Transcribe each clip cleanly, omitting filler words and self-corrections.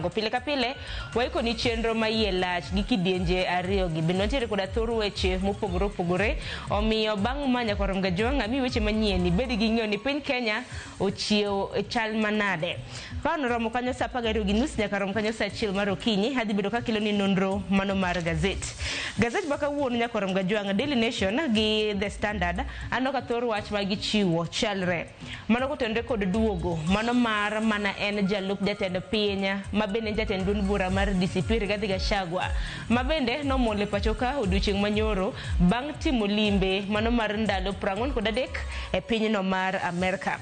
Onyango. Pile ka pile waiko ni chenro ma iye lach gi kidienje ariyo gi. Bende wantiere koda thor weche mopogore opogore. Omiyo bang' ma nyaka warom gajwang' ami weche manyien ibed gi ng'eyo ni piny Kenya ochiew chal manade. Ka noromo kanyo saa 12:30 nyaka rom kanyo saa 1 mar okinyi adhi bedo kakelo ni nonro mano mar gazet. Gazet ma kawuono nyaka warom gajwang' Daily Nation gi The Standard aneno ka thor wach ma gichiwo chalre. Mano kotenore kod duogo mano mar mana en jalup jatend piny ma bende en jatend duond bura mar DCP Rigathi Gachagua ma bende nomol e pacho ka odiochieng' manyoro bang' timo limbe mano mar ndalo 43 e pinyno mar Amerka.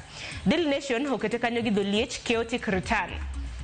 Daily Nation okete kanyo gi dholiech chaotic return.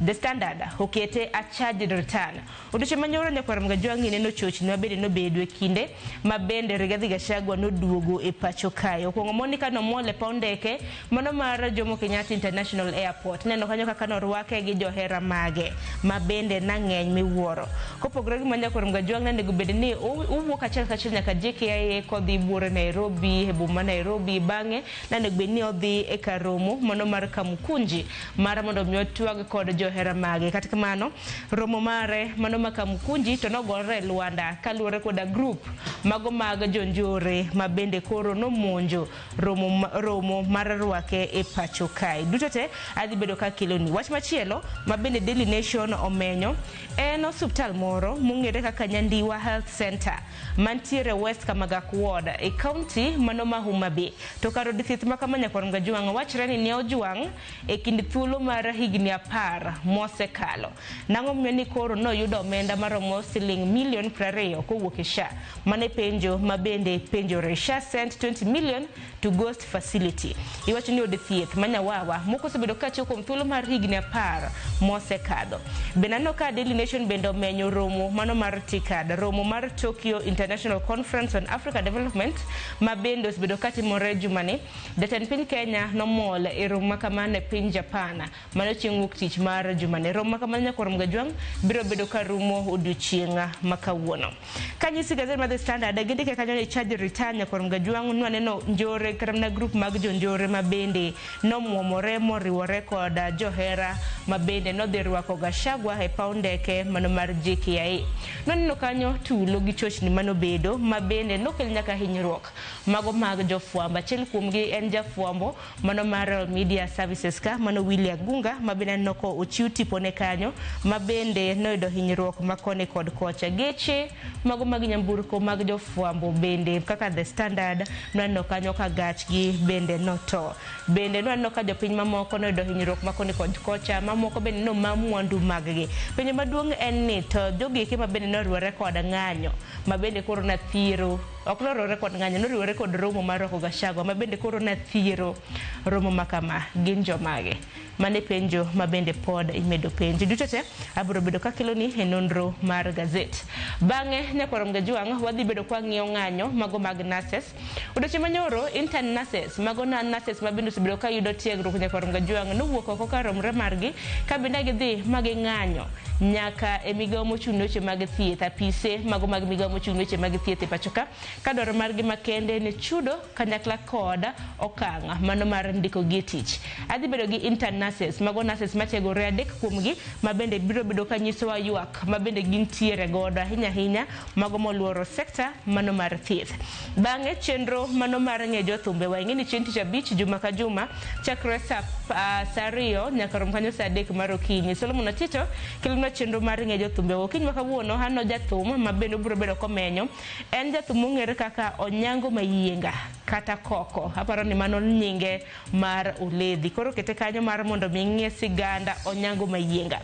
The Standard okete a charged return. Odiochieng' manyoro nyakwar Mgajwang'i neno chochni ma bende nobedo e kinde ma bende Rigathi Gachagua noduogo e pacho kae. Okuongo mondi ka nomol e paw ndeke mano mar Jomo Kenyatta International Airport. Neno kanyo kaka norwake gi johera mage ma bende nang'eny miwuoro. Kopogore gi ma nyakwar Mgajwang' nonego bed ni owuok achiel kachiel nyaka JKIA kodhi buore Nairobi e boma ma Nairobi bang'e nonego bed ni odhi e kar romo mano mar Kamukunji mar mondo mi otwag kod johera mage. Kata kamano romo mare mano ma Kamukunji to nogore e lwanda kaluwore koda grup mago mag jonjore ma bende koro nomonjo romo, romo mar rwake e pacho kae. Duto te adhi bedo ka keloni. Wach machielo ma bende Daily Nation omenyo en osuptal moro mong'ere kaka Nyandiwa Health Center mantiere West Kamagak Ward e kaunti mano ma Homa Bay. To kar od thieth ma kama nyakwar Mgajwang' wachre ni ne ojwang' e kind thuolo mar higni 10 mosekalo. Nang'o momiyo ni koro noyudo omenda maromo siling milion 20 kowuok e SHA? Mano e penjo ma bende penjore. SHA sent 20 million to ghost facility. Iwacho ni od thieth ma Nyawawa moko osebedo katiyo kuom thuolo mar higni 10 mosekadho. Bende aneno ka Daily Nation bende omenyo romo mano mar TICAD, romo mar Tokyo International Conference on Africa Development ma bende osebedo katimore jumani. Jatend piny Kenya nomol e romo ma kamano e piny Japan mano chieng' wuok tich mar jumani. Romo ma kamano nyakwar Mgajwang' biro bedo ka rumo odiochieng' ma kawuono. Kanyisi gazet mar The Standard gindike kanyo ni charge return nyakwar Mgajwang' nwaneno njore kata mana grup mag jonjore ma bende nomuomore moriwore kod johera ma bende nodhi rwako Gachagua e paw ndeke mano mar JKIA. Nwaneno kanyo tulo gi chochni manobedo ma bende nokel nyaka hinyruok mago mag jofwambo. Achiel kuomgi en jafwambo mano mar Royal Media Services ka mano Willy Agunga ma bende aneno ko ochiw tipone kanyo ma bende noyudo hinyruok ma koni kod kocha. Geche mago mag nyamburko mag jofwambo bende kaka The Standard nwaneno kanyo ka gachgi bende noto. Bende nwaneno ka jopiny mamoko noyudo hinyruok ma koni kod kocha mamoko bende noma mwandu maggi. Penjo maduong' en ni to jogi eki ma bende noriwore kod ng'anyo ma bende koro nathiero ok noriwore kod ng'anyo noriwore kod romo mar rwako Gachagua ma bende koro nathiero romo ma kama gin jomage? Mano e penjo ma bende pod imedo penjo. Duto te abiro bedo kakeloni e nonro mar gazet. Bang'e nyakwar Mgajwang' wadhi bedo kwa ng'iyo ng'anyo mago mag nurses. Odiochieng' manyoro intern nurses mago na nurses ma bende osebedo ka yudo tiegruok nyakwar Mgajwang' nowuok oko kar romre margi ka bende gidhi ma ging'anyo nyaka e migawo mochung' ne weche mag thieth, apise mago mag migawo mochung' ne weche mag thieth e pacho ka, ka dwaro margi makende ne chudo kanyakla kod okang' mano mar ndiko gi e tich. Adhi bedo gi intern nurses, mago nurses matiegore adek kuomgi ma bende biro bedo ka nyisowa ywak ma bende gintiere godo ahinya ahinya mago moluoro sekta mano mar thieth. Bang'e chenro mano mar ng'e jothumbe wa ing'e ni chieng' tich abich juma ka juma chakre sa 2 nyaka rom kanyo saa 3 mar okinyi. Solomon Atito kelonwa chenro mar ng'e jothumbe wa. Okinyi ma kawuono aneno jathum ma bende obiro bedo komenyo. En jathum mong'ere kaka Onyango Mayienga kata Koko. Aparo ni mano nyinge mar oledhi. Koro kete kanyo mar mondo mi ing'e siganda Onyango Mayienga.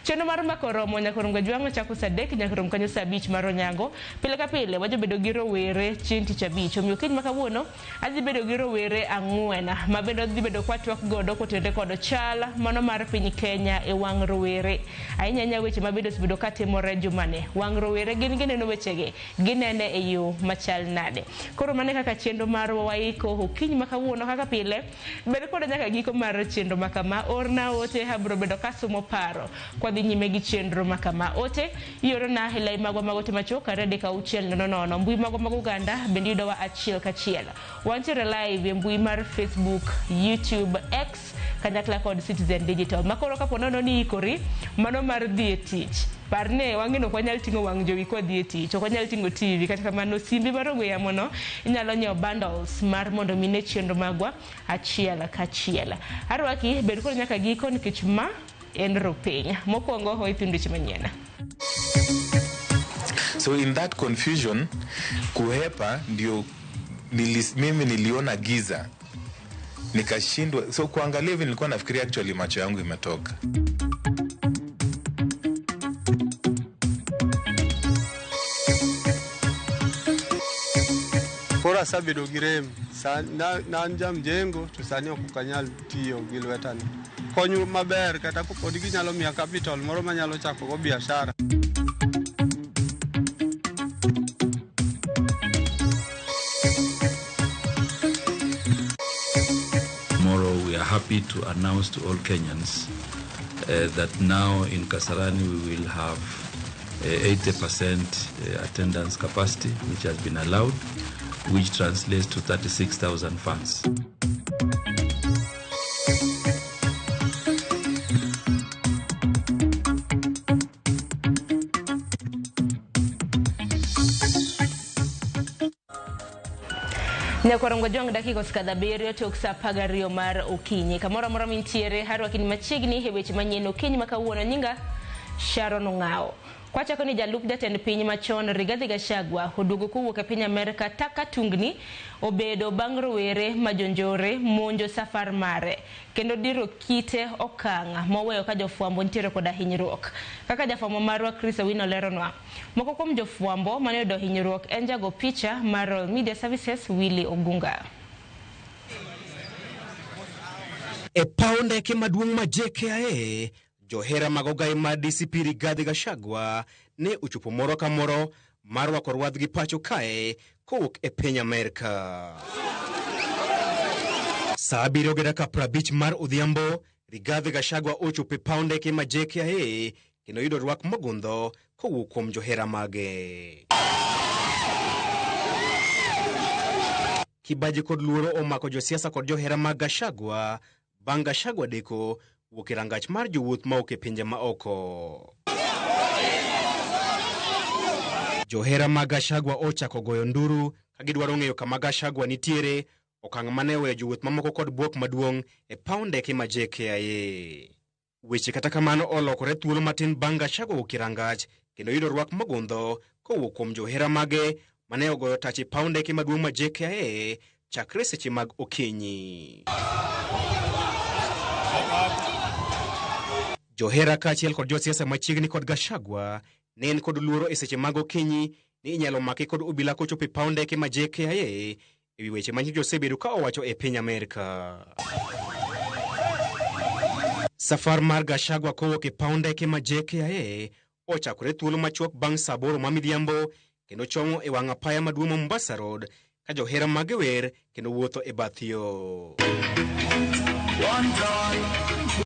Chenro mar mako romo nyaka rom gajwang' chako saa 3 nyaka rom kanyo saa 5 mar onyango. Pile ka pile wajobedo gi rowere chieng' tich abich. Omiyo okinyi ma kawuono adhi bedo gi rowere 4 ma bende wadhi bedo kwatwak godo kotenore kod chal mano mar piny Kenya e wang' rowere. Ahinya ahinya weche ma bende osebedo katimore jumani. Wang' rowere gin gineno wechegi ginene e yo machal nade. Koro mano e kaka chenro marwa waiko okinyi ma kawuono kaka pile. Bed koda nyaka giko mar chenro ma kama. Orna ote abiro bedo kasomo paro kwadhi nyime gi chenro ma kama. Ote iorona e lai magwa mag ote machuok 2 3 6 0 0. Mbui magwa mag oganda bende yudowa achiel kachiel. Wantiere live e mbui mar Facebook, YouTube, X kanyakla kod Citizen Digital. Makoro kapo nono ni ikori mano mar dhi e tich, par ni wang'e ni ok wanyal ting'o wang' jowi kwadhi e tich, ok wanyal ting'o TV, kata kamano simbi mar ong'we yamo no inyalo nyiewo bundles mar mondo mi ine chenro magwa achiel kachiel. Arwaki, bed kod nyaka giko nikech ma en Rupiny. Mokwongo waipim weche manyien. So in that confusion, kuhepa ndio mimi niliona giza nikashindwa. So kuangalia hivi nilikuwa nafikiria actually macho yangu imetoka. Koro asebedo gi rem na an ja mjengo to sani ok anyal tiyo gi lwetani. Kony maber kata kopod ginyalo miya capital moro manyalo chako go biashara. Tomorrow we are happy to announce to all Kenyans that now in Kasarani we will have 80% attendance capacity, which has been allowed, which translates to 36,000 fans. Nyakorongo jwang' dakika osekadho abiriyo tok sa apar gariyo mar okinyi. Kamoro amora mintiere, harwakini machiegni e weche manyien okinyi ma kawuono. Nyinga Sharon Ong'awo. Kwachako ni jalup jatend piny machon Rigathi Gachagua oduogo kowuok e piny Amerka taka tungni obedo bang' rowere ma jonjore monjo safar mare kendo diro kite okang' moweyo ka jofwambo nitiere koda hinyruok. Kaka jafwambo marwa Chris Owino leronwa, moko kuom jofwambo mane oyudo hinyruok en jago picha mar Royal Media Services Willy Ogunga. E paw ndeke maduong' ma JKIA, johera mag ogai mar DCP Rigathi Gachagua ne ochopo moro ka moro mar rwako rwadhgi pacho kae kowuok e piny Amerka. Sa abiriyo gi dakika 50 mar odhiambo, Rigathi Gachagua ochopo e paw ndeke ma JKIA kendo yudo rwak mogundho kowuok kuom johera mage. Kibaji kod luoro omako josiasa kod johera mag Gachagua bang' Gachagua deko wuok e rangach mar jowuoth mawuok e pinje maoko. Johera mag Gachagua ochako goyo nduru ka gidwaro ng'eyo kama Gachagua nitiere, okang' mane oweyo jowuoth mamoko kod bwok maduong' e paw ndeke ma JKIA. Weche kata kamano olokore thuolo matin bang' Gachagua wuok e rangach kendo yudo rwak mogundho kowuok kuom johera mage mane ogoyo tach e paw ndeke maduong' ma JKIA chakre seche mag okinyi. Johera kaachiel kod josiasa machiegni kod Gachagua ne en kod luoro e seche mag okinyi ni inyalo make kod obila kochopo e paw ndeke ma JKIA e wi weche ma nyocha osebedo ka owacho e piny Amerka. Safar mar Gachagua kowuok e paw ndeke ma JKIA ochakore thuolo machuok bang' sa aboro ma midhiambo kendo chomo e wang' apaya maduong' ma Mombasa Road ka johera mage wer kendo wuotho e bath yo.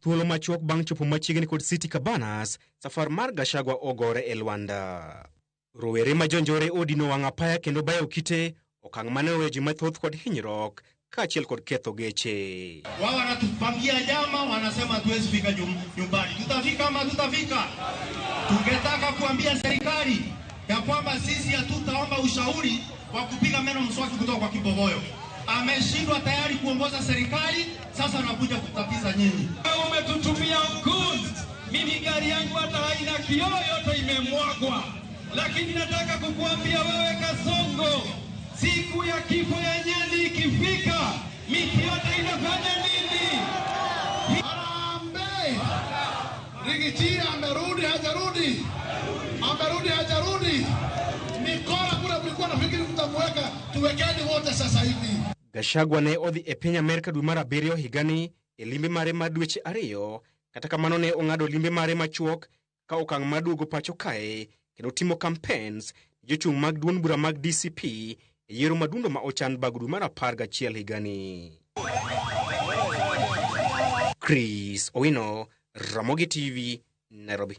Thuolo machuok bang' chopo machiegni kod City Cabanas, safar mar Gachagua ogore e Lwanda. Rowere ma jonjore odino wang' apaya kendo bayo kite, okang' mane oweyo ji mathoth kod hinyruok kaachiel kod ketho geche. Wao wanatupangia jama, wanasema hatuwezi fika nyumbani. Tutafika ama tutafika? Tungetaka kuambia serikali ya kwamba sisi hatutaomba ushauri wa kupiga meno mswaki kutoka kwa kibogoyo. Ameshindwa tayari kuongoza serikali, sasa anakuja kutatiza nyinyi. Umetutumia goons. Mimi gari yangu hata haina kioo, yote imemwagwa. Lakini nataka kukuambia wewe Kasongo, siku ya kifo ya nyani ikifika, miti yote inafanya nini? Harambee! Rigiji amerudi, hajarudi? Amerudi, hajarudi? Mikora kule mlikuwa nafikiri mtamweka, tuwekeni wote sasa hivi. Gachagua ne odhi e piny Amerka dwe mar abiriyo higani e limbe mare mar dweche ariyo, kata kamano ne ong'ado limbe mare machuok ka okang' mar duogo pacho kae kendo timo campaigns jochung' mag duond bura mag DCP e yiero madundo ma ochan bang' dwe mar 11 higani. Chris Owino, Ramogi TV, Nairobi.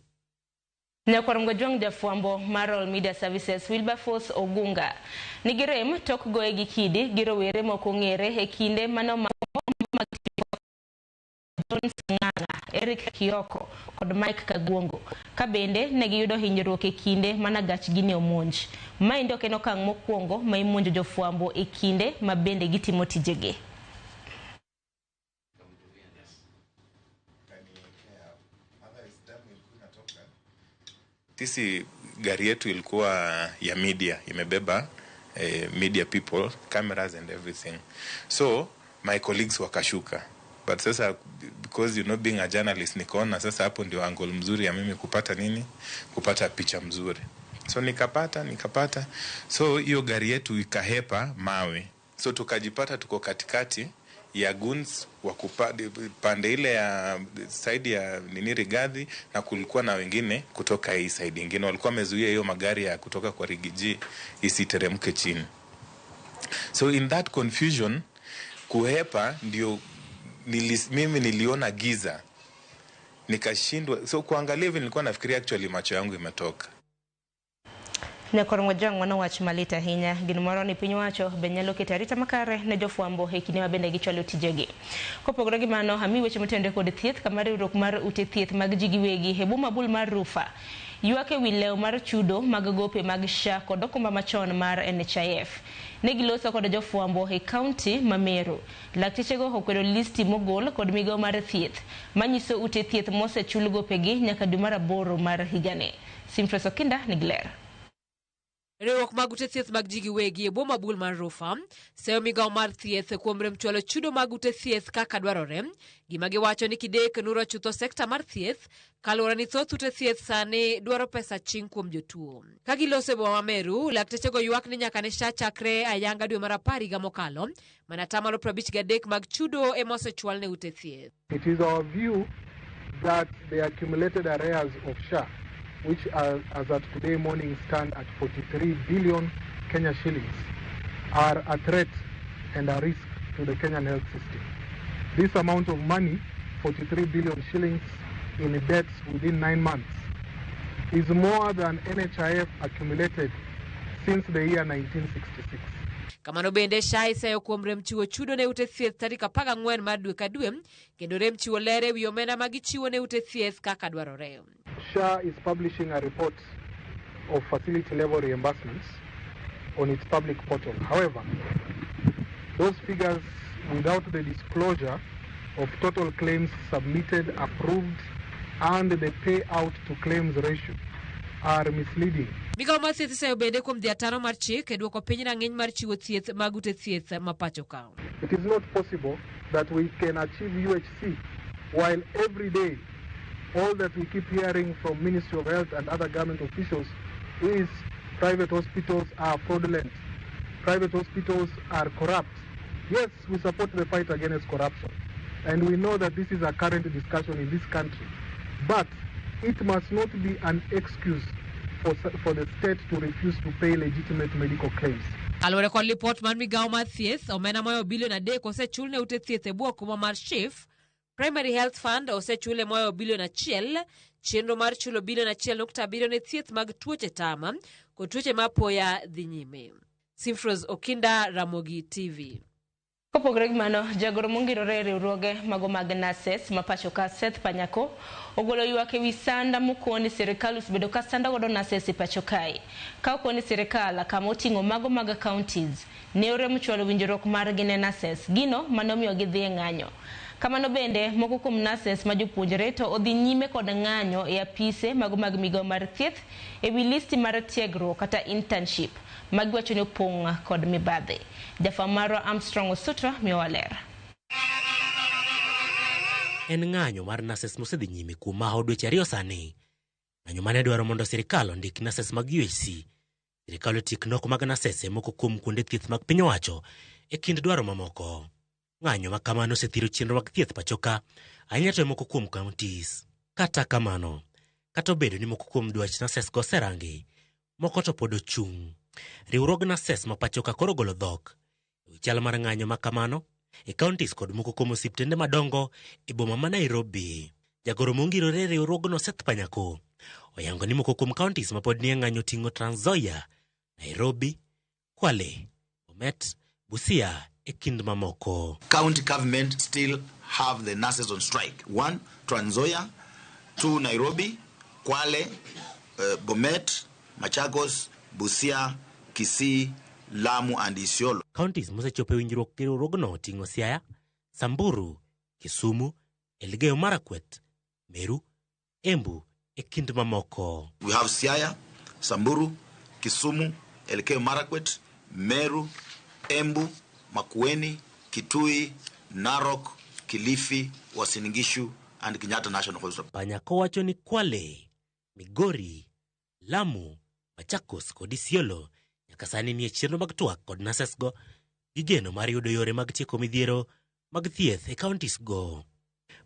Nyakwar Jwang' jafwambo mar Royal Media Services Wilberforce Ogunga nigi rem tok goye gi kidi gi rowere mok ong'ere e kinde mane omako Jones Ng'ang'a, Eric Kioko kod Mike Kaguongo ka bende ne giyudo hinyruok e kinde mana gachgi ne omonj. Maendi ok en okang' mokwongo ma imonjo jofwambo e kinde ma bende gitimo tijegi. Sisi gari yetu ilikuwa ya media, imebeba media people, cameras and everything. So my colleagues wakashuka, but sasa because you know being a journalist, nikaona sasa hapo ndio angle mzuri ya mimi kupata nini, kupata picha mzuri. So nikapata. So hiyo gari yetu ikahepa mawe, so tukajipata tuko katikati ya goons wa pande ile ya side ya nini Rigathi, na kulikuwa na wengine kutoka hii side nyingine walikuwa wamezuia hiyo magari ya kutoka kwa Riggy G isiteremke chini. So in that confusion, kuhepa ndio mimi niliona giza nikashindwa. So kuangalia hivi nilikuwa nafikiria actually macho yangu imetoka. Nyakor Ngwajang wana wach malit ahinya. Gino moro ni piny owacho be nyalo keto arita makare ne jofwambo e kinde ma bende gichwalo tijegi. Kopogore gi mano, ami weche motenore kod thieth kama riwruok mar ute thieth mag ji giwegi e boma bul mar Rufa ywak ewi lew mar chudo mag gope mag SHA kod okumba machon mar NHIF. Ne giloso kod jofwambo e kaunti ma Meru. Laktechego okwedo listi mogol kod migawo mar thieth manyiso ute thieth mosechul gopegi nyaka dwe mar 8 mar higani. Simfres Okinda nigi ler. Riwruok mag ute thieth mag ji giwegi e boma bul mar Rufa seyo migawo mar thieth kuom rem chwalo chudo mag ute thieth kaka dwarore. Gima giwacho ni kidek nuro chutho sekta mar thieth kaluwore ni thoth ute thieth sani dwaro pesa ching kuom jotuo. Ka giloso e boma ma Meru, laktechego ywak ni nyaka ne SHA chakre ayanga dwe mar 10 higa mokalo, mana 53% mag chudo ema osechwal ne ute thieth. It is our view that the accumulated arrears of SHA, which are, as at today morning stand at 43 billion Kenya shillings, are a threat and a risk to the Kenyan health system. This amount of money, 43 billion shillings in debts within 9 months, is more than NHIF accumulated since the year 1966. Kamano bende SHA iseyo kuom rem chiwo chudo ne ute thieth tarik 14 mar dwe ka dwe, kendo rem chiwo ler ewi omenda ma gichiwo ne ute thieth kaka dwarore. SHA is publishing a report of facility level reimbursements on its public portal. However, those figures without the disclosure of total claims submitted, approved, and the payout to claims ratio are misleading. Migawo mar thieth iseyo bende kuom dhi ataro mar chik e duoko piny rang'iny mar chiwo thieth mag ute thieth ma pacho ka. It is not possible that we can achieve UHC while every day all that we keep hearing from Ministry of Health and other government officials is private hospitals are fraudulent, private hospitals are corrupt. Yes, we support the fight against corruption, and we know that this is a current discussion in this country, but it must not be an excuse for the state to refuse to pay legitimate medical claims. Kaluwore kod lipot mar migawo mar thieth, omenda moyo bilion 3 osechul ne ute thieth e bwo okumba mar SHIF. Primary Health Fund osechule moyo bilion 1, chenro mar chulo bilion 1.7 ne thieth mag tuoche tama kod tuoche mapoya dhi nyime. Simfros Okinda, Ramogi TV. Kopogore gi mano, jagoro mongirore e riwruoge mago mag nurses ma pacho ka Seth Panyako ogolo ywak ewi sanda mokoni sirikal osebedo ka sanda godo nurses e pacho kae. Ka okoni sirikal kama oting'o mago mag counties ne orem chwalo winjruok margi ne nurses, gino mane omiyo gidhi e ng'anyo. Kamano bende moko kuom nurses ma jopuonjre to odhi nyime kod ng'anyo e apise mago mag migawo mar thieth ewi listi mar tiegruok kata internship magiwacho ni opong' kod mibadhi. Jafwambo marwa Armstrong Osutra miyowa ler. En ng'anyo mar nurses mosedhi nyime kuom maho dweche 2 sani. Ng'anyo mane dwaro mondo sirikal ondik nurses mag UHC, sirikal otiek nok mag nurses e moko kuom kuonde thieth mag piny owacho e kind dwaro mamoko. Ng'anyo ma kamano osethiro chenro mag thieth pacho ka, ahinya to e moko kuom counties. Kata kamano, kata obedo ni moko kuom dwach nurses go oserangi, moko to pod ochung'. Riwruog nurses ma pacho ka koro ogolo dhok ewi chal mar ng'anyo ma kamano e counties kod moko kuom osiptende madongo e boma ma Nairobi. Jagoro mongirore e riwruogno Seth Panyako oyango ni moko kuom counties ma pod nie ng'anyo oting'o Trans Nzoia, Nairobi, Kwale, Bomet, Busia, e kind mamoko. County government still have the nurses on strike. 1, Trans Nzoia, 2, Nairobi, Kwale, Bomet, Machakos, Busia, Kisii, Lamu and Isiolo. Counties mosechopo e winjruok gi riwruogno oting'o Siaya, Samburu, Kisumu, Elgeyo Marakwet, Meru, Embu e kind mamoko. We have Siaya, Samburu, Kisumu, Elgeyo Marakwet, Meru, Embu, Makueni, Kitui, Narok, Kilifi, Uasin Gishu and Kenyatta National Hospital. Panyako wacho ni Kwale, Migori, Lamu, Machakos kod Isiolo nyaka sani nie chenro mag twak kod nurses go gi geno mar yudo yore mag tieko midhiero mag thieth e counties go.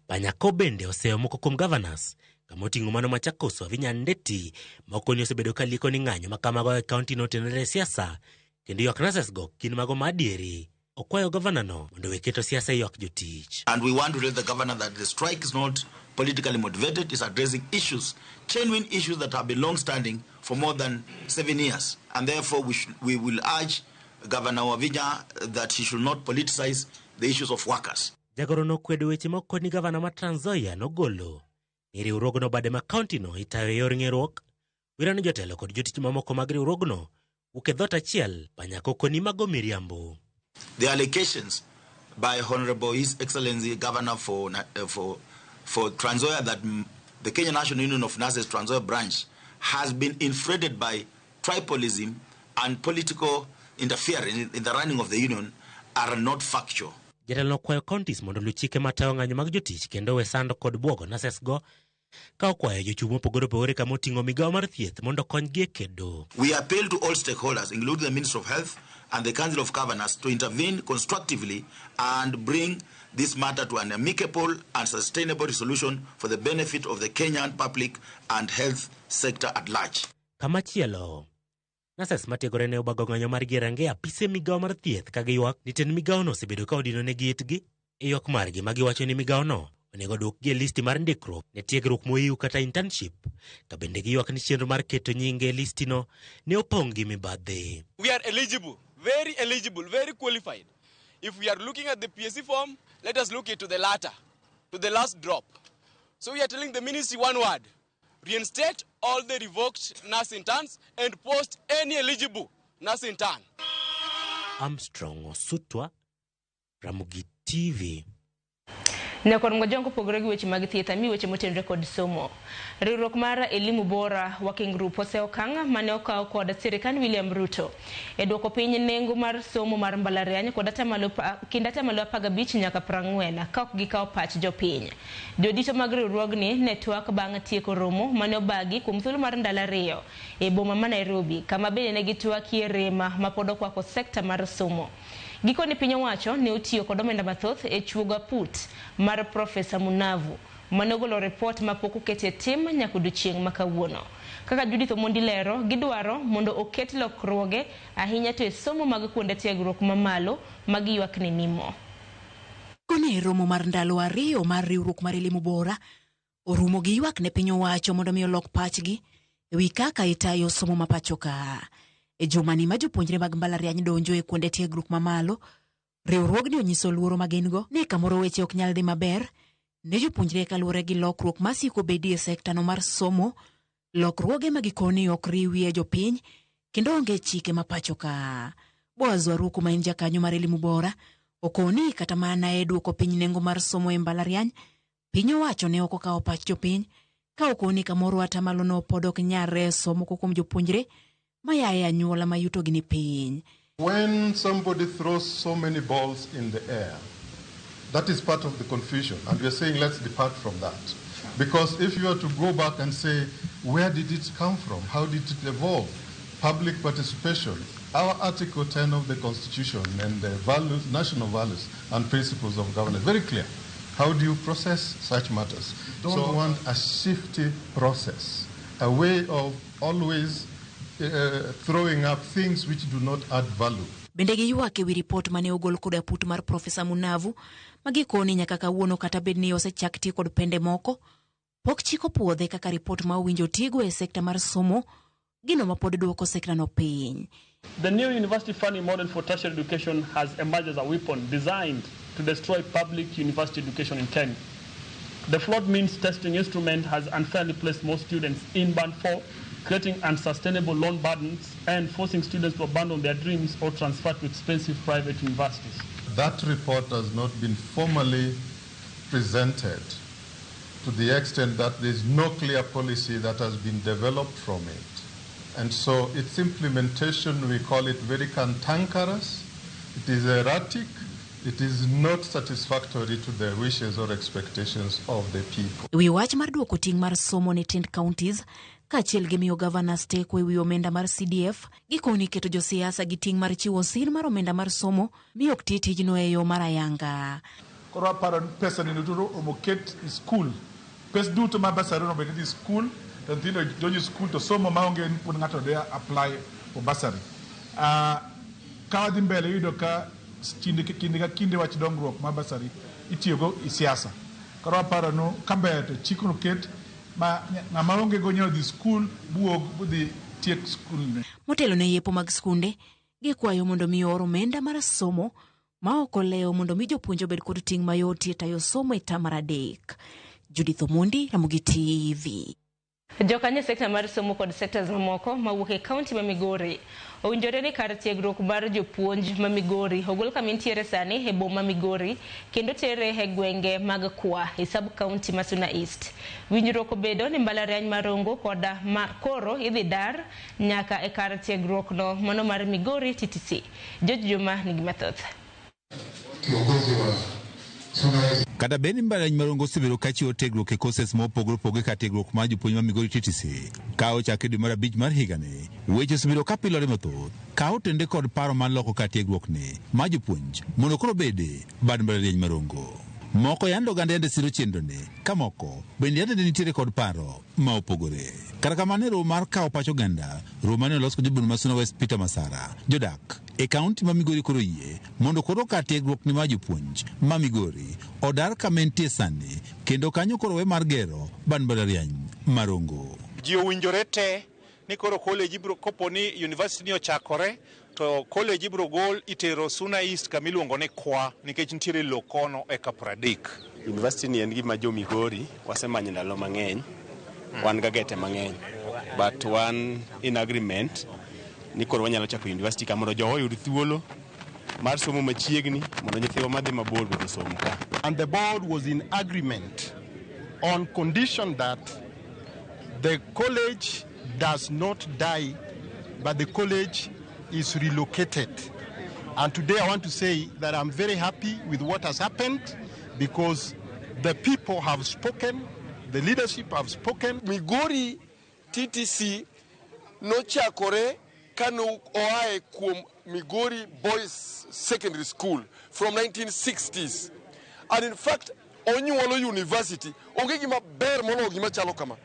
Panyako bende oseyo moko kuom governors kama oting'o mano Machakos Wavinya Ndeti ma okoni osebedo ka lieko ni ng'anyo ma kamago e county no otenore e siasa kendo ywak nurses go gin mago ma adieri. Okwayo gavana no mondo we keto siasa e ywak jotich. And we want to tell the governor that the strike is not politically motivated, it's addressing issues, genuine issues that have been long-standing for more than 7 years. And therefore we will urge Governor Wavinya that he should not politicize the issues of workers. Jagoro nokwedo weche moko ni gavana ma Trans Nzoia nogolo ni riwruogno bade ma county no itayo e yor ng'eruok. Wira ni jotelo kod jotich mamoko mag riwruogno wuok e dhoot achiel. Panyako koni mago miriambo. The allegations by Honorable His Excellency Governor for Trans Nzoia that the Kenya National Union of Nurses Trans Nzoia branch has been inflated by tribalism and political interference in the running of the union are not factual. Jatelo nokwayo counties mondo oluw chike matayo ng'anyo mag jotich kendo we sando kod buogo nurses go ka okwayo jochung' mopogore opogore kama oting'o migawo mar thieth mondo okonygi e kedo. We appeal to all stakeholders, including the Ministry of Health and the Council of Governors, to intervene constructively and bring this matter to an amicable and sustainable resolution for the benefit of the Kenyan public and health sector at large. Kamachielo, nurses matiegore ne obago ng'anyo margi e rangeye apise migawo mar thieth ka giywak ni tend migawono osebedo ka odinonegi itgi e ywak margi ma giwacho ni migawono onego duokgi e listi mar ndikruok ne tiegruok moyiw kata internship ka bende giywak ni chenro mar keto nyinge e listino ne opong' gi mibadhi. We are eligible, very eligible, very qualified. If we are looking at the PSC form, let us look into the latter, to the last drop. So we are telling the ministry one word: reinstate all the revoked nurse interns and post any eligible nurse intern. Armstrong Osutwa, Ramogi TV. Nyakwar Mgojongo opogore gi weche mag thieth, ami weche motenore kod somo. Riwruok mar Elimu Bora Working Group oseokang' mane okaw kod sirikand William Ruto e duoko piny nengo mar somo mar mbalariany kod atamalo kind atamalo 15 nyaka 40 ka ok gikawo pach jopiny. Jodito mag riwruogni ne twak bang' tieko romo mane obagi kuom thuolo mar ndalo 2 e boma ma Nairobi, kama bende ne gitwakie rema mapod okwako sekta mar somo. Gikone piny owacho ne otiyo kod omenda mathoth e chuogo aput mar Profesa Munavu mane ogolo ripot mapok oket e tim nyaka odiochieng' ma kawuono. Kaka Judith Omondi lero, gidwaro mondo oket lokruoge ahinya to e somo mag kuonde tiegruok mamalo ma giywak ni nimo. Gikone romo mar ndalo 2 mar riwruok mar Elimu Bora orumo gi ywak ne piny owacho mondo mi olok pachgi e wi kaka itayo somo ma pacho ka. E jumani ma jopuonjre mag mbalariany donjo e kuonde tiegruok mamalo, riwruogni onyiso luoro ma gin go ni kamoro weche ok nyal dhi maber ne jopuonjre kaluwore gi lokruok masiko bedie e sektano mar somo, lokruoge ma gikoni ok riwie jopiny kendo onge chike ma pacho ka. Boaz Waruku ma en jakanyo mar Elimu Bora okoni kata mana e duoko piny nengo mar somo e mbalariany, piny owacho ne ok okawo pach jopiny ka okoni kamoro atamalo no pod ok nyal reso moko kuom jopuonjre maya e anyuola ma yutogi ni piny. When somebody throws so many balls in the air, that is part of the confusion, and we are saying let's depart from that. Because if you are to go back and say, where did it come from? How did it evolve? Public participation. Our Article 10 of the Constitution and the values, national values and principles of governance, very clear. How do you process such matters? Don't want a shifty process, a way of always throwing up things which do not add value. Bende giywak e wi ripot mane ogol kod aput mar Profesa Munavu ma gikoni nyaka kawuono kata bed ni osechak tiyo kod pende moko, pok chik opuodhe kaka ripot ma owinjo tigo e sekta mar somo, gino ma pod duoko sektano piny. The new university funding model for tertiary education has emerged as a weapon designed to destroy public university education in Kenya. The flawed means testing instrument has unfairly placed most students in Band 4, creating unsustainable loan burdens and forcing students to abandon their dreams or transfer to expensive private universities. That report has not been formally presented to the extent that there is no clear policy that has been developed from it. And so its implementation, we call it very cantankerous, it is erratic, it is not satisfactory to the wishes or expectations of the people. Wi wach mar duoko ting' mar somo ne tend counties kaachiel gi miyo governors teko e wi omenda mar CDF gikoni keto josiasa gi ting' mar chiwo sir mar omenda mar somo mi ok ti tijno e yo mar ayanga. Koro aparo ni pesa ni duto omo ket e skul. Pes duto ma bursary onego bed ni dhi skul, to nyithindo donjo e skul to somo maonge ni pod ng'ato dwa apply for bursary. Ka wadhi mbele iyudo ka kinde ka kinde wach dongruok mar bursary itiyogo e siasa. Koro aparo ni ka ber to chikno ket ma ng'ama onge go nyalo dhi skul buog budhi tiek skul ne. Motelo ne yepo mag skunde, gikwayo mondo mi oor omenda mar somo ma ok olewo mondo mi jopuonj obed kod ting' mayot e tayo somo e tam mar adek. Judith Omondi, Ramogi TV. Jokanyo e sekta mar somo kod sectors mamoko mawuok e kaunti ma Migori owinjore ni kar tiegruok mar jopuonj ma Migori ogol kama entiere sani e boma Migori kendo tere e gwenge mag Kwa e sub county ma Suna East. Winjruok obedo ni mbalariany mar Rongo koda ma koro idhi dar nyaka e kar tiegruok no mano mar Migori TTC. George Juma nigi mathoth. Kata bed ni mbalariany mar Rongo osebedo ka chiwo tiegruok e courses mopogore opogore ka tiegruok mar jopuonj ma Migori TTC ka ochak e dwe mar abich mar higani, weche osebedo ka pilore mathoth ka otende kod paro mar loko kar tiegruokni mar jopuonj mondo koro obede bad mbalariany mar Rongo. Moko yande oganda yande siro chenroni ka moko bende yande nitiere kod paro ma opogore. Kata kamano e romo mar kawo pach oganda, romo mane olos kod jabura ma Suna West Peter Masara, jodak e kaunti ma Migori koro yie mondo koro kar tiegruok ni mar jopuonj ma Migori odar kama entie sani kendo kanyo koro we mar gero bad mbalariany mar Rongo. Ji owinjore te ni koro college ibiro kopo ni university ni ochakore to college ibiro gol itero Suna East kama iluongo ni Kwa nikech nitiere lowo kono eka 30. University ni en gima jo Migori wasemanyo ndalo mang'eny, wan gagete mang'eny, but wan in agreement ni koro wanyalo chako university ka mondo jowa oyud thuolo mar somo machiegni mondo nyithiwa madhi mabor bende osom ka. And the board was in agreement on condition that the college does not die, but the college is relocated. And today I want to say that I'm very happy with what has happened because the people have spoken, the leadership have spoken. Migori TTC nochakore kano oae kuom Migori Boys Secondary School from 1960s. And in fact, onyuolo university, onge gima ber moloyo gima chalo kama.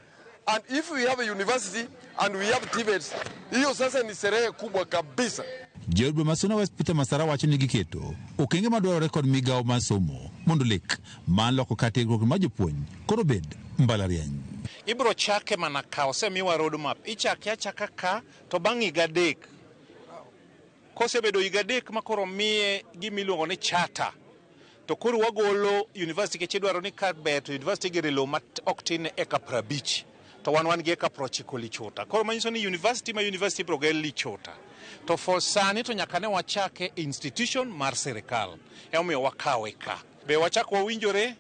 And if we have a university and we have TVETs, hiyo sasa ni sherehe kubwa kabisa. Jaod bura ma Suna West Peter Masara wacho ni giketo okenge madwarore kod migawo mar somo mondo lek mar loko kar tiegruok mar jopuonj koro bed mbalariany. Ibiro chake mana ka osemiwa road map, ichake achaka ka to bang' higa 3. Kosebedo higa 3 ma koro miye gima iluongo ni charter, to koro wagolo university nikech idwaro ni kar ber to university igero lowo ma ok tin eka 50 to wan gi eka 90 Lichota. Koro manyiso ni university ma university ibiro ger Lichota. To for sani to nyaka ne wachake institution mar sirikal. Emomiyo wakawe ka. Be wachak wawinjore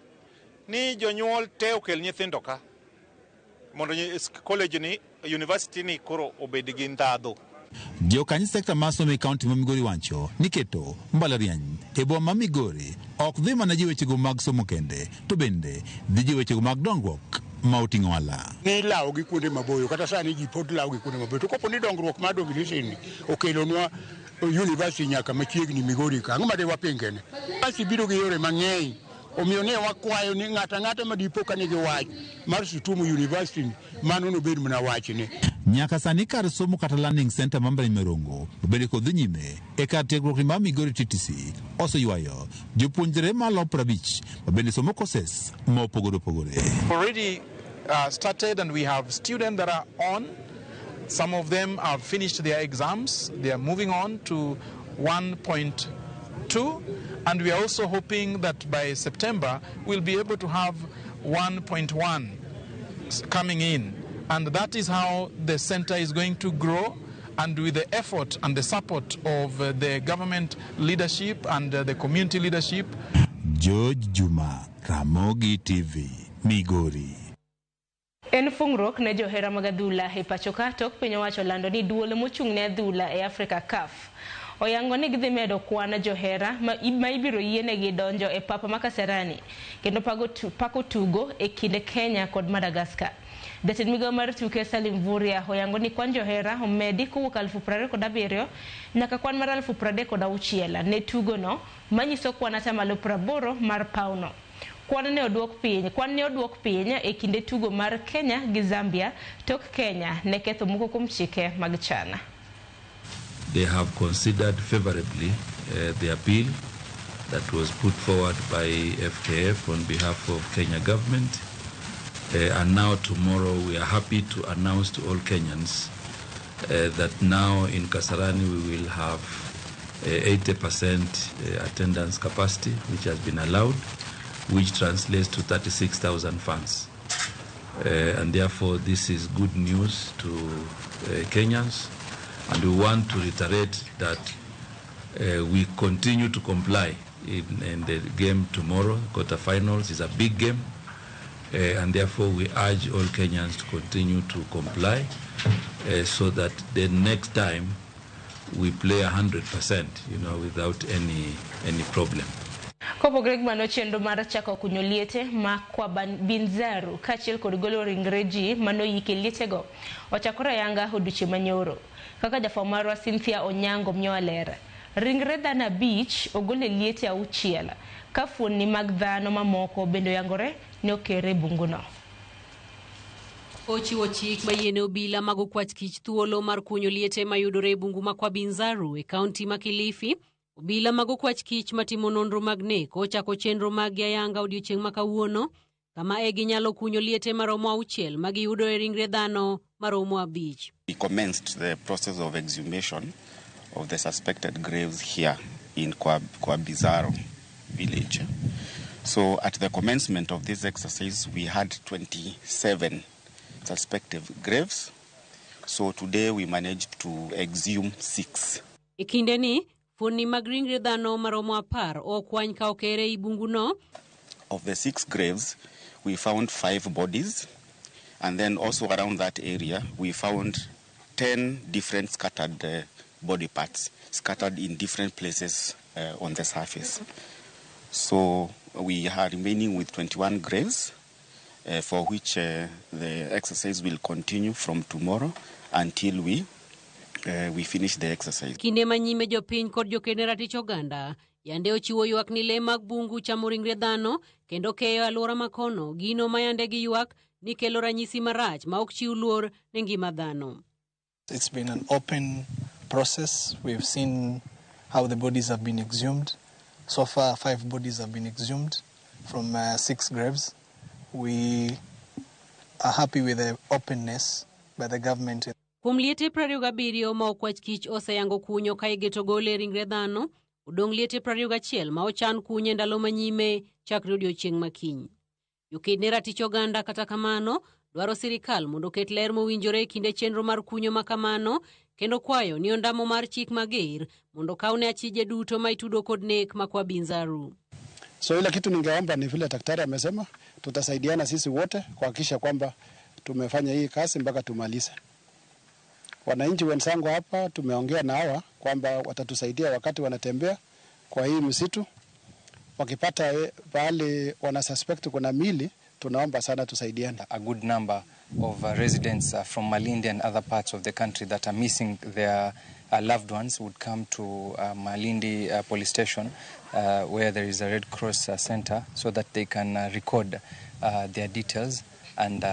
ni jonyuol te okel nyithindo ka mondo college ni university ni koro obed gi ndhadhu. Jokanyo sekta mar somo e kaunti ma Migori wacho ni keto mbalariany e boma ma Migori ok dhi mana ji wechego mag somo kende, to bende dhi ji wechego mag dongruok ma oting'o ohala. Ni lawo gi kuonde maboyo, kata sani ji pod lawo gi kuonde maboyo. To kopo ni dongruok mar dongruok ni okelonwa university nyaka machiegni Migori ka, ang'o ma de wapingene? University biro gi yore mang'eny, omiyo ne wakwayo ni ng'ato ang'ata ma dipo ka nigi wach mar Situmo University ni, mano nobed mana wachne. Nyaka sani kar somo kata learning center mar mbalariany mar Rongo obedo kod dhi nyime e kar tiegruok mar Migori TTC oseywayo jopuonjre malo 50 ma bende somo courses ma opogore opogore. Already started and we have students that are on Some of them have finished their exams. They are moving on to 1.2. And we are also hoping that by September, we'll be able to have 1.1 coming in. And that is how the center is going to grow. And with the effort and the support of the government leadership and the community leadership. George Juma, Ramogi TV, Migori. En fungruok ne johera mag adhula e pacho ka tok piny owacho lando ni duol mochung' ne adhula e Africa CAF oyango ni gidhi medo kwan johera ma ibiro yienegi donjo e pap ma Kasarani kendo pako tugo e kind Kenya kod Madagascar. Jatend migao mar tuke Salim Mvurya oyango ni kwan johera omedi kowuok 27,000 nyaka kwan mar 36,000 ne tugo no manyiso kwan 80% mar pawno. Kwan ne oduok piny e kinde tugo mar Kenya gi Zambia tok Kenya ne ketho moko kuom chike mag chana. They have considered favorably the appeal that was put forward by FKF on behalf of Kenya government. And now tomorrow we are happy to announce to all Kenyans that now in Kasarani we will have 80% attendance capacity, which has been allowed, which translates to 36,000 fans. And therefore this is good news to Kenyans. And we want to reiterate that we continue to comply in the game tomorrow. Quarterfinals is a big game. And therefore we urge all Kenyans to continue to comply so that the next time we play 100%, without any problem. Kopogore gi mano, chenro mar chako kunyo liete ma kwa Binzaru kaachiel kod golo ringre ji manoyik e lietego ochakore ayanga odiochieng' manyoro. Kaka jafwambo marwa Cynthia Onyango miyowa ler, ringre dhano 5 ogol e liete 6 ka fuonni mag dhano mamoko bende oyangore ni okere e bunguno. Ochiwo chik mayiene obila mag okwach kich thuolo mar kunyo liete mayudore e bungu ma kwa Binzaru e kaunti ma Kilifi. Obila mag okwach kich matimo nonro mag nek ochako chenro mag ayanga odiochieng' ma kawuono, kama e ginyalo kunyo liete maromo 6 magiyudo e ringre dhano maromo 5. We commenced the process of exhumation of the suspected graves here in Kwa Bizarro village. So at the commencement of this exercise, we had 27 suspected graves. So today we managed to exhume 6. E kinde ni, fuonni mag ringre dhano maromo 10 okwany ka okere e bunguno. Of the 6 graves, we found 5 bodies. And then also around that area, we found 10 different scattered body parts, scattered in different places on the surface. So we are remaining with 21 graves, for which the exercise will continue from tomorrow until we finish the exercise. Kinde manyime jopiny kod jokene ratich oganda yande ochiwo ywak ni le mag bungu chamo ringre dhano kendo keyo alwora makono, gino ma yande giywak ni kelo ranyisi marach ma ok chiw luor ne ngima dhano. It's been an open process. We've seen how the bodies have been exhumed. So far, 5 bodies have been exhumed from 6 graves. We are happy with the openness by the government. Kuom liete 27 ma okwach kich oseyango kunyo ka igeto gole ringre dhano, odong' liete 21 ma ochan kunyo e ndalo manyime chakre odiochieng' makiny. Joked ne ratich oganda kata kamano dwaro sirikal mondo oket ler mowinjore e kinde chenro mar kunyo ma kamano, kendo kwayo ni ondamo mar chik mager mondo kawne achije duto ma itudo kod nek ma kwa Binzaru. So ile kitu ningeomba ni vile daktari amesema, tutasaidiana sisi wote kuhakikisha kwamba tumefanya hii kazi mpaka tumalize. Wananchi wenzangu hapa tumeongea na hawa kwamba watatusaidia wakati wanatembea kwa hii msitu. Wakipata pahali wana suspect kuna mili, tunaomba sana tusaidiane. A good number of residents from Malindi and other parts of the country that are missing their loved ones would come to Malindi police station where there is a Red Cross center so that they can record their details and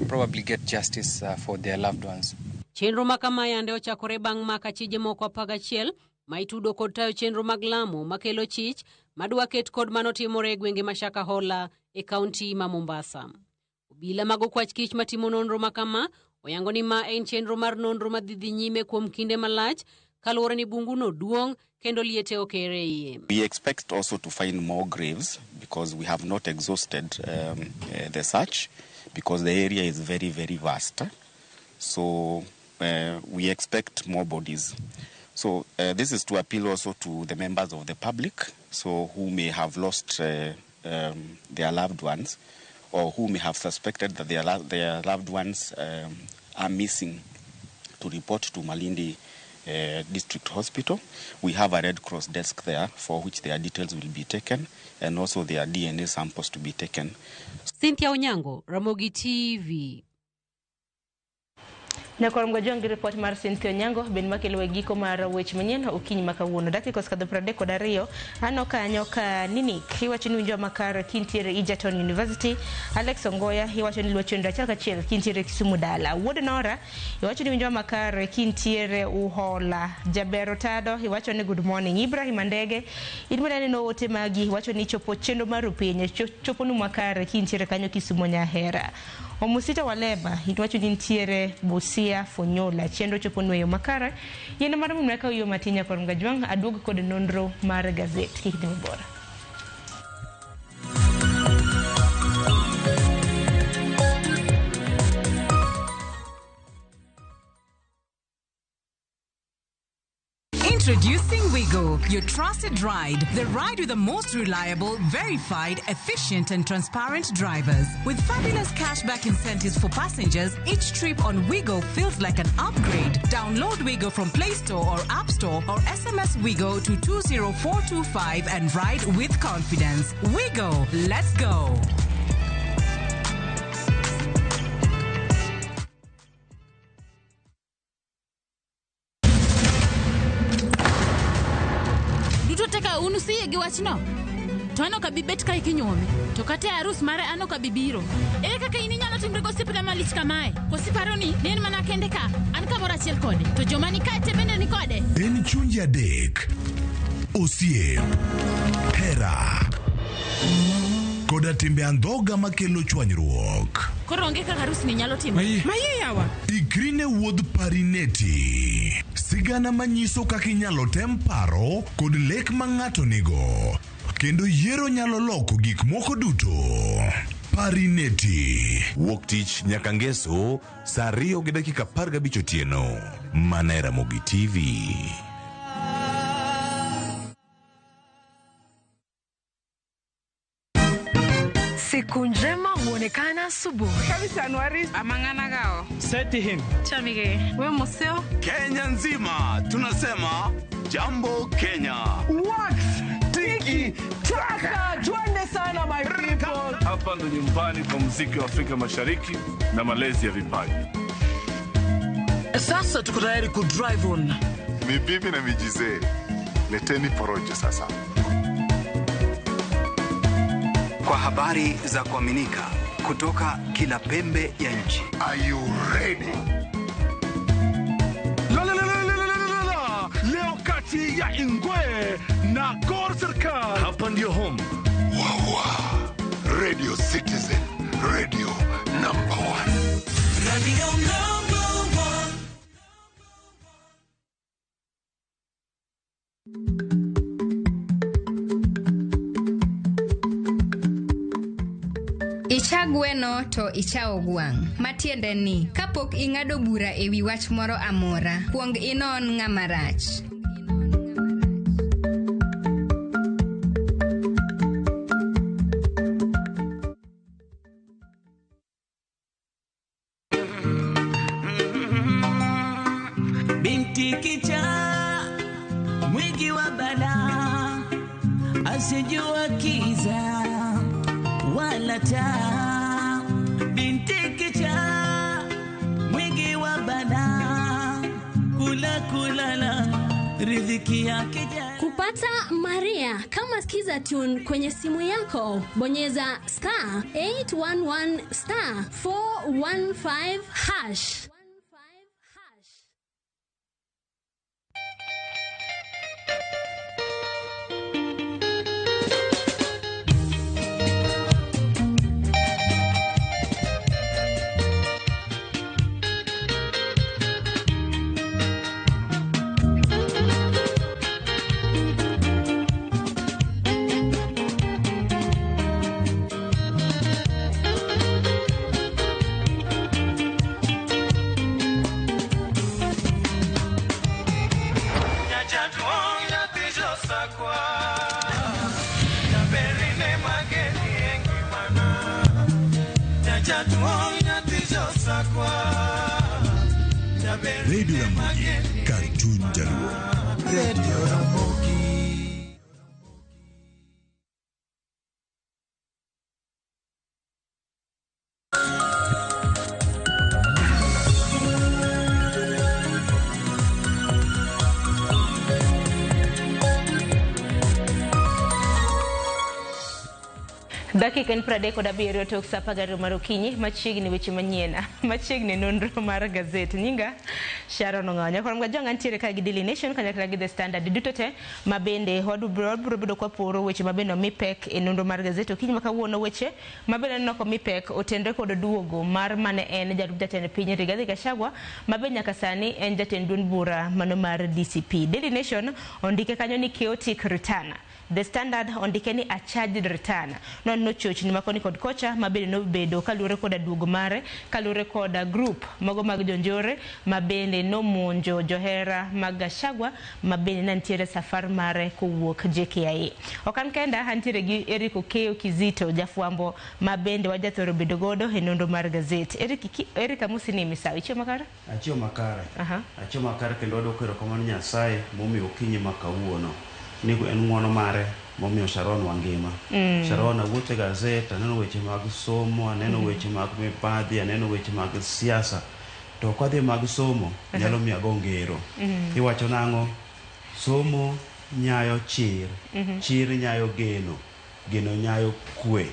probably get justice for their loved ones. Chenro ma kama yande ochakore bang' mako achije moko 11 ma itudo kod tayo chenro mag lamo makelo chich madwa ket kod manotimore e gwenge ma Shakahola e kaunti ma Mombasa. Obila mag okwach kich matimo nonro ma kama Oyango ni ma en chenro mar nonro madhi dhi nyime kuom kinde malach kaluwore ni bunguno duong' kendo liete okere iye. We expect also to find more graves because we have not exhausted the search because the area is very, very vast. So we expect more bodies. So this is to appeal also to the members of the public, so who may have lost their loved ones or who may have suspected that their loved ones are missing, to report to Malindi District Hospital. We have a Red Cross desk there for which their details will be taken and also their DNA samples to be taken. Cynthia Onyango, Ramogi TV. Nyakwar Mgajwang' gi report mar Cynthia Onyango ben makelo e giko mar weche manyien okinyi ma kawuono. Dakika osekadho 32 ano kanyo ka Ninik iwacho ni winjo makare kintiere Egerton University. Alex Ongoya iwacho ni luwo chenro achiel kachiel kintiere Kisumu dala. Wuod Nora iwacho ni winjo makare kintiere Uhola. Jabero Tado iwacho ni good morning. Ibrahim Andege in maneno ote magi iwacho ni chopo chenro mar piny chopo nu makare kintiere kanyo Kisumu Nyahera. Omusita Waleba iwacho ni nitiere Busia Fonyola chenro chopo nweyo makare yien mar mumlaka uyo matinya kor Mgajwang' aduog kod nonro mar gazet kik dhi mabor. Introducing Wigo, your trusted ride. The ride with the most reliable, verified, efficient and transparent drivers. With fabulous cashback incentives for passengers, each trip on Wigo feels like an upgrade. Download Wigo from Play Store or App Store or SMS Wigo to 20425 and ride with confidence. Wigo, let's go. Unusiye gi wachno to an ok abi bet kae kinyuome to kata e arus mare an ok abi biro. Ere kaka in inyalo timri gosiepna malich kamae? Koso iparo ni ne en mana kende ka an kamoro achiel kode to joma ni kae te bende ni kode? En chunje adek, osiep, hera koda timbe andhoga makelo chwanyruok. Koro onge kaka arus ni nyalo timore. Maye yawa. Ikri ne wuodh Parineti. Sigana manyiso kaka inyalo tem paro kod lek ma ng'ato nigo, kendo yiero nyalo loko gik moko duto. Parineti. Wuok tich nyaka ngeso saa 2:15 otieno. Mana e Ramogi TV. Siku njema huonekana asubuhi. Kabisa Anuari amangana gao. Seti him. Chamige. We museo. Kenya nzima tunasema jambo Kenya. Wax tiki taka. Twende sana my people. Hapa ndo nyumbani kwa muziki wa Afrika Mashariki na malezi ya vipaji. Sasa tuko tayari ku drive on. Mibibi na mijizee. Leteni porojo sasa. Kwa habari za kuaminika kutoka kila pembe ya nchi. Are you ready? La la la la la la la. Leo kati ya Ingwe na Gor Serikal. Hapa ndio home. Wawa. Radio Citizen, radio number 1. Radio number 1. Icha gweno to ichawo gwang'. Matiende ni, kapok ing'ado bura e wi wach moro amora, kuong inon ng'ama rach. Binti kichaa, mwingi wa balaa, asijua kiza wala taa. Binti kichaa, mwingi wa balaa, kula kulala, riziki yake. Kupata Maria kama Skiza Tune kwenye simu yako, bonyeza star 811 star 415 hash. Nyasakwa Jaber Radio Ramogi, kar chuny Jaluo. Radio Ramogi. Dakika en 37 tok sa 12 mar okinyi machiegni weche manyien machiegni nonro mar gazet nyinga Sharon Ong'onyo koro mga antiere ka gi Daily Nation kanyakla gi The Standard duto te ma bende wabiro bedo kwa poro weche ma bende omi pek e nonro mar gazet okinyi ma kawuono weche ma bende aneno komi pek otenre kod duogo mar mane en jalup jatend piny Rigathi Gachagua ma be nyaka sani en jatend duond bura mano mar DCP. Daily Nation ondike kanyo ni chaotic return. The Standard ondike ni a charged return. Noneno chochni makoni kod kocha ma bende nobedo kaluwore koda duogo mare kaluwore koda group mago mag jonjore ma bende nomonjo johera mag Gachagua ma bende ne nitiere safar mare kowuok JKIA. Ok an kenda antiere gi Eric Okeyo Kizito jafwambo ma bende wajathoro bedo godo e nonro mar gazet. Eric amosi ni misawa ichiemo makare? Achiemo makare. Achiemo makare kendo wadwoko erokamano Nyasaye momiyo okinyi ma kawuono. Nigo en ng'uono mare momiyo Sharon wangima. Sharon awuotho e gazet, aneno weche mag somo, aneno weche mag mibadhi, aneno weche mag siasa. To kadhi mag somo, nyalo miyo ago ngero. Iwacho nang'o? Somo nyayo chir, chir nyayo geno, geno nyayo kwe.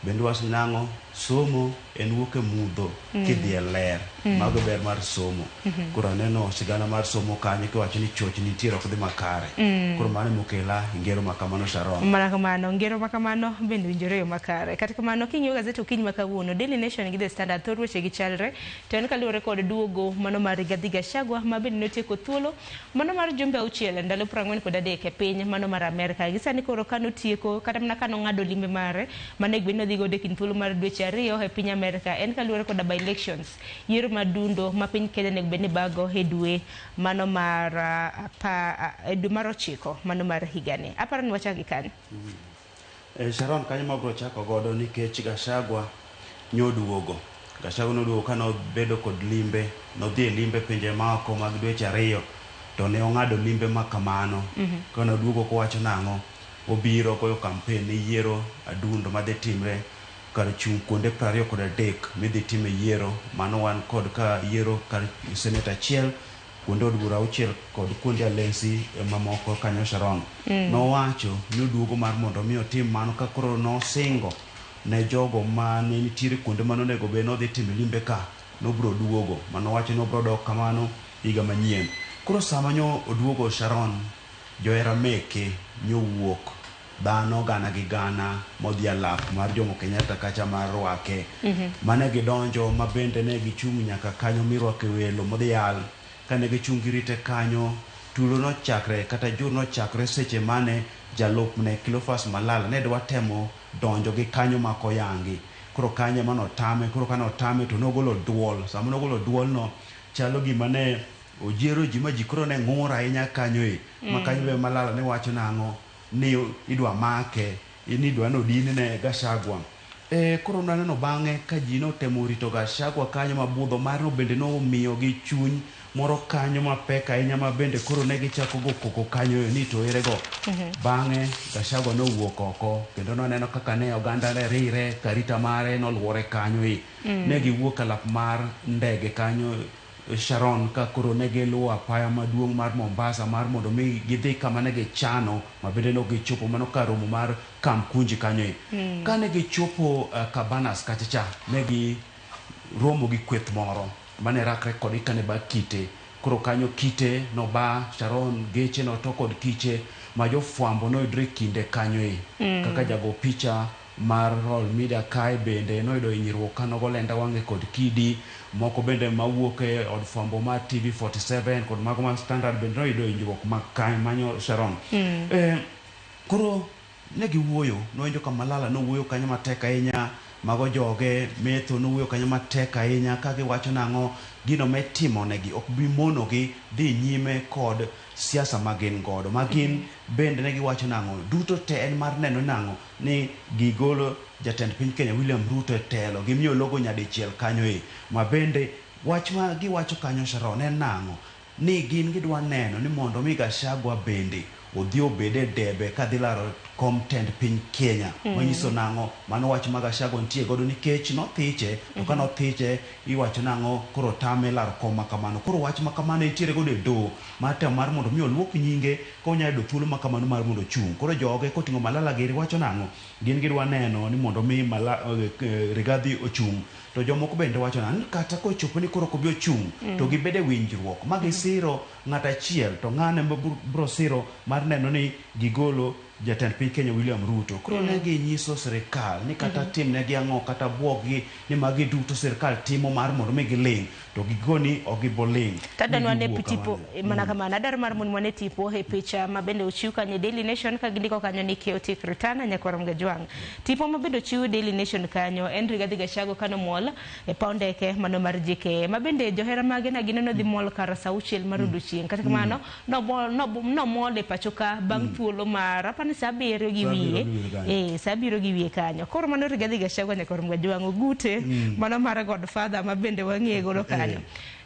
Bende wacho nang'o? Somo en wuok e mudho kidhi e ler. Mago ber mar somo. Koro aneno sigana mar somo kanyo kiwacho ni choch nitiere ok dhi makare. Koro mano emokela ngero ma kamano Sharon. Mana kamano, ngero ma kamano bende winjore e yo makare. Kata kamano, king'iyo gazet okinyi ma kawuono, Daily Nation gi The Standard thor weche gi chalre, to en kaluwore kod duogo mano mar Rigathi Gachagua ma bende notieko thuolo mano mar jumbe 6 ndalo 43 e piny mano mar Amerka. Gi sani koro kanotieko kata mana kanong'ado limbe mare mane gwen nodhi godo e kind thuolo mar dweche 2 e piny Amerka, en kaluwore koda by elections yiero madundo ma piny Kenya onego bed ni bago e dwe mano mar e dwe mar 9 mano mar higani. Aparo ni wachak gi kanyo. Sharon kanyo mabro chako godo nikech Gachagua nyoduogo. Gachagua noduogo ka nobedo kod limbe, nodhi e limbe pinje maoko mag dweche 2 to ne ong'ado limbe ma kamano. Ka noduogo kowacho nang'o, obiro goyo campaign ne yiero adundo madhi timre kar chung' kuonde 23 midhi time yiero. Mano wan kod ka yiero kar seneta 1, kuonde od bura 6 kod kuonde alensi mamoko kanyo Sharon. Nowacho ni oduogo mar mondo mi otim mano ka koro nosingo ne jogo mane nitiere kuonde mane onego bed ni odhi timo limbe ka nobro duogo. Mano wacho ni obro dok kamano higa manyien. Koro sama nyo oduogo Sharon, johera meke nyowuok dhano gana gi gana modhi alap mar Jomo Kenyatta kacha mar rwake. Mane gidonjo ma bende ne gichung' nyaka kanyo mirwake welo modhial. Kane gichung' girite kanyo, tulo nochakre kata jur nochakre seche mane jalupne Cleophas Malala ne dwa temo donjo gi kanyo mak oyangi. Koro kanyo ema notame, koro kane otame to nogolo duol. Sama nogolo duol no, chalo gima ne ojiero ji ma ji koro ne ng'ur ahinya kanyo e. Ma kanyo be Malala ne wacho nang'o ni idwa make, ni idwa nodin ne Gachagua. Koro naneno bang'e ka ji notemo rito Gachagua kanyo ma budho marno bende nomiyo gi chuny moro kanyo mapek ahinya ma bende koro ne gichako go koko kanyo ni to ere go. Bang'e Gachagua nowuok oko kendo noneno kaka ne oganda ne rire karita mare noluore kanyo e. Ne giwuok alap mar ndege kanyo Sharon ka koro ne giluwo apaya maduong' mar Mombasa mar mondo mi gidhi kama ne gichano ma bende ne ok gichopo mano kar romo mar Kamkunji kanyo e. Kane gichopo Cabanas kacha cha ne gi romo gi kweth moro mane rakre kodgi kane ba kite. Koro kanyo kite noba Sharon geche noto kod kiche ma jofwambo noyudre kinde kanyo e. Kaka jago picha mar Royal Media kae bende noyudo hinyruok kanogo lenda wang'e kod kidi moko bende mawuok e od fwambo mar TV47 kod mago mar Standard bende noyudo hinyruok ma kae manyo Sharon. Koro ne giwuoyo, nowinjo ka Malala nowuoyo kanyo matek ahinya Mago joge metho nowuoyo kanyo matek ahinya ka giwacho nang'o gino mitimonegi ok bi monogi dhi nyime kod siasa ma gin godo. Ma gin bende ne giwacho nang'o duto te en mar neno nang'o ni gigolo jatend piny Kenya William Ruto e telo gimiyo logo nyadichiel kanyo e. Ma bende wach ma giwacho kanyo Sharon en nang'o ni gin gidwa neno ni mondo mi Gachagua bende odhi obed e debe kadhi laro kom tend piny Kenya. Manyiso nang'o mano wach ma Gachagua nitie godo nikech nothiche to ka nothiche iwacho nang'o koro tame laro kom ma kamano. Koro wach ma kamano entiere godo e doho mar temo mar mondo mi oluok nyinge konya yudo thuolo ma kamano mar mondo ochung'. Koro joge koting'o Malala giri wacho nang'o gin gidwa neno ni mondo mi Rigathi ochung'. To jomoko bende wacho nang'o ni kata kochopo ni koro ok obi ochung' to gibed e winjruok ma gisiro ng'at achiel to ng'ane ma bro siro mar neno ni gigolo jatend piny Kenya William Ruto. Koro ne ginyiso sirikal ni kata timnegi ang'o kata buog-gi ni magi duto sirikal timo mar mondo mi giling' to gikoni ok giboling'. Tadwa ni wane giwuok tipo kamano. mana kamano adwaro mar mondo wane tipo e picha ma bende ochiw kanyo e Daily Nation ka gindiko kanyo ni chaotic return nyakwar Mgajwang'. Tipo ma bende ochiw Daily Nation kanyo en Rigathi Gachagua kanomol e paw ndeke mano mar JKIA ma bende johera mage na gineno dhi mol kar saa auchiel mar odiochieng'. Kata kamano nomol e pacho ka bang' thuolo mar apani saa abiriyo gi wiye. Saa abiriyo gi wiye kanyo. Koro mano Rigathi Gachagua nyakwar Mgajwang' ogute mano mar Godfather ma bende wang'eye godo kanyo.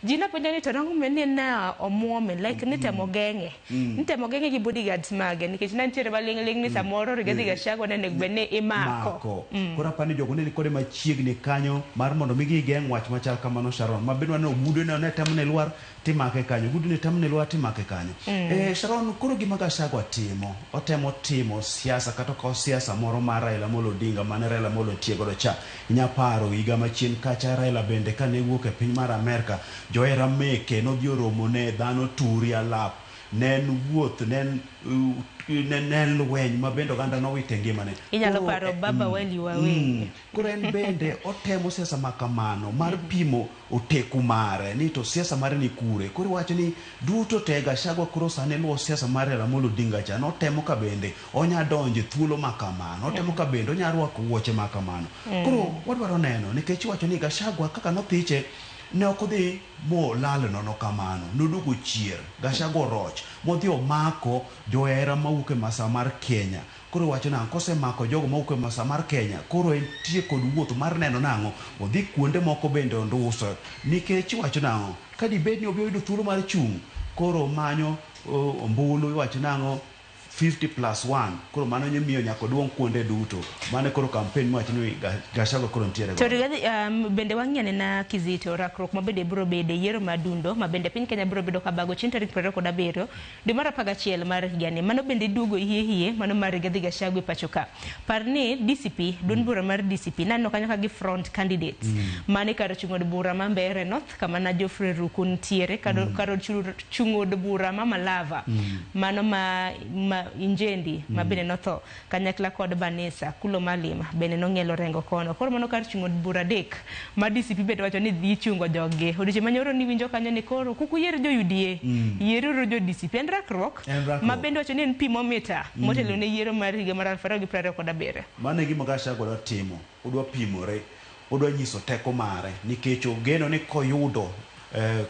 Ji napenjo ni to nang'o ni na omuome like nitemo geng'e. Nitemo geng'e gi bodyguards mage nikech ne nitiere maling' ling' ni samoro Rigathi Gachagua ne onego bed ni imako. Koro apani jogo ne ni kode machiegni kanyo mar mondo mi gigeng' wach machal kamano Sharon. Ma bende waneno ogudu ne temo ne lwar timake kanyo. Ogudu ne temo ne lwar timake kanyo. Sharon koro gima Gachagua timo, otemo timo siasa kata okawo siasa moro mar Raila Amolo Odinga mane Raila Amolo nitie godo cha. Inya paro higa machien kacha Raila bende kane wuok e piny mar Amerka, johera meke nodhi oromo ne dhano turi alap. Ne en wuoth, ne en lweny ma bende oganda nowito e ngimane. Inyalo paro baba while you were away. Koro en bende otemo siasa ma kamano mar pimo oteku mare ni to siasa mare ni kure. Koro iwacho ni duto te Gachagua koro sani luwo siasa mar Raila Amolo Odinga cha. Notemo ka bende onya donjo e thuolo ma kamano. Otemo ka bende onya rwako wuoche ma kamano. Koro wadwaro neno nikech iwacho ni Gachagua kaka nothiche ne ok odhi molal nono kamano. Noduogo chier. Gachagua oroch. Modhi omako johera mawuok e masawa mar Kenya. Koro iwacho nang'o kosemako jogo mawuok e masawa mar Kenya koro entie kod wuoth mar neno nang'o odhi kuonde moko bende onduso nikech iwacho nang'o ka dibed ni obiro yudo thuolo mar chung' koro manyo ombulu iwacho nang'o 50+1 koro mano nyamiyo nyaka oduong' kuonde duto. Mano koro campaign miwacho ni Gachagua koro nitiere To godo. Rigathi, bende wang'iyo nena Kizito rakruok ma bende biro bede yiero madundo ma bende piny Kenya biro bedo kabago chieng' tarik 27 dwe mar 11 mar higani. Mano bende duogo hie hie mano mar Rigathi Gachagua e pacho ka. Par ni DCP, duond bura mar DCP naneno kanyo ka gi front candidates. Mane kar chung' od bura ma Mbeere North kama na Geoffrey Ruku nitiere kar od chung' od bura ma Malava. Mano ma Injendi ma bende notho kanyakla kod Banisa Kulo Malima bende nong'ielo rengo kono. Koro mano kar chung' od bura adek ma DCP bende wacho ni dhi chungo joggi. Odiochieng' manyoro ni winjo kanyo ni koro kik uyier jo UDA, yieruru jo DCP. En rakruok ma bende wacho ni en pimometer motelo ne yiero mar higa mar 2027. Mano e gima Gachagua dwa timo. Odwa pimore, odwa nyiso teko mare nikech ogeno ni koyudo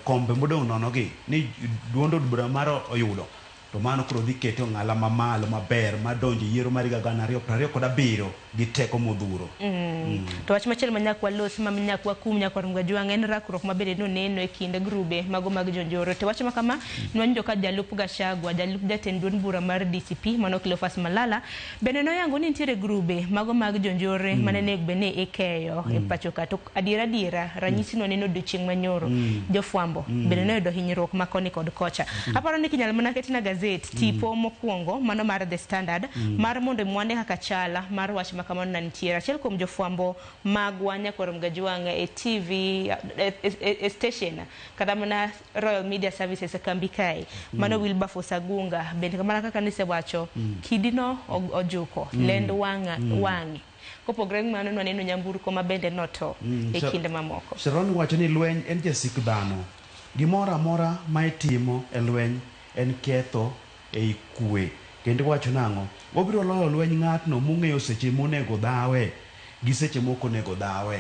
kombe modong' nono gi ni duond od bura mare oyudo to mano koro dhi kete ong'ala mamalo maber mar donjo e yiero mar higa 2027 gi teko modhuro. To wach machielo ma nyaka walos ma nyaka wakum nyakwar Mgajwang' en rakruok ma bende noneno e kind grube mago mag jonjore. To wach ma kama nwanjo ka jalup Gachagua, jalup jatend duond bura mar DCP mano Cleophas Malala bende noyango ni nitiere grube mago mag jonjore mane onego bed ni ikeyo e pacho ka. To adiera adiera ranyisi noneno odiochieng' manyoro jofwambo bende noyudo hinyruok ma koni kod kocha. Aparo ni kinyalo mana ketna gazet tipo mokwongo mano mar The Standard mar mondo mwane kaka chala mar wach ma kamano na nitiere. Achiel kuom jofwambo magwa nyakwar Mgajwang' e TV e station kata mana Royal Media Services e kambi kae mano Wilberforce Agunga bende mana kaka nisewacho kidino ojuko lend wang'e. Kopogore gi mano nwaneno nyamburko ma bende noto e kinde mamoko. Sharon wacho ni lweny en jasik dhano. Gimoro amora ma itimo e lweny en ketho ei kwe. Kendo iwacho nang'o? Obiro loyo lweny ng'atno mong'eyo seche monego dhawe. Gi seche moko onego dhawe.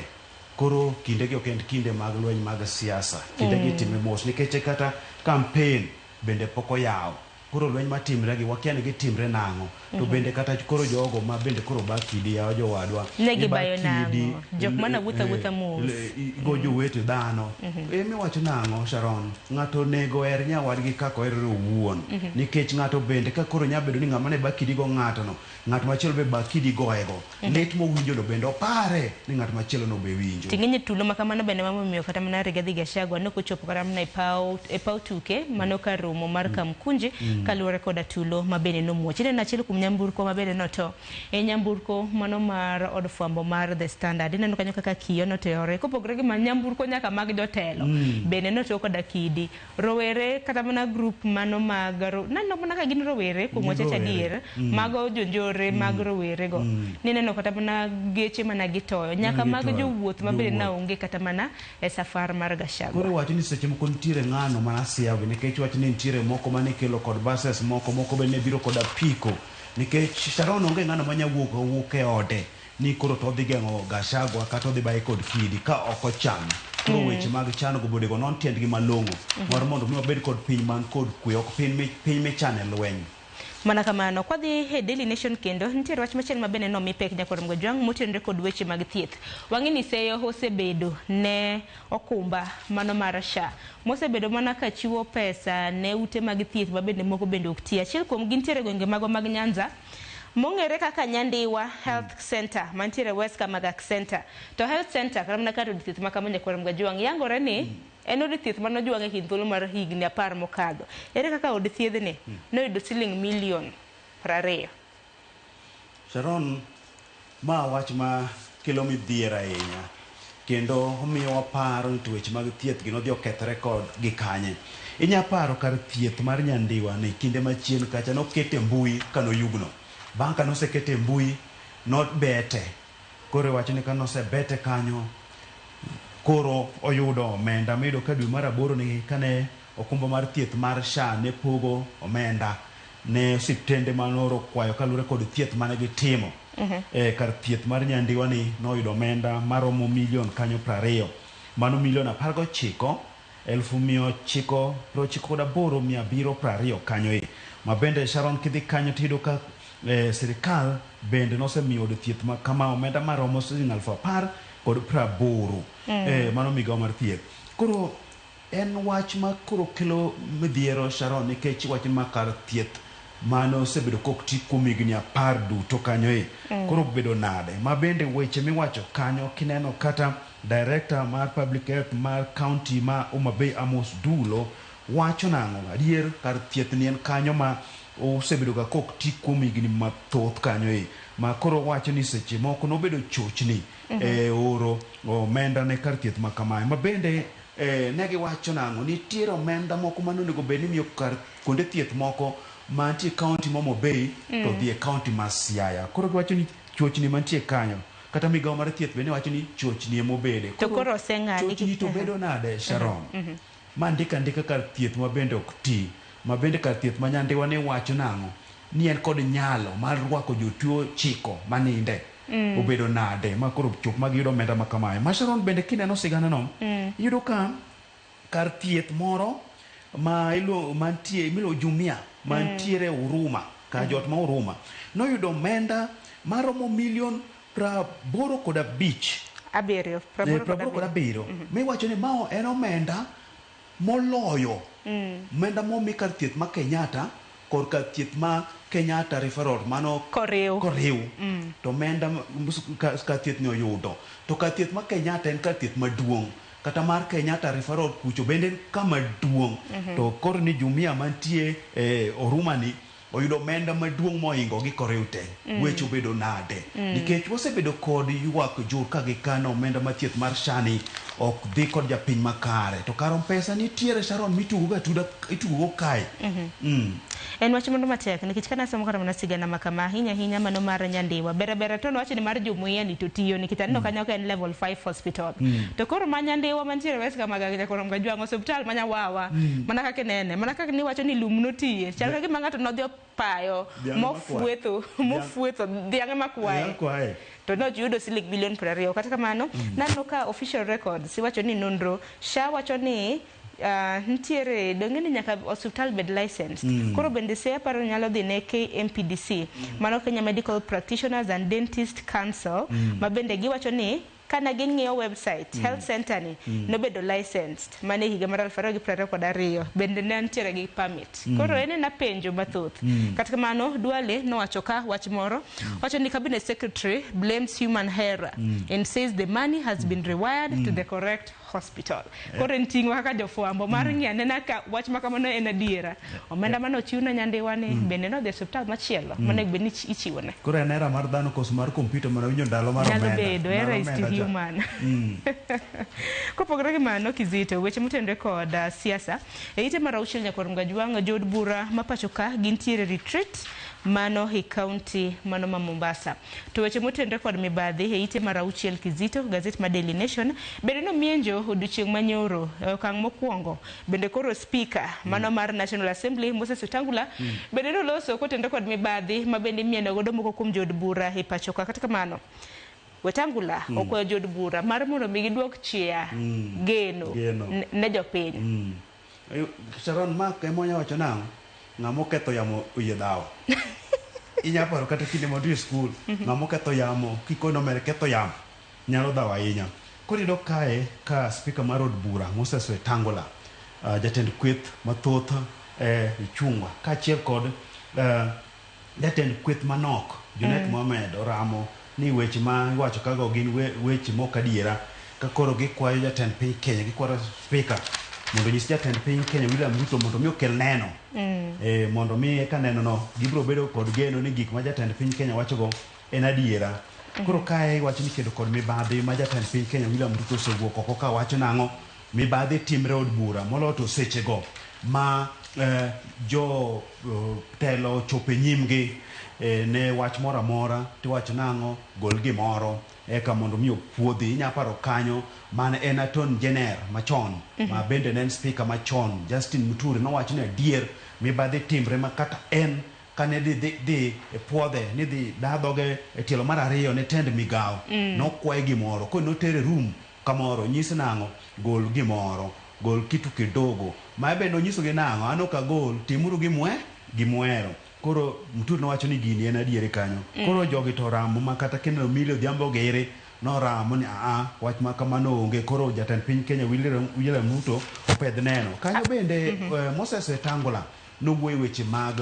Koro kindegi ok en kinde mag lweny mag siasa. Kindegi itime mos nikech kata campaign bende pok oyaw. Koro lweny matimre gi wakia ni gitimre nang'o. To bende kata koro jogo ma bende koro ba kidi yawa jowadwa. Ne Iba gibayo kidi, nang'o? Jok mane wuotho awuotha mos. Go jowete dhano. Emiwacho nang'o Sharon? Ng'ato onego oher nyawadgi kaka oherore owuon. Nikech ng'ato bende ka koro nya bedo ni ng'ama ne ba kidi go ng'ato no, ng'at machielo be ba kidi goye go. Lit mowinjo no bende opare ni ng'at machielo no be winjo. Ting'enye tulo ma kamano bende momiyo kata mana Rigathi Gachagua ne ok ochopo kata mana e paw tuke mano kar romo mar Kamkunji kaluwore koda tulo ma bende nomuoch. Ineno achiel kuom nyamburko ma bende noto e nyamburko mano mar od fwambo mar The Standard. Ineno kanyo kaka kiyo noteyore kopogore gi ma nyamburko nyaka mag jotelo bende noto koda kidi. Rowere kata mana group mano mag naneno mana ka gin rowere kuom Gin wach rowere. adier mago jonjore mag rowere go. Nineno kata mana geche mana gitoyo nyaka mag gitoyo. jowuoth ma bende Jowuoth. naonge kata mana e safar mar Gachagua. Koro iwacho ni seche moko nitiere ng'ano mana siawi nikech wach ni nitiere moko mane kelo kod buses moko moko bende biro kod apiko nikech Sharon onge ng'ano manya wuok wuok e ode ni koro to odhi geng'o Gachagua kata odhi baye kod kidi ka ok ochan. Koro weche mag chano go bonego non tiendgi malong'o mar mondo mi wabed kod piny man kod kwe ok piny michane lweny. Mana kamano, kwadhi e Daily Nation kendo, nitiere wach machielo ma bende nomi pek Nyakwar Mgajwang' motenore kod weche mag thieth. Wang'e ni seyo osebedo ne okumba mano mar SHA, mosebedo mana ka chiwo pesa ne ute mag thieth ma bende moko bende ok ti. Achiel kuom gi nitiere gwenge magwa mag Nyanza, mong'ere kaka Nyandiwa Health Center mantiere West Kamagak Center. To Health Center kata mana kar od thieth ma kama Nyakwar Mgajwang' yangore ni en od thieth mane ojwang' e kind thuolo mar higni 10 mokadho. Ere kaka od thiedhni noyudo siling milion 20? Sharon, ma wach ma kelo midhiero ahinya kendo omiyo waparo ni to weche mag thieth gi nodhi okethore kod gi kanye. Inya paro kar thieth mar Nyandiwa ni kinde machien kacha nokete mbui kanoyugno. Bang' kanosekete mbui nobete. Koro iwacho ni kanosebete kanyo koro oyudo omenda miyudo ka dwe mar aboro ni kane okumba mar thieth mar SHA ne pogo omenda ne osiptende mane kwayo kaluwore kod thieth mane gitimo. Kar thieth mar Nyandiwa ni noyudo omenda maromo milion kanyo 20. Mano milion 19 998,720 kanyo e. Ma bende Sharon kidhi kanyo tiyudo ka sirikal bende nosemiyo od thieth ma kama omenda maromo siling 10,000 kod 80. Mano migawo mar thieth. Koro en wach ma koro kelo midhiero Sharon nikech wach ma kar thieth mane osebedo kok ti kuom higni 10 duto kanyo e. Koro bedo nade? Ma bende weche miwacho kanyo kineno kata director mar public health mar county ma Homa Bay Amos Dulo wacho nang'o? Adier kar thieth ni en kanyo ma osebedo ga kok ti kuom higni mathoth kanyo e. Ma koro wacho ni seche moko nobedo chochni oro omenda ne kar thieth ma kamae. Ma bende ne giwacho nang'o? Nitiere omenda moko mane onego bed ni miyo kar kuonde thieth moko mantie county ma Homa Bay to dhi e county ma Siaya. Koro giwacho ni chochni mantie kanyo kata migawo mar thieth bende wacho ni chochni emobede. To koro oseng'adi. Chochni to bedo nade Sharon? Ma ndika ndika kar thieth ma bende ok ti. Ma bende kar thieth ma Nyandiwa ne wacho nang'o? Ni en kod nyalo mar rwako jotuo 9 maninde. Obedo nade ma koro chop ma giyudo omenda ma kamae. Ma Sharon bende kineno sigana no, iyudo ka kar thieth moro ma iluongo mantie miluongo Jumia mantiere Huruma, kar jot ma Huruma noyudo omenda maromo milion 85. Abiriyo, 87. Miwacho ni mao en omenda moloyo omenda momi kar thieth ma Kenyatta kod kar thieth ma Kenyatta Referral mano koriw. To omenda kar thieth ni oyudo. To kar thieth ma Kenyatta en kar thieth maduong'. Kata mar Kenyatta Referral kucho bende en kama duong'. To koro ni Jumia mantie Huruma ni oyudo omenda maduong' mohingo gi koriw te. Weche obedo nade? Nikech wasebedo kod ywak jur ka gikano omenda ma thieth mar SHA ni ok dhi kod japiny makare. To kar pesa nitiere Sharon mitugo ga tuda itugo go kae. En wach mondo matek nikech kana somo kata mana sigana ma kama ahinya ahinya mano mar Nyandiwa. Bere bere to nowacho ni mar Jumuiya ni to tiyo nikech aneno kanyo ka en level 5 hospital. To koro ma Nyandiwa mantiere West Kamaga Nyakwar Mgajwang' osiptal ma Nyawawa. Mana kaka inene, mana kaka niwacho ni lum notiye. Chal ka gima ng'ato nodhi opayo mofuetho dhiang'e makwaye. To noyudo siling bilion 20. Kata kamano, naneno ka official records iwacho ni nonro SHA wacho ni nitiere donge ni nyaka osiptal bed licensed. Koro bende se aparo ni nyalo dhi ne KMPDC, mano Kenya Medical Practitioners and Dentist Council, ma bende giwacho ni kana ging'iyo website, health center ni nobedo licensed mane higa mar 2022, bende ne nitiere gi permit. Koro en ena penjo mathoth. Kata kamano, Duale nowacho ka wach moro wacho ni cabinet secretary blames human error and says the money has been rewired to the correct hospital. Koro en ting'wa kaka jofwambo mar ng'iyo anena ka wach ma kamano en adiera. Omenda mane ochiw ne Nyandiwa ni bende nodhi e osiptal machielo monego bed ni ichiwone. Koro en era mar dhano koso mar kompyuta mana winjo ndalo mar Nyalo omenda. bedo, Mar error is omenda to cha. human. Kopogore gi mano, Kizito, weche motenore kod siasa e ite mar auchiel nyakwar Mgajwang', jood bura ma pacho ka gintiere retreat mano e county mano ma Mombasa. To weche motenore kod mibadhi e ite mar auchiel, Kizito, gazet ma Daily Nation bende nomienjo odiochieng' manyoro e okang' mokwongo. Bende koro speaker mano mar National Assembly Moses Wetangula bende noloso kotenore kod mibadhi ma bende imieno godo moko kuom jood bura e pacho ka. Kata kamano, Wetangula okwayo jood bura mar mondo mi giduok chia geno, Geno. ne jopiny. Sharon, ma ema onya wacho nang'o? Ng'ama oketho yamo oyie dhawo. Inya paro kata kinde ma wadhi e skul, ng'ama oketho yamo kikono omer ketho yamo nyalo dhawo ahinya. Koro iyudo kae ka spika mar od bura Moses Wetangula, jatend kweth mathoth Ichung'wa kaachiel kod jatend kweth manok Junet Mohamed oramo ni weche ma iwacho kago gin weche mok adiera, ka koro gikwayo jatend piny Kenya, gikwayo spika mondo onyis jatend piny Kenya William Ruto mondo mi okel neno. Mondo mi eka neno no gibiro bedo kod geno ni gik ma jatend piny Kenya wachogo en adiera. Koro kae iwacho ni kedo kod mibadhi ma jatend piny Kenya William Ruto osewuok oko ka wacho nang'o, mibadhi timre od bura moloyo to sechego ma jo telo ochopo e nyimgi ne wach moro amora tiwacho nang'o, gol gimoro eka mondo mi opuodhi. Inya paro kanyo mane en Attorney General machon, ma bende ne en speaker machon Justin Muturi nowacho ni adier mibadhi timre ma kata en kane dhi e puodhe ni dhi da dhoge e tielo mar ariyo ne tend migawo, nokwaye gimoro, koro notere room kamoro nyise nang'o, gol gimoro, gol kitu kidogo, ma bende onyisogi nang'o, an ok agol, timuru gimuhero. Koro Muturi nowacho ni gini en adieri kanyo. Koro jogi to oramo ma kata kineno Millie Odhiambo giri noramo ni aa wach ma kamano onge. Koro jatend piny Kenya William Ruto opedh neno kanyo bende. Moses Wetangula nowuoyo weche mag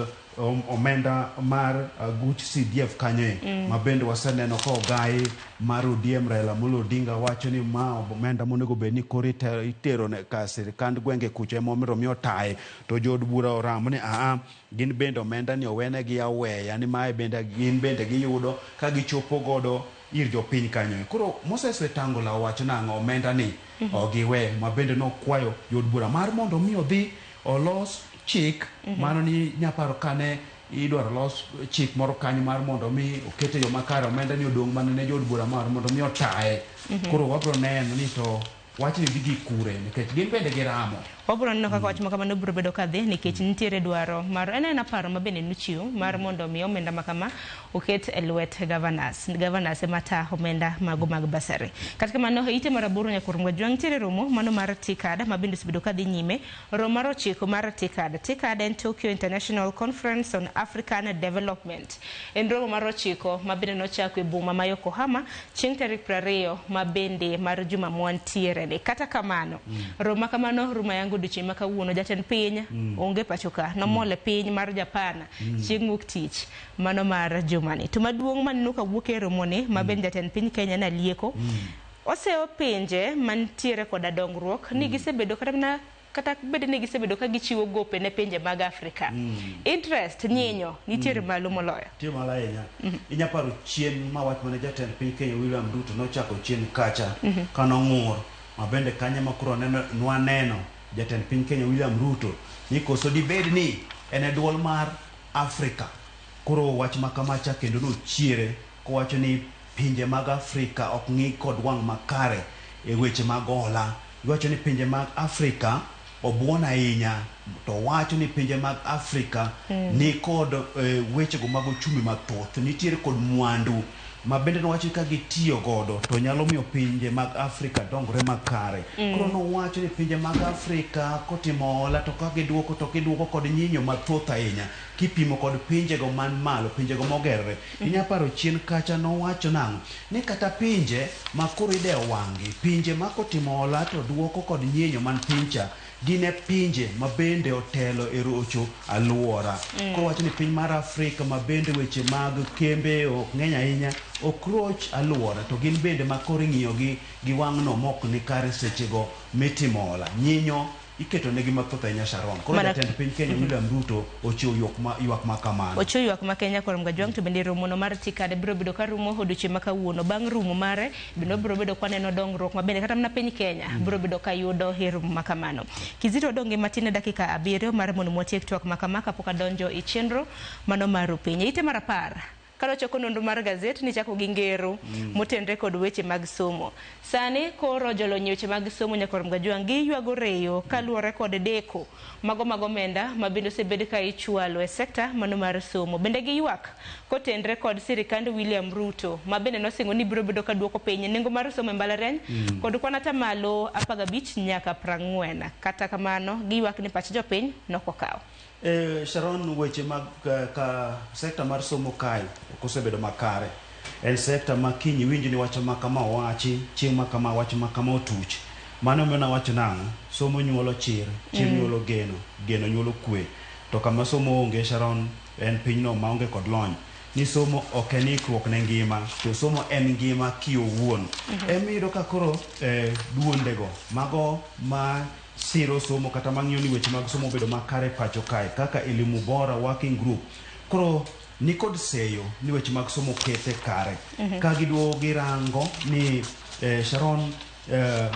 omenda mar guch CDF kanyo ma bende waseneno ka ogai mar ODM Raila Amolo Odinga wacho ni ma omenda monego bed ni koro itero ne ka sirikand gwenge kucho ema mondo mi otaye, to jood bura oramo ni aa gin bende omenda ni owenegi aweya ni mae bende gin bende giyudo ka gichopo godo ir jopiny kanyo. Koro Moses Wetangula owacho nang'o, omenda ni ok giwe, ma bende nokwayo jood bura mar mondo mi odhi olos chik mano ni nyaparo kane idwaro los chik moro kanyo mar mondo mi oket e yo makare omenda ni odong' mana ne jood bura mar mondo mi otaye. Koro wabro neno ni to wachni dhi gi kure nikech gin bende giramo. Wabro neno kaka wach ma kamano biro bedo kadhi nikech nitiere dwaro mar en aena paro ma bende nochiw mar mondo mi omenda ma kama oket e lwet governors. Governors ema ta omenda mago mag bursary. Kata kamano, e ite mar aboro nyakwar Mgajwang' nitiere romo mano mar TICAD ma bende osebedo kadhi nyime. Romo mar ochiko mar TICAD. TICAD en Tokyo International Conference on African Development. En romo mar ochiko ma bende nochako e boma ma Yokohama chieng' tarik 20 ma bende mar juma mwantiere ni. Kata kamano, romo ma kamano rumo yango odiochieng' ma kawuono. Jatend piny onge pacho ka, nomol e piny mar Japan chieng' wuok tich mano mar jumani. To maduong' maneno kawuok e romoni ma bende jatend piny Kenya nalieko, oseyo pinje mantiere koda dongruok ni gisebedo kata mana kata bed ni gisebedo ka gichiwo gope ne pinje mag Afrika. Interest nyinyo nitiere malo moloyo. Nitie malo ahinya. Inya paro chien ma wach mane jatend piny Kenya William Ruto nochako chien kacha kanong'ur ma bende kanyo ma koro nwaneno jatend piny Kenya William Ruto ni koso dibed ni en e duol mar Afrika. Koro wach ma kamacha kendo nochiere kowacho ni pinje mag Afrika ok ng'i kod wang' makare e weche mag hola. Iwacho ni pinje mag Afrika obuon ahinya, to wacho ni pinje mag Afrika ni kod wechego mag ochumi mathoth, nitiere kod mwandu. Ma bende nowacho ni ka gitiyo godo to nyalo miyo pinje mag Afrika dongre makare. Koro nowacho ni pinje mag Afrika kotimo hola to ka giduoko to giduoko kod nyinyo mathoth ahinya kipimo kod pinjego man malo, pinjego mogerore. Inya paro chien kacha nowacho nang'o? Ni kata pinje ma koro idewo wang'gi, pinje ma kotimo hola to duoko kod nyinyo man piny cha, gin e pinje ma bende otelo e rocho aluora. Koro wacho ni piny mar Afrika ma bende weche mag kembe ok ng'eny ahinya, ok roch aluora to gin bende ma koro ing'iyogi gi wang'no mok ni kare sechego mitimo hola. Nyinyo iketo negi mathoth ahinya Sharon. Koro jatend piny Kenya William Ruto ochiwo ywak ma, ywak ma kamano. Ochiwo ywak ma Kenya kuom Gajwang' to bende romono mar TICAD biro bedo ka rumo odiochieng' ma kawuono. Bang' rumo mare bende wabiro bedo ka waneno dongruok ma bende kata mana piny Kenya biro bedo ka yudo e romo ma kamano. Kizito odong' gi matin ne dakika 7 mar mondo watiek twak ma kama kapok adonjo e chenro mano mar rupiny. E ite mar 10 kane ochoko nonro mar gazet nichako gi ngero motenre kod weche mag somo. Sani koro jolony e weche mag somo nyaka Gajwang' giywago reyo kaluwore kod deko mago mag omenda ma bende osebed ka ichwalo e sekta mano mar somo. Bende giywak kotenre kod sirikand William Ruto ma bende nosingo ni biro bedo ka duoko piny nengo mar somo e mbalariany kod kwan atamalo 15 nyaka 40. Kata kamano giywak ni pach jopiny nokokawo. Sharon, weche mag ka sekta mar somo kae ok osebedo makare. En sekta ma kiny iwinj ni wach ma kama owachi, chieng' ma kama wach ma kama otuch. Mano omiyo nawacho nang'o? Somo nyuolo chir, chir nyuolo geno, geno nyuolo kwe. To kama somo onge Sharon, en pinyno maonge kod lony. Ni somo ok en ikruok ne ngima, to somo en ngima kiowuon. Emiyudo ka koro duondego, mago ma siro somo kata mang'iyo ni weche mag somo obedo makare pacho kae kaka Elimu Bora Working Group. Koro nikod seyo ni weche mag somo kete kare. Ka giduogo girango ni Sharon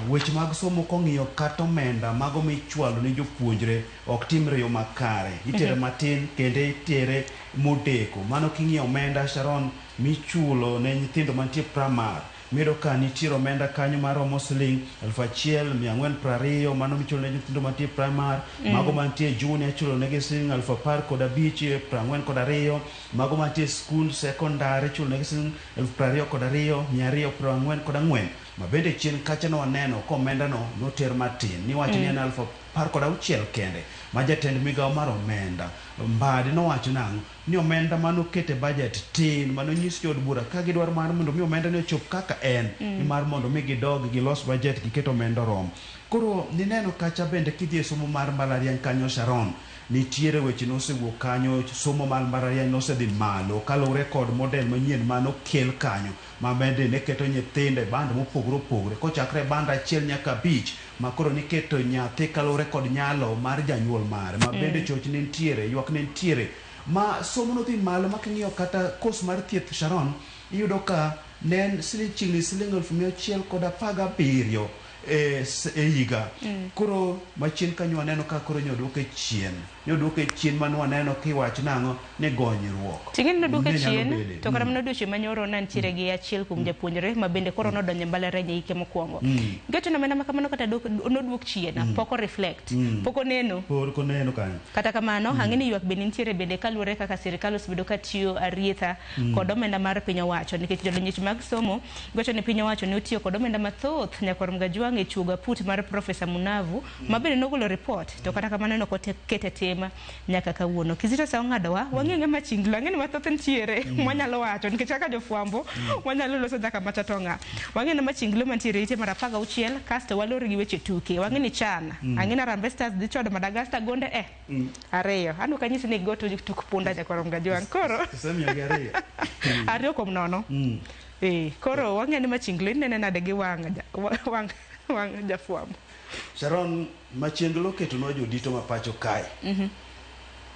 weche mag somo kong'iyo kata omenda mago michwalo ne jopuonjre ok timre yo makare. Itere matin kendo itere modeko. Mano king'iyo omenda Sharon michulo ne nyithindo mantie primary. Miyudo ka nitiere omenda kanyo maromo siling 1420 mano michulo ne nyithindo mantie primary, mago mantie junior ichulo negi siling 10542, mago mantie skund secondary ichulo negi siling 22244. Ma bende chien kacha ne waneno ka omenda no noter matin, niwacho ni en 16,000 kende. Ma jatend migawo mar omenda Mbadi nowacho nang'o? Ni omenda manoket e budget tin, manonyis jood bura ka gidwaro mar mondo mi omenda ni ochop kaka en, ni mar mondo mi gidog gilos budget giket omenda orom. Koro nineno kacha bende kidhi e somo mar mbalariany kanyo Sharon, nitiere weche nosewuok kanyo, somo mar mbalariany nosedhi malo kaluwore kod model manyien manokel kanyo, ma bende ne keto nyithindo e band mopogore opogore, kochakre e band 1 nyaka 5, ma koro niketo nyathi kaluwore kod nyalo mar janyuol mare, ma bende choch ne nitiere, ywak ne nitiere, ma somo nodhi malo ma king'iyo kata kos mar thieth Sharon, iyudo ka ne en siling chiegni siling 1,617 e higa. Koro machien kanyo waneno ka koro nyoduoke chien. Nyoduoke chien mane waneno kiwacho nang'o ni gonyruok. Ting'eni noduoke Ne nyalo chien, bede. to kata mana odiochieng' manyoro ne nitiere gi achiel kuom japuonjre ma bende koro nodonjo e mbalariany e hike mokwongo. Nikech omenda ma kamano kata noduok chien, pok o reflect, pok oneno. Pok oneno kanyo. Kata kamano, ang'e ni ywak bende nitiere bende kaluwore kaka sirikal osebedo ka tiyo arietha kod omenda mar piny owacho, nikech jolony weche mag somo giwacho ni piny owacho ne otiyo kod omenda mathoth nyakwar Mgajwang' e chuogo aput mar Profesa Munavu, ma bende nogolo report, to kata kamano ne ok okete tim nyaka kawuono. Kizito sa ong'adowa, wang'e ng'ama chinglo, ang'e ni mathoth nitiere, mwanyalo wacho, nikech kaka jofwambo, wanyalo loso nyaka macha to ng'a. Wang'e ng'ama chinglo mantiere ite mar 16, kasto walor gi weche tuke. Wang'e ni chan, ang'e ni Harambee Stars dhi chwado Madagascar gonde 2. An ok anyisi ni go tuk punda nyakwar Mgajwang'. Koro Osemiyogi 2. 2 kuom 0. Koro wang'e ni machinglo inene nade gi wang' jafwambo. Sharon, machinglo oketonwa jodito ma pacho kae.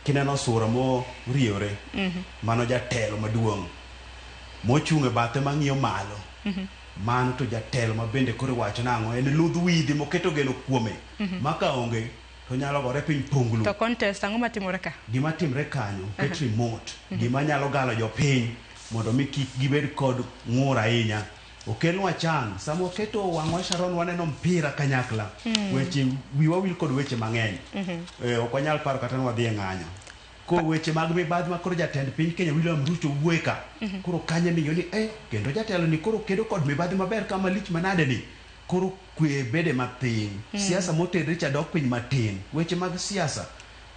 Kineno sura moriewre, mano jatelo maduong' mochung' e bathe mang'iyo malo. Mano to jatelo ma bende koro iwacho nang'o, en ludh widhi moketo geno kuome. Ma ka onge to nyalo gore piny punglu. To contest ang'o matimore ka? Gima timre kanyo, oket remote, gima nyalo galo jopiny mondo mi kik gibed kod ng'ur ahinya. Okelnwa chan, sama waketo wang'wa Sharon waneno mpira kanyakla. Weche wiwa wil kod weche mang'eny. Ok wanyal paro kata ni wadhi e ng'anyo. Ko weche mag mibadhi ma koro jatend piny Kenya William Ruto wuoye ka. Koro kanyo miyo ni kendo jatelo ni koro kedo kod mibadhi maber kama lich manade ni. Koro kwe bede mapiny. Siasa motenre cha dok piny matin. Weche mag siasa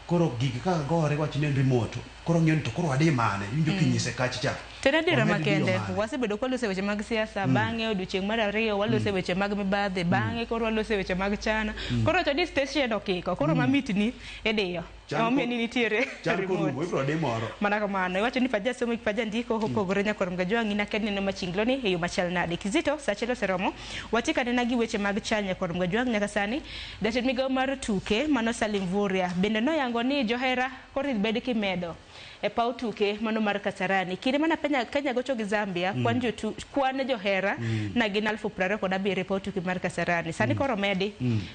koro gigi kaka gore wach ni en remote. Koro ng'iyo ni to koro wadhi mane. Iwinjo kinyise kacha cha. To en adiera Wamed diyo makende, mane. wasebedo kwaloso e weche mag siasa, bang'e odiochieng' mar ariyo waloso e weche mag mibadhi, bang'e koro waloso e weche mag chana. Koro to ni station okiko, koro mamitni idiyo. Chan Emomiyo ni nitiere Chan remote. korumo, ibiro di moro. Mana kamano, iwacho ni paja somo gi paja ndiko opogore nyakwar Mgajwang' in akia ni neno machinglo ni e yo machal nade. Kizito, sa achiel oseromo, watik anena gi weche mag chan nyakwar Mgajwang' nyaka sani. Jatend migawo mar tuke mano Salim Mvurya bende noyango ni johera koro bed kimedo e paw tuke mano mar Kasarani. Kinde mana Kenya gocho gi Zambia, kwan johera na gin 27,000 e paw tuke mar Kasarani. Sani koro medi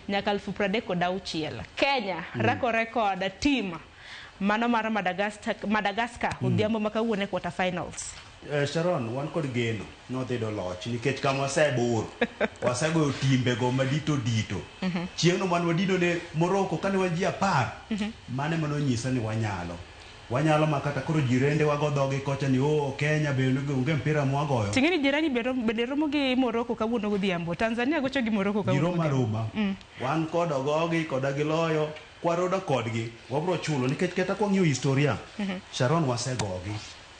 nyaka 36,000. Kenya rakore kod team mano mar Madagascar odhiambo ma kawuono e quarter finals. Sharon, wan kod geno nodhi do loch nikech kama wasebur wasegoyo timbe go madito dito. Chieng'no mane wadino ne Morocco kane wan ji 10, mane manonyisa ni wanyalo. Wanyalo ma kata koro jirende wago dhogi kocha ni oh Kenya be onge mpira mwagoyo. Ting'eni jirani bende romo gi Morocco kawuono godhiambo. Tanzania gocho gi Morocco kawuono Giroma godhiambo. roma. Wan kod ogogi koda giloyo kwaroda kodgi wabro chulo nikech kata kwang'iyo historia Sharon wasegogi.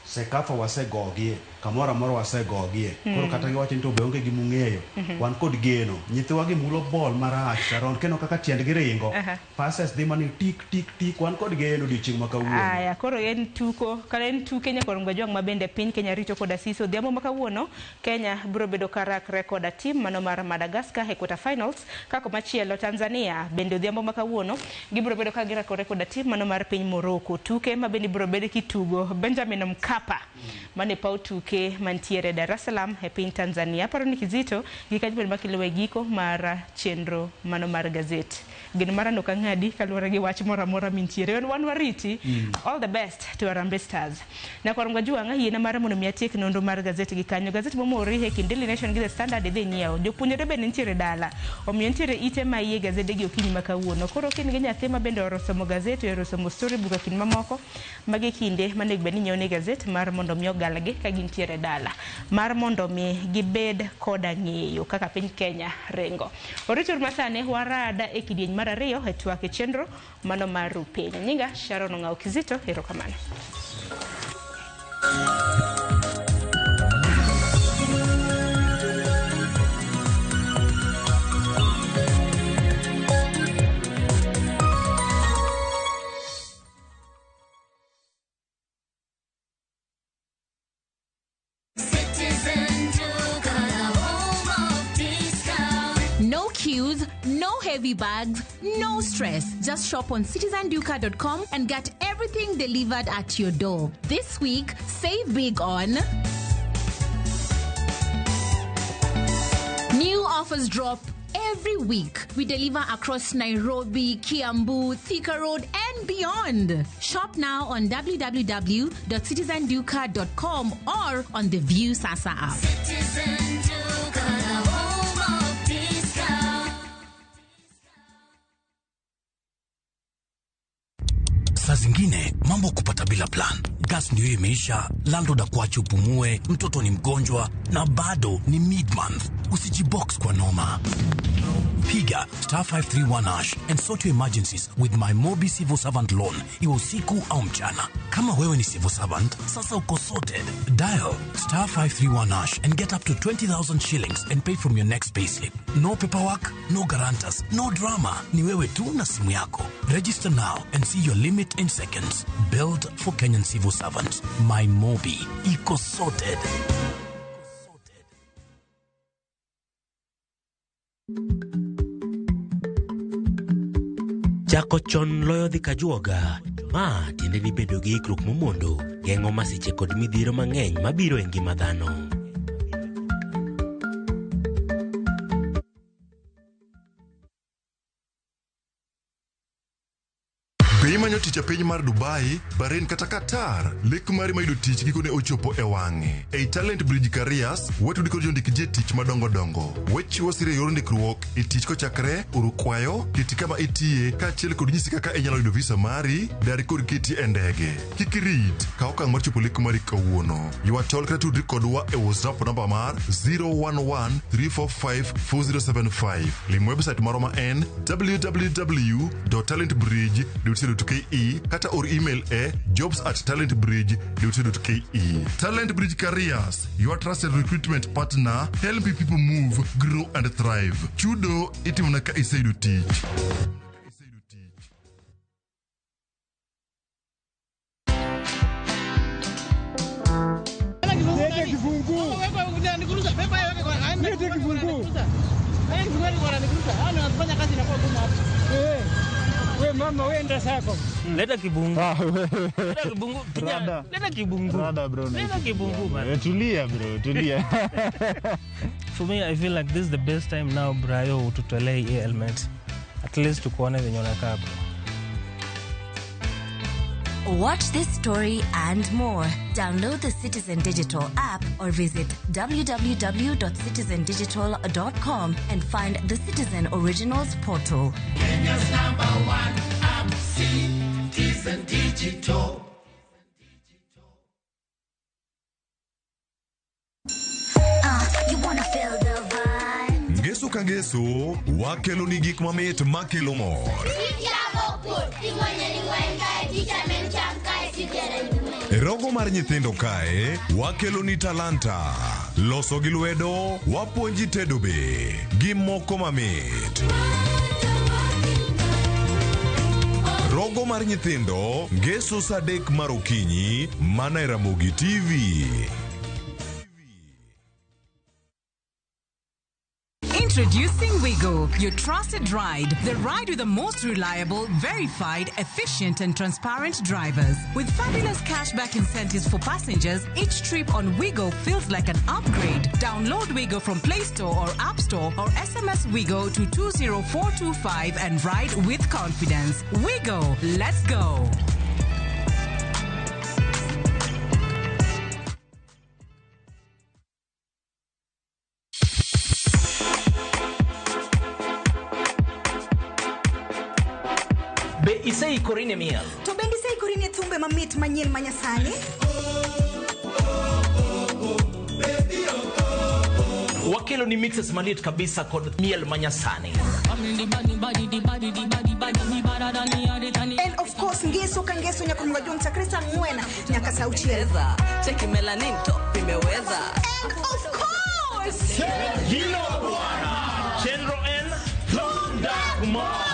Sekafa wasegogie, kamoro amora wasegogie. Koro kata giwacho ni to be onge gimung'eyo. Wan kod geno. Nyithiwa gimulo ball marach Sharon kendo kaka tiendgi ringo. Passes dhi mani tik tik tik wan kod geno odiochieng' ma kawuono. Aya, koro en tuko, kata en tuke nyakwar Mgajwang' ma bende piny Kenya rito koda siso. Odhiambo ma kawuono, Kenya biro bedo karakre koda team mano mar Madagascar e quarter finals. Ka komachielo Tanzania bende odhiambo ma kawuono gibiro bedo ka girakore koda team mano mar piny Morocco. Tuke ma bende ibiro bed kitugo Benjamin Mkapa mane paw tuke mantiere Dar es Salaam e piny Tanzania. Aparo ni Kizito gi kanyo bende makiluwe e giko mar chenro mano mar gazet. Geno mara no kang'adi kaluwore gi wach moro amora mintiere. Wan wariti. All the best to Harambee Stars. Nyakwar Mgajwang' yiena mara mondo mi atiek nonro mar gazet gi kanyo. Gazet momori e kind Daily Nation gi The Standard idhi nyiewo. Jopuonjre bende nitiere dala. Omiyo nitiere ite ma iye gazede gi okinyi ma kawuono. Koro ka in gi nyathi ma bende ohero somo gazet, ohero somo storybook e kind mamoko, magi kinde manego bed ni inyiewo ne gazet mar mondo mi ogalgi ka gintiere dala. Mar mondo mi gibed koda ng'eyo kaka piny Kenya ringo. Orito masani warada e kidieny mar ariyo e twak e chenro mano mar Rupiny. Nyinga Sharon Ong'aw Kizito, erokamano. No queues, no heavy bags, no stress. Just shop on citizenduka.com and get everything delivered at your door. This week, save big on new offers drop every week. We deliver across Nairobi, Kiambu, Thika Road, and beyond. Shop now on www.citizenduka.com or on the View Sasa app. Citizen Duka, the home of discount. Saa zingine mambo kupata bila plan. Gas ndio imeisha, landlord akuache upumue, mtoto ni mgonjwa na bado ni mid-month. Usijibox kwa noma. Piga star 531 hash and sort your emergencies with my Mobi Civil Servant Loan, iwe usiku au mchana. Kama wewe ni civil servant, sasa uko sorted. Dial star 531 hash and get up to 20,000 shillings and pay from your next payslip. No paperwork, no guarantors, no drama. Ni wewe tu na simu yako. Register now and see your limit in seconds. Build for Kenyan civil servants. My Mobi. Iko sorted. Chako chon loyo dhi kajuoga. Ma tiende ni bedo gi ikruok momondo geng'o masiche kod midhiero mang'eny mabiro e ngima dhano. Be imanyo tich tich e piny mar Dubai, Bahrain kata Qatar? Lek mari mar yudo tich gikone ochopo e wang'e. Ei Talent Bridge Careers, watudi kod jondik ji e tich madongo dongo. Wachiwo sir e yor ndikruok e tich kochakre oro kwayo, keti kama itiye, kaachiel kod nyisi kaka inyalo yudo visa mari, dar kod keti e ndege. Kik irit, kaw okang' mar chopo lek mari kawuono. Ywa tol kata tudri kodwa e WhatsApp namba mar 011 345 4075. Lim website marwa ma en www.talentbridge.co.ke kata or email e jobs at talentbridge.co.ke. Talent Bridge Careers, your trusted recruitment partner, helping people move, grow and thrive. Chudo itimona ka iseyudo tich. Lete kifunguu. Lete kifunguu. We mama wenda sako. Leta kibungu. Leta kibungu. Kijana, leta kibungu. Rada bro. Leta kibungu bana. Tulia bro, tulia. For me I feel like this is the best time now Brayo ututolee hii helmet. At least tukuone venye unakaa bro. Watch this story and more. Download the Citizen Digital app or visit www.citizendigital.com and find the Citizen Originals portal. Kenya's number one app, Citizen Digital. You wanna feel the vibe. Ngeso ka ngeso, wakelo ni gik mamit makelo mor. E rogo mar nyithindo kae, wakelo ni talanta. Loso gi lwedo, wapuonji tedo be, gi moko mamit. Rogo mar nyithindo, ngeso saa 3 mar okinyi, mana e Ramogi TV. Introducing Wigo, your trusted ride. The ride with the most reliable, verified, efficient, and transparent drivers. With fabulous cashback incentives for passengers, each trip on Wigo feels like an upgrade. Download Wigo from Play Store or App Store or SMS Wigo to 20425 and ride with confidence. Wigo, let's go. Be iseikori ne miel? To bende iseikori ne thumbe mamit manyien manyasani? Wakelo ni mixes maliet kabisa kod miel manyasani. And of course ngeso ka ngeso nyaka mwajuang chakre saa 4 nyaka saa 6. Cheki melanin top imeweza. And of course Hilo bwana Chenro N Tonda Kumar.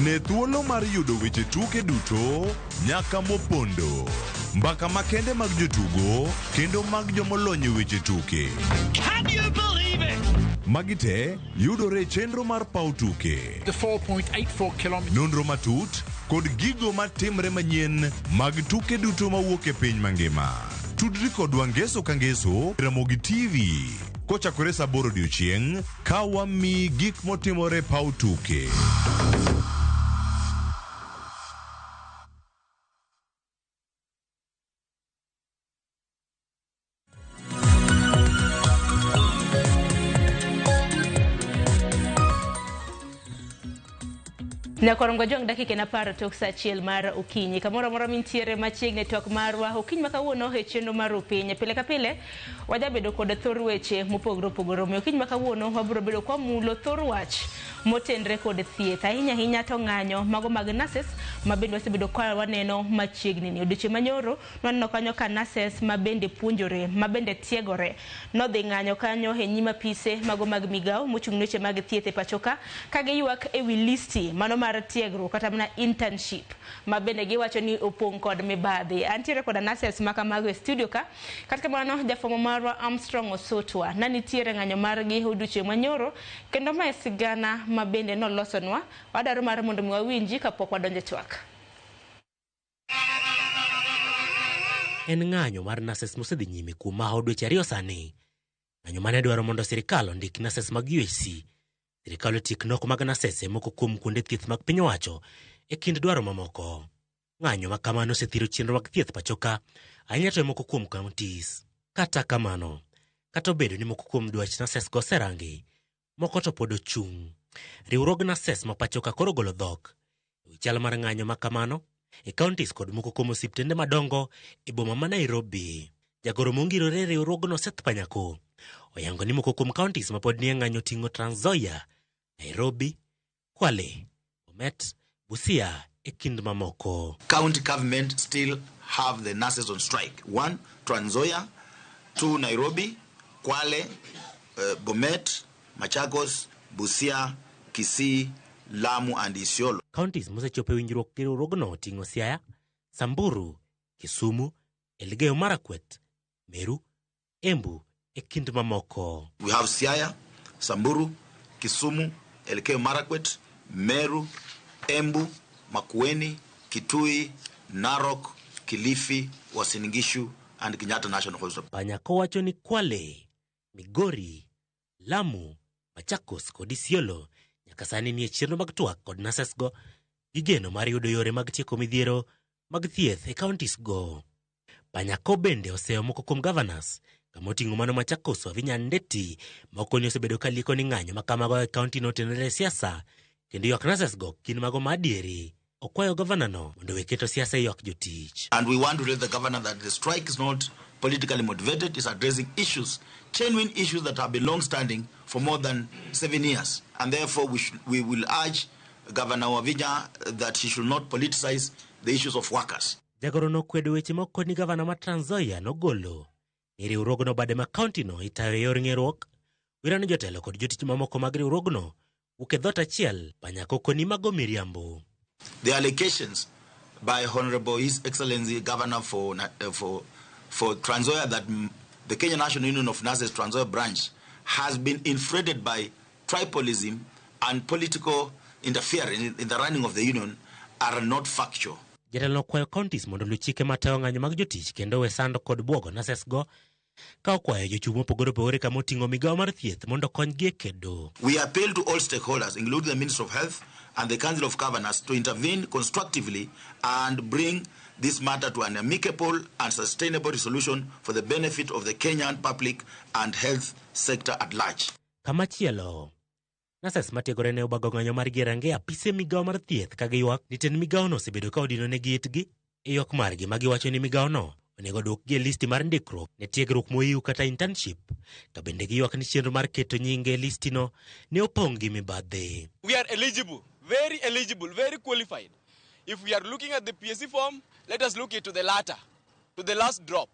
Ne thuolo mar yudo weche tuke duto nyaka mopondo, mbaka makende mag jotugo kendo mag jomolony e weche tuke. Can you believe it? Magi te yudore e chenro mar paw tuke. The 4.84 kilometers. Nonro matut kod gigo matimre manyien mag tuke duto mawuok e piny mangima. Tudri kodwa ngeso ka ngeso Ramogi TV kochakore saa 8 odiochieng' ka wamiyi gik motimore paw tuke. Nyakorongo jong dakika en 10 tok saa 1 mar okinyi. Kamoro amora mintiere machiegni twak marwa okinyi ma kawuono e chenro mar Upiny. Pile ka pile wajabedo kod thor weche mopogore opogore. Omiyo okinyi ma kawuono wabiro bedo kwa mulo thor wach motenre kod thieth. Ahinya ahinya to ng'anyo mago mag nurses ma bende wasebedo ka waneno machiegni ni. Odiochieng' manyoro nwaneno kanyo ka nurses ma bende puonjore, ma bende tiegore nodhi ng'anyo kanyo e nyim apise mago mag migao mochung' ne weche mag thieth e pacho ka giywak ewi listi mano mar tiegruok kata mana internship ma bende giwacho ni opong' kod mibadhi. Antiere koda nurses ma kamago e studio ka. Kata kamano jafwambo marwa Armstrong Osotwa na nitiere ng'anyo margi odiochieng' manyoro kendo mae sigana ma bende nolosonwa. Wadwaro mar mondo mi wawinji kapok wadonjo e twak. En ng'anyo mar nurses mosedhi nyime kuom maho dweche 2 sani. Ng'anyo mane dwaro mondo sirikal ondik nurses mag UHC. Sirikal otiek nok mag nurses e moko kuom kuonde thieth mag piny owacho e kind dwaro mamoko. Ng'anyo ma kamano osethiro chenro mag thieth pachoka ahinya to e moko kuom counties. Kata kamano, kata obedo ni moko kuom dwach nurses go oserangi, moko to pod ochung'. Riwruog nurses ma pachoka koro ogolo dhok e wi chal mar ng'anyo ma kamano e counties kod moko kuom osiptende madongo e boma ma Nairobi. Jagoro mongirore e riwruogno Seth Panyako oyango ni moko kuom counties ma pod nie ng'anyo oting'o Trans Nzoia, Nairobi, Kwale, Bomet, Busia e kind mamoko. County government still have the nurses on strike. 1, Trans Nzoia, 2, Nairobi, Kwale, Bomet, Machakos, Busia, Kisii, Lamu and Isiolo. Counties mosechopo e winjruok gi riwruogno oting'o Siaya, Samburu, Kisumu, Elgeyo Marakwet, Meru, Embu e kind mamoko. We have Siaya, Samburu, Kisumu, Elgeyo Marakwet, Meru, Embu, Makueni, Kitui, Narok, Kilifi, Uasin Gishu and Kenyatta National Hospital. Panyako wacho ni Kwale, Migori, Lamu, Machakos kod Isiolo nyaka sani nie chenro mag twak kod nurses go gi geno mar yudo yore mag tieko midhiero mag thieth e counties go. Panyako bende oseyo moko kuom governors kama oting'o mano Machakos Wavinya Ndeti moko ni osebedo ka lieko ni ng'anyo ma kamago e county no otenore e siasa kendo ywak nurses go gin mago ma adieri. Okwayo gavana no mondo owe keto siasa e ywak jotich. And we want to tell the governor that the strike is not politically motivated, it's addressing issues, genuine issues that have been long-standing for more than 7 years. And therefore we will urge Governor Wavinya that he should not politicize the issues of workers. Jagoro nokwedo weche moko ni gavana ma Trans Nzoia nogolo ni riwruogno bade ma county no itayo e yor ng'eruok. Wira ni jotelo kod jotich mamoko mag riwruogno wuok e dhoot achiel. Panyako koni mago miriambo. The allegations by Honorable His Excellency Governor for Trans Nzoia that the Kenya National Union of Nurses Trans Nzoia branch has been inflated by tribalism and political interference in the running of the union are not factual. Jatelo okwayo counties mondo oluw chike matayo ng'anyo mag jotich kendo we sando kod buogo nurses go ka okwayo jochung' mopogore opogore kama oting'o migawo mar thieth mondo okonygi e kedo. We appeal to all stakeholders, including the Ministry of Health and the Council of Governors, to intervene constructively and bring this matter to an amicable and sustainable resolution for the benefit of the Kenyan public and health sector at large. Kamachielo, nurses matiegore ne obago ng'anyo margi e range apise migawo mar thieth ka giywak ni tend migawono osebedo ka odinonegi itgi e ywak margi ma giwacho ni migawono onego duokgi e listi mar ndikruok ne tiegruok moyiw kata internship, ka bende giywak ni chenro mar keto nyinge e listino ne opong' gi mibadhi. We are eligible, very eligible, very qualified. If we are looking at the PSC form, let us look into the latter, to the last drop.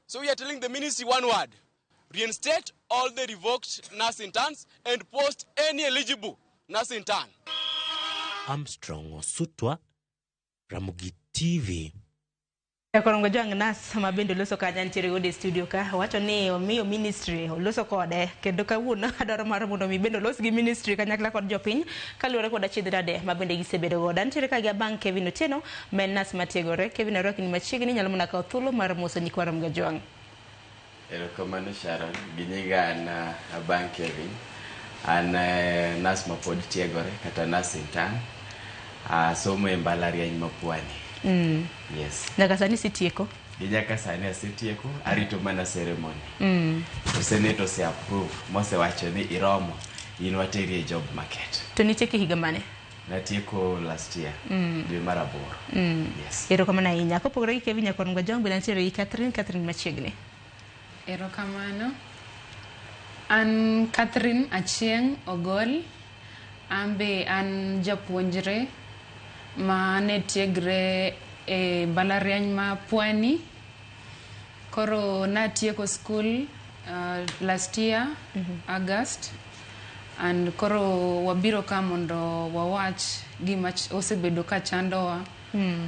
So we are telling the ministry one word: reinstate all the revoked nurse interns and post any eligible nurse intern. Armstrong Osutwa, Ramogi TV. Korongo jwang' nas ma bende oloso kanya nitiere godo e studio ka wacho ni omiyo ministry oloso kode kendo kawuono adwaro mar mondo mi bende olos gi ministry kanyakla kod jopiny kaluwore kod achiedh nade ma bende gisebedo godo. Antiere ka gi abang' Kevin Otieno ma en nas matiegore. Kevin arwaki ni machiegni, nyalo mana kawo thuolo mar moso nyikwa Ramogi Jwang'. Erokamano Sharon, gi nyinga an Abang' Kevin. An nas ma pod tiegore kata nas intern. Asomo e mbalariany ma Pwani. Yes. Nyaka sani isetieko? Gi nyaka sani asetieko, arito mana ceremony. To Senate ose approve, mosewacho ni iromo, in wateri e job market. To nitieko higa mane? Natieko last year, dwe mar 8. Yes. Erokamano ahinya. Kopogore gi Kevin Nyakwar Ngajong, bende nitiere gi Catherine, Catherine machiegni. Erokamano. An Catherine Achieng' Ogol. An be an japuonjre ma ne tiegre e mbalariany ma Pwani. Koro natieko school last year, August. And koro wabiro ka mondo wawach gima osebedo ka chandowa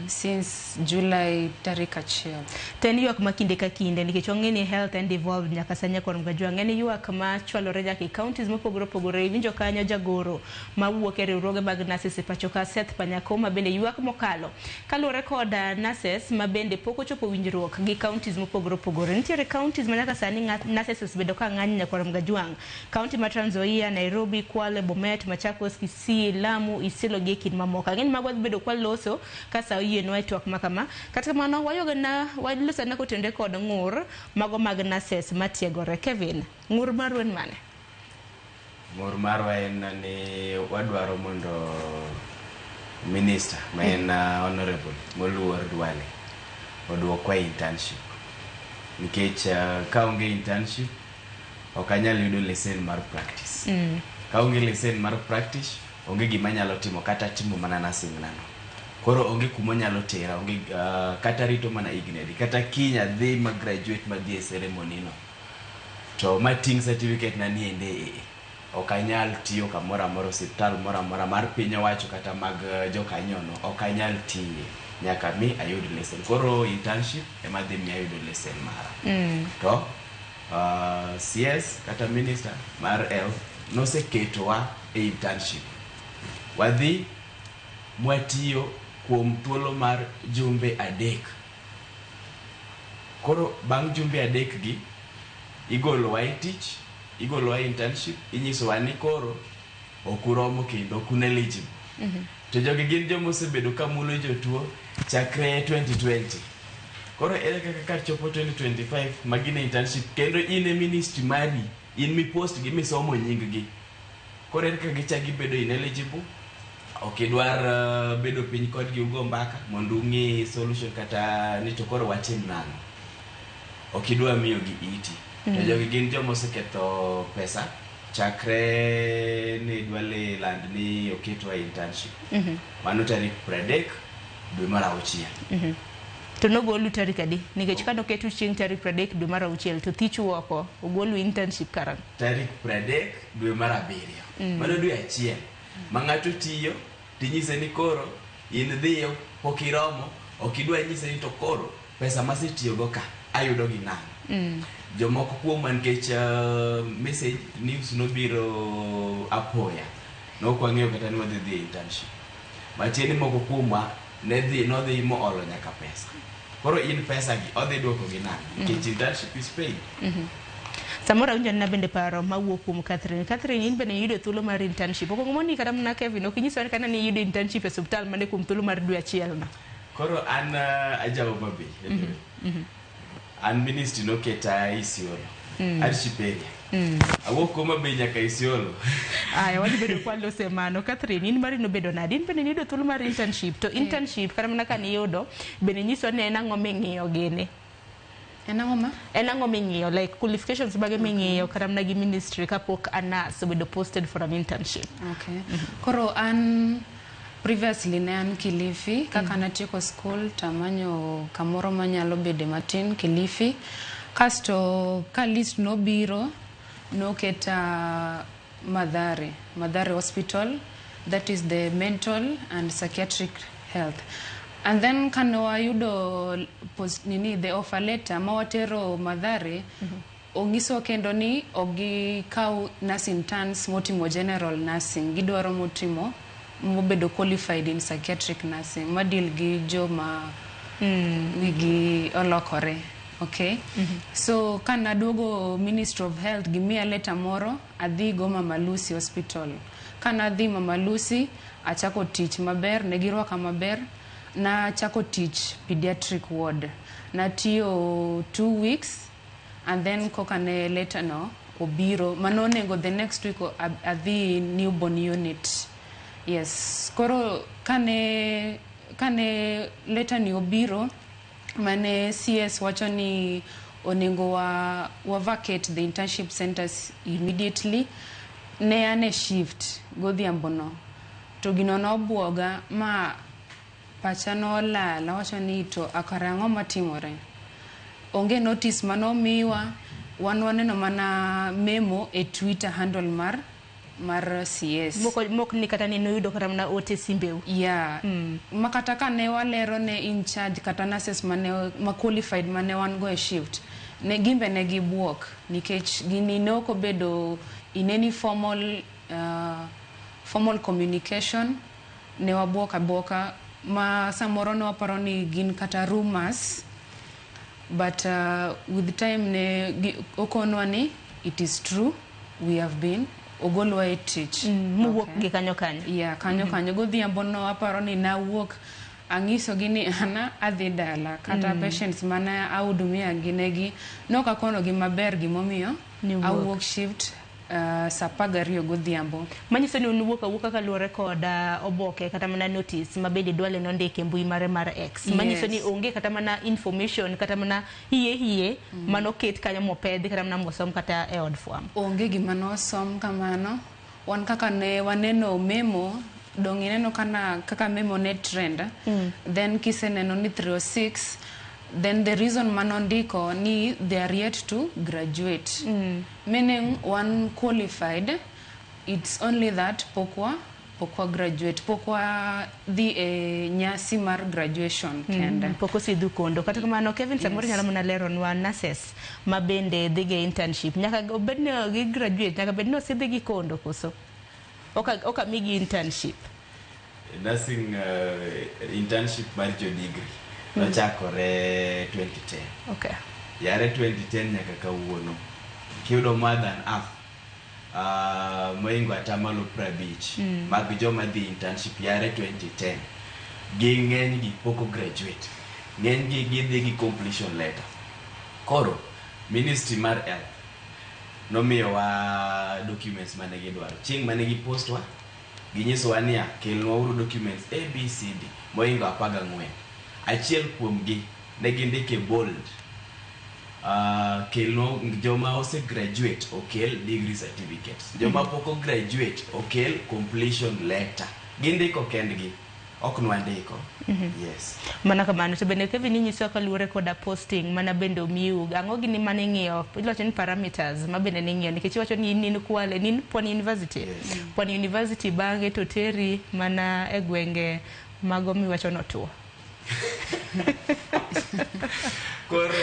Since July tarik 1. To en ywak ma kinde ka kinde nikech wang'e ni health and devolved nyaka sani nyakwar Mgajwang' en ywak ma chwalore nyaka e counties mopogore opogore. Iwinjo kanyo jagoro mawuok e riwruoge mag nurses e pacho ka Seth Panyako ma bende ywak mokalo kaluwore kod nurses ma bende pok ochopo winjruok gi counties mopogore opogore. Nitiere counties ma nyaka sani nurses osebedo ka ng'anyo nyakwar Mgajwang'. County ma Trans Nzoia, Nairobi, Kwale, Bomet, Machakos, Kisii, Lamu, Isiolo gi e kind mamoko. Ang'e ni mago wadhi bedo kwaloso ka sa oyienwa e twak ma kama. Kata kamano wayogo na waloso na kotenore kod ng'ur mago mag nurses matiegore. Kevin, ng'ur maru en mane? Ng'ur marwa en ni wadwaro mondo minister ma en honorable moluor Duale oduokwa internship nikech ka onge internship ok anyal yudo lesen mar practice. Ka onge lesen mar practice onge gima anyalo timo kata timo mana nursing nano. Koro onge kuma onyalo tera, onge kata rito mana higni adi, kata kiny adhi ma graduate madhi e ceremony no to mating' certificate na ni ende e ok anyal tiyo kamoro amora, osiptal moro amora mar piny owacho kata mag jokanyono ok anyal tiye nyaka mi ayud lesen. Koro internship ema dhi miyo ayudo lesen mara. To CS kata minister mar health noseketowa e internship. Wadhi mwatiyo kuom thuolo mar jumbe 3. Koro bang' jumbe 3 gi igolowa e tich, igolowa e internship, inyisowa ni koro ok uromo kendo ok un eligible. To jogi gin joma osebedo ka mulo jotuo chakre 2020. Koro ere kaka kar chopo 2025 ma gin e internship kendo in e ministry mari, in mipost gi misomo nying gi. Koro ere kaka gichak gibedo ineligible? Ok idwar bedo piny kodgi ugo mbaka mondo ung'i solution kata ni to koro watim nang'o. Ok idwa miyo gi iti. To jogi gin joma oseketho pesa chakre ne Duale land ni oketwa e internship. Mano tarik 30 dwe mar 6. To nogolu tarik adi? Nikech ka noketu chieng' tarik 30 dwe mar 6 to thichu oko, ogolu internship karang'o? Tarik 30 dwe mar 7. Mano dwe 1. Ma ng'ato tiyo tinyise ni koro in dhiyo pok iromo, ok idwa nyise ni to koro pesa masetiyogo ka ayudo gi nang'o. Jomoko kuomwa nikech message news nobiro apoya, nok wang'eyo kata ni wadhi dhi e internship. Matiende moko kuomwa ne dhi nodhi moolo nyaka pesa. Koro in pesa gi odhi duoko gi nang'o nikech internship is paid. Samoro awinjo anena bende paro mawuok kuom Catherine. Catherine, in bende iyudo thuolo mar internship. Okuongo moni kata mana Kevin, ok inyiswa ni kata ni iyudo internship e osiptal mane kuom thuolo mar dwe 1 no. Koro an aja Homa Bay. An ministry noketa Isiolo. Hardship area. Awuok Homa Bay nyaka Isiolo. Aya, wadhi bedo kwalose mano. Catherine, in mari nobedo nade? In bende niyudo thuolo mar internship. To internship kata mana ka niyudo, bende nyiswa ni en ang'o ming'iyo gini? En ang'o ma? En ang'o ming'iyo? Like qualifications mage ming'iyo kata mana gi ministry kapok a nurse obedo posted for an internship. Okay. Koro an previously ne an Kilifi, kaka natieko school tamanyo kamoro manyalo bede matin Kilifi. Kasto ka list nobiro noketa Mathare, Mathare Hospital, that is the mental and psychiatric health. And then kane wayudo post nini the offer letter ma watero Mathare, onyiso kendo ni ok gikaw nurse interns motimo general nursing, gidwaro motimo mobedo qualified in psychiatric nursing ma deal gi joma wigi olokore. Okay. So kanaduogo Ministry of Health gimiya letter moro adhi go Mama Lucy Hospital. Kanadhi Mama Lucy achako tich maber, ne girwaka maber. Nachako tich pediatric ward. Natiyo 2 weeks and then koka ne letter no obiro mano onego the next week adhi newborn unit. Yes. Koro kane letter ni obiro mane CS wacho ni onego wa vacate the internship centers immediately, ne ane shift godhiambo no to gino nobuoga ma pacha nolal. Awacho ni to akara ang'o matimore? Onge notice manomiwa, wan waneno mana memo e Twitter handle mar mar CS. Mok ni kata ni noyudo kata mana ote simbeu. Yeah. Ma kata ka ne walero ne in charge kata nurses mane ma qualified mane wan go e shift, ne gimbe ne gibuok nikech gini ne ok obedo in any formal formal communication. Ne wabuok abuoka ma samoro ne waparo ni gin kata rumors, but with time ne okonwa ni it is true, we have been ogolwa e tich. Muwuok gi kanyo kanyo. Yeah, kanyo kanyo godhiambo no aparo ni nawuok ang'isogi ni ana adhi dala kata patients mane ahudumia gi negi nok akonogi maber gimomiyo Niwuok. Awuok shift saa 12 godhiambo. Manyiso ni un wuok awuoka kaluwore kod oboke kata mana notice ma bende Duale nondiko e mbui mare mar X. Manyiso ni onge kata mana information kata mana hie hie manoket kanyo mopedhi kata mana mosom kata e od fwambo. Onge gima nosom kamano. Wan kaka ne waneno memo dong ineno kana kaka memo ne trend. Then kiseneno ni 306, then the reason manondiko ni they are yet to graduate, meaning one qualified, it's only that pokwa graduate, pokwa dhi e nyasi mar graduation kende. Pok osidhu kondo. Kata kamano, Kevin, samoro nyalo mana leronwa nurses ma bende dhi ge internship. Nyaka obed ni gi graduate, nyaka bed ni osidhi gi kondo koso? Oka migi internship. Nursing internship mar jo degree nochakore 2010. Yare 2010 nyaka kawuono kiyudo more than half, mohingo 50% mag joma dhi internship yare 2010 gi ng'eny gi pok o graduate, ng'eny gi gidhi gi completion letter. Koro ministry mar health nomiyowa documents mane gidwaro chieng' mane gipostwa, ginyisowa niya, kelnwa uru documents ABCD mohingo 14. Achiel kuomgi ne gindike bold, kelnwa joma ose graduate okel degree certificates, joma pok o graduate okel completion letter. Gindiko kendgi, ok nwandiko. Yes. Mana kamano. To bende Kevin inyisowa kaluwore koda posting mana bende omiu ang'o gini mane ing'iyo, iwacho ni parameters ma bende ning'iyo, nikech iwacho ni in Kwale, ni in Pwani University. Pwani University bang'e to teri mana e gwenge mago miwacho notuo. Koro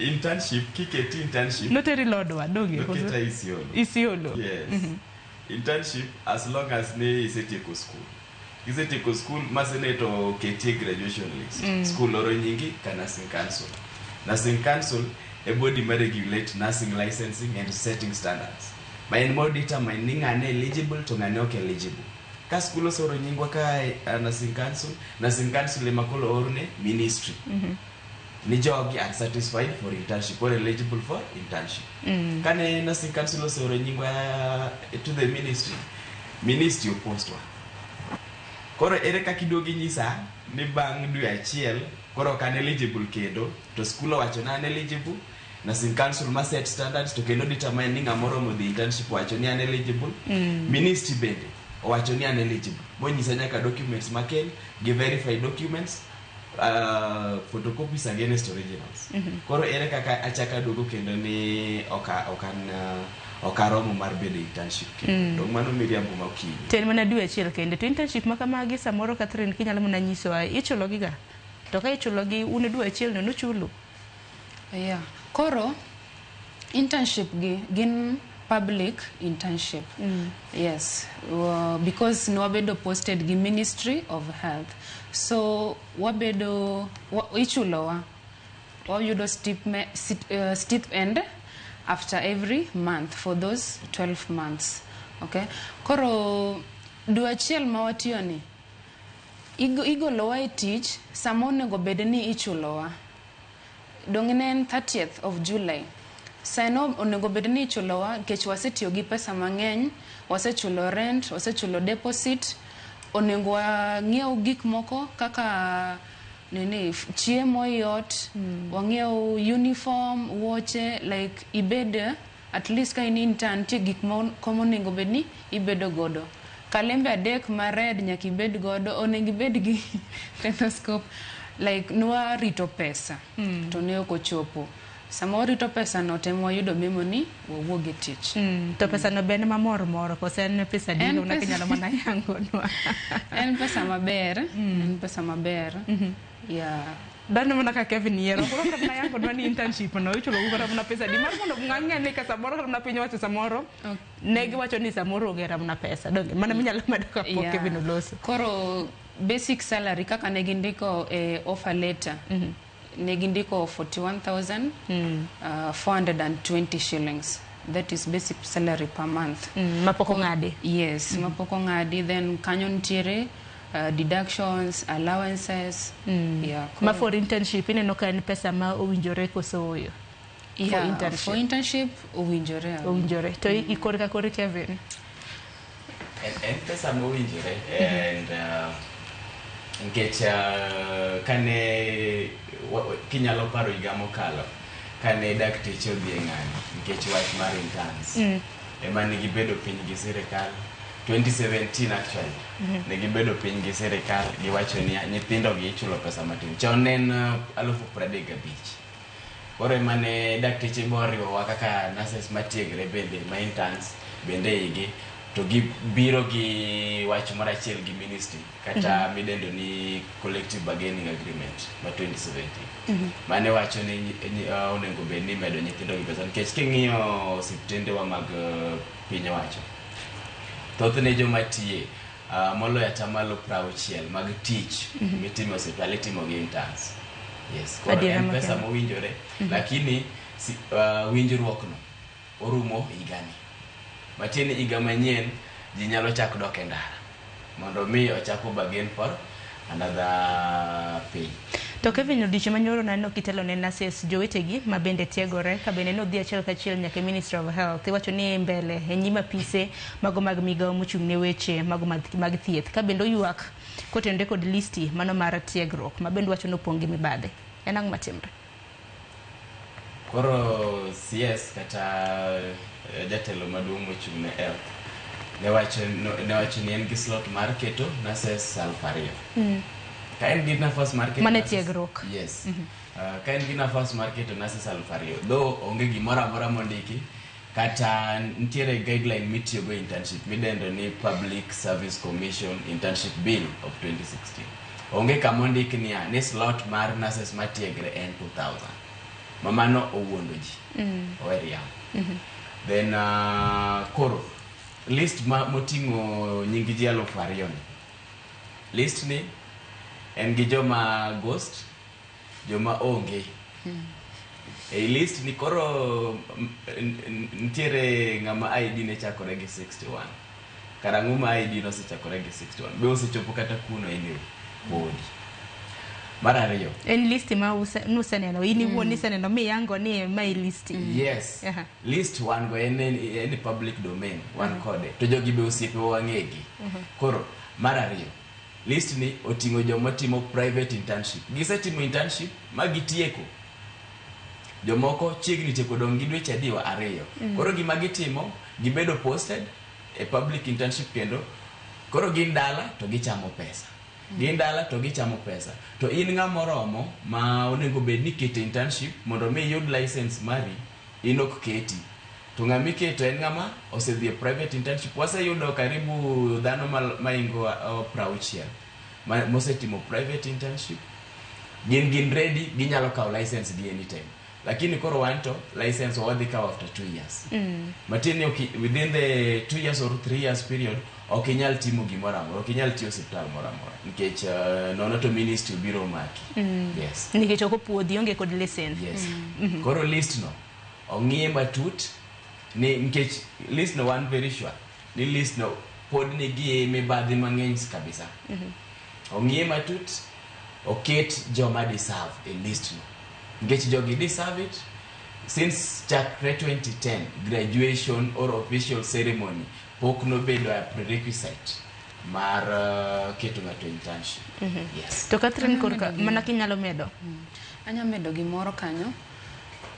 internship, kiketi internship Noteri Lodwar donge? Noketa Isiolo. Isiolo. Yes. Internship, as long as ni isetieko school, kisetieko school ma senate oketie graduation list, school oro nyingi ka nursing council. Nursing council e body ma regulate nursing licensing and setting standards, ma en mo determine ni ng'ane eligible to ng'ane ok eligible. Ka school oseoro nyingwa ka nursing council, nursing council ema koro orne ministry ni jogi are satisfied for internship or eligible for internship. Kane nursing council oseoro nyingwa to the ministry, ministry opostwa. Koro ere kaka iduogo inyisa ni bang' dwe achiel koro ok an eligible kendo, to school owacho na an eligible, nursing council ma set standards to kendo determine ni ng'ama oromo dhi internship owacho ni an eligible, ministry bende owacho ni an eligible, monyisa nyaka documents makel gi verified documents, photocopies against originals. Koro ere kaka achaka aduogo kendo ni ok an ok aromo mar bedo internship kendo? Dong mano miriambo ma okinyi. To en mana dwe achiel kende. To internship ma kamagi samoro, Catherine, kinyalo mana nyisowa, ichulo gi ga? To ka ichulo gi un e dwe achiel no nuchulu? Yeah. Koro internship gi gin public internship. Yes, because nwabedo posted gi Ministry of Health. So wabedo ichulowa. Wayudo stipend after every month for those 12 months. Okay? Koro dwe achiel ma watiyo ni igolowa e tich sama onego bed ni ichulowa. Dong ne en 30th of July. Sano onego bed ni ichulowa nikech wasetiyo gi pesa mang'eny, wasechulo rent, wasechulo deposit, onego wang'iew gik moko kaka nini, chiemo i ot, wang'iew uniform, wuoche, like ibed at least ka in intern nitie gik moko monego bed ni ibedo godo. Kalembe adek ma red nyaka ibed godo, onego ibed gi stethoscope, like nwarito pesa to ne ok ochopo. Sama warito pesa no to ema wayudo memo ni wawuog e tich. To pesa no be en mamor moro koso en pesa En dino na kinyalo mana yangonwa? En pesa maber, en pesa maber. Yeah. Dhano mana ka Kevin yiero koro kata mana yangonwa ni internship no ichulo kata mana pesa di mar mondo ng'ang'e ni ka samoro kata mana piny owacho samoro ne giwacho ni samoro onge kata mana pesa donge mano minyalo medo kapok Kevin oloso. Koro basic salary kaka ne gindiko e offer letter, ne gindiko 41,420 shillings. That is basic salary per month. Mapok ong'adi. Yes, mapok ong'adi. Then kanyo nitiere deductions, allowances. Yeah, Ma for internship ineno ka en pesa ma owinjore koso ooyo? Yeah, for internship. For internship owinjore. Owinjore. To ikor ka kori Kevin? En pesa mowinjore and nikech kane kinyalo paro higa mokalo kane dakteche odhi e ng'anyo nikech wach mar interns, ema ne gibedo piny gi sirikal 2017 actually. Ne gibedo piny gi sirikal giwacho ni nyithindo gi ichulo pesa matin. Chon ne en 35,000. Koro ema ne dakteche boriwowa kaka nurses matiegre bende ma interns bende igi to gibiro gi wach moro achiel gi ministry kata midendo ni collective bargaining agreement ma 2017 mane wacho ni onego bed ni imedo nyithindo gi pesa nikech king'iyo osiptendewa mag piny owacho, thothne joma tiye moloyo 60% mag tich mitimo e osiptal itimo gi interns. Yes, koro Adiera en pesa makende. mowinjore, lakini winjruok no orumo higani. Matiende ni higa manyien ji nyalo chak dok e ndara mondo mi ochak bargain for another pay. To Kevin, odiochieng' manyoro naneno kitelo ne nurses jowetegi ma bende tiegore ka bende nodhi achiel kachiel nyaka e Ministry of Health. Iwacho ni mbele e nyim apise mago mag migawo mochung' ne weche mago mag thieth ka bende oywak kotenore kod listi mano mar tiegruok ma bende wacho ni opong' gi mibadhi. En ang'o matimre? Koro CS kata jatelo maduong' mochung' ne health ne wacho ni en gi slot mar keto nurses 2,000. Ka en gi nafas mar keto Mane tiegruok. Yes. Ka en gi nafas mar keto nurses 2,000, though onge gimoro amora mondiki kata nitiere guideline mitiyogo e internship midendo ni Public Service Commission Internship Bill of 2016. Onge kama ondik niya ni slot mar nurses matiegre en 2000. Ma mano owuondo ji. Owe riambo. Then koro list ma moting'o nying ji 2,000 ni. List ni en gi joma ghost, joma onge. E list ni koro nitiere ng'ama ID ne chakore gi 61. Karang'o ma ID nosechakore gi 61? Be osechopo kata kuno anyway? Podi. Mar ariyo. En listi ma nuseneno, in iwuon iseneno miyango ni mae listi. Yes. List wan go en public domain, wan kode. To jogi be osiepewa wang'egi. Koro, mar ariyo, list ni oting'o joma timo private internship. Gisetimo internship ma gitieko. Jomoko chiegni tieko dong' gi dweche adiwa 2. Koro gima gitimo, gibedo posted e public internship kendo. Koro gin dala to gichamo pesa. Gin dala to gichamo pesa. To in ng'ama oromo ma onego bed ni keto internship mondo mi iyud license mari, in ok keti. To ng'ama iketo en ng'ama osedhi e private internship. Waseyudo karibu dhano maingo 60 mosetimo private internship. Gin ready, ginyalo kawo license gi anytime. Lakini koro wan to license wadhi kawo after 2 years. Matiende ni within the 2 years or 3 years period ok inyal timo gimoro amora, ok inyal tiyo osiptal moro amora nikech nono to ministry biro maki. Yes. Nikech ok opuodhi, onge kod lesson. Yes. Koro list no ong'iye matut ni nikech list no wan very sure ni list no pod nigi mibadhi mang'eny kabisa. Ong'iye matut, oket joma deserve e list no. Nikech jogi deserve it since chakre 2010 graduation or official ceremony pok nobedo a prerequisite mar keto ng'ato internship. Yes. To Catherine, korka mana kinyalo medo. Anya medo gimoro kanyo.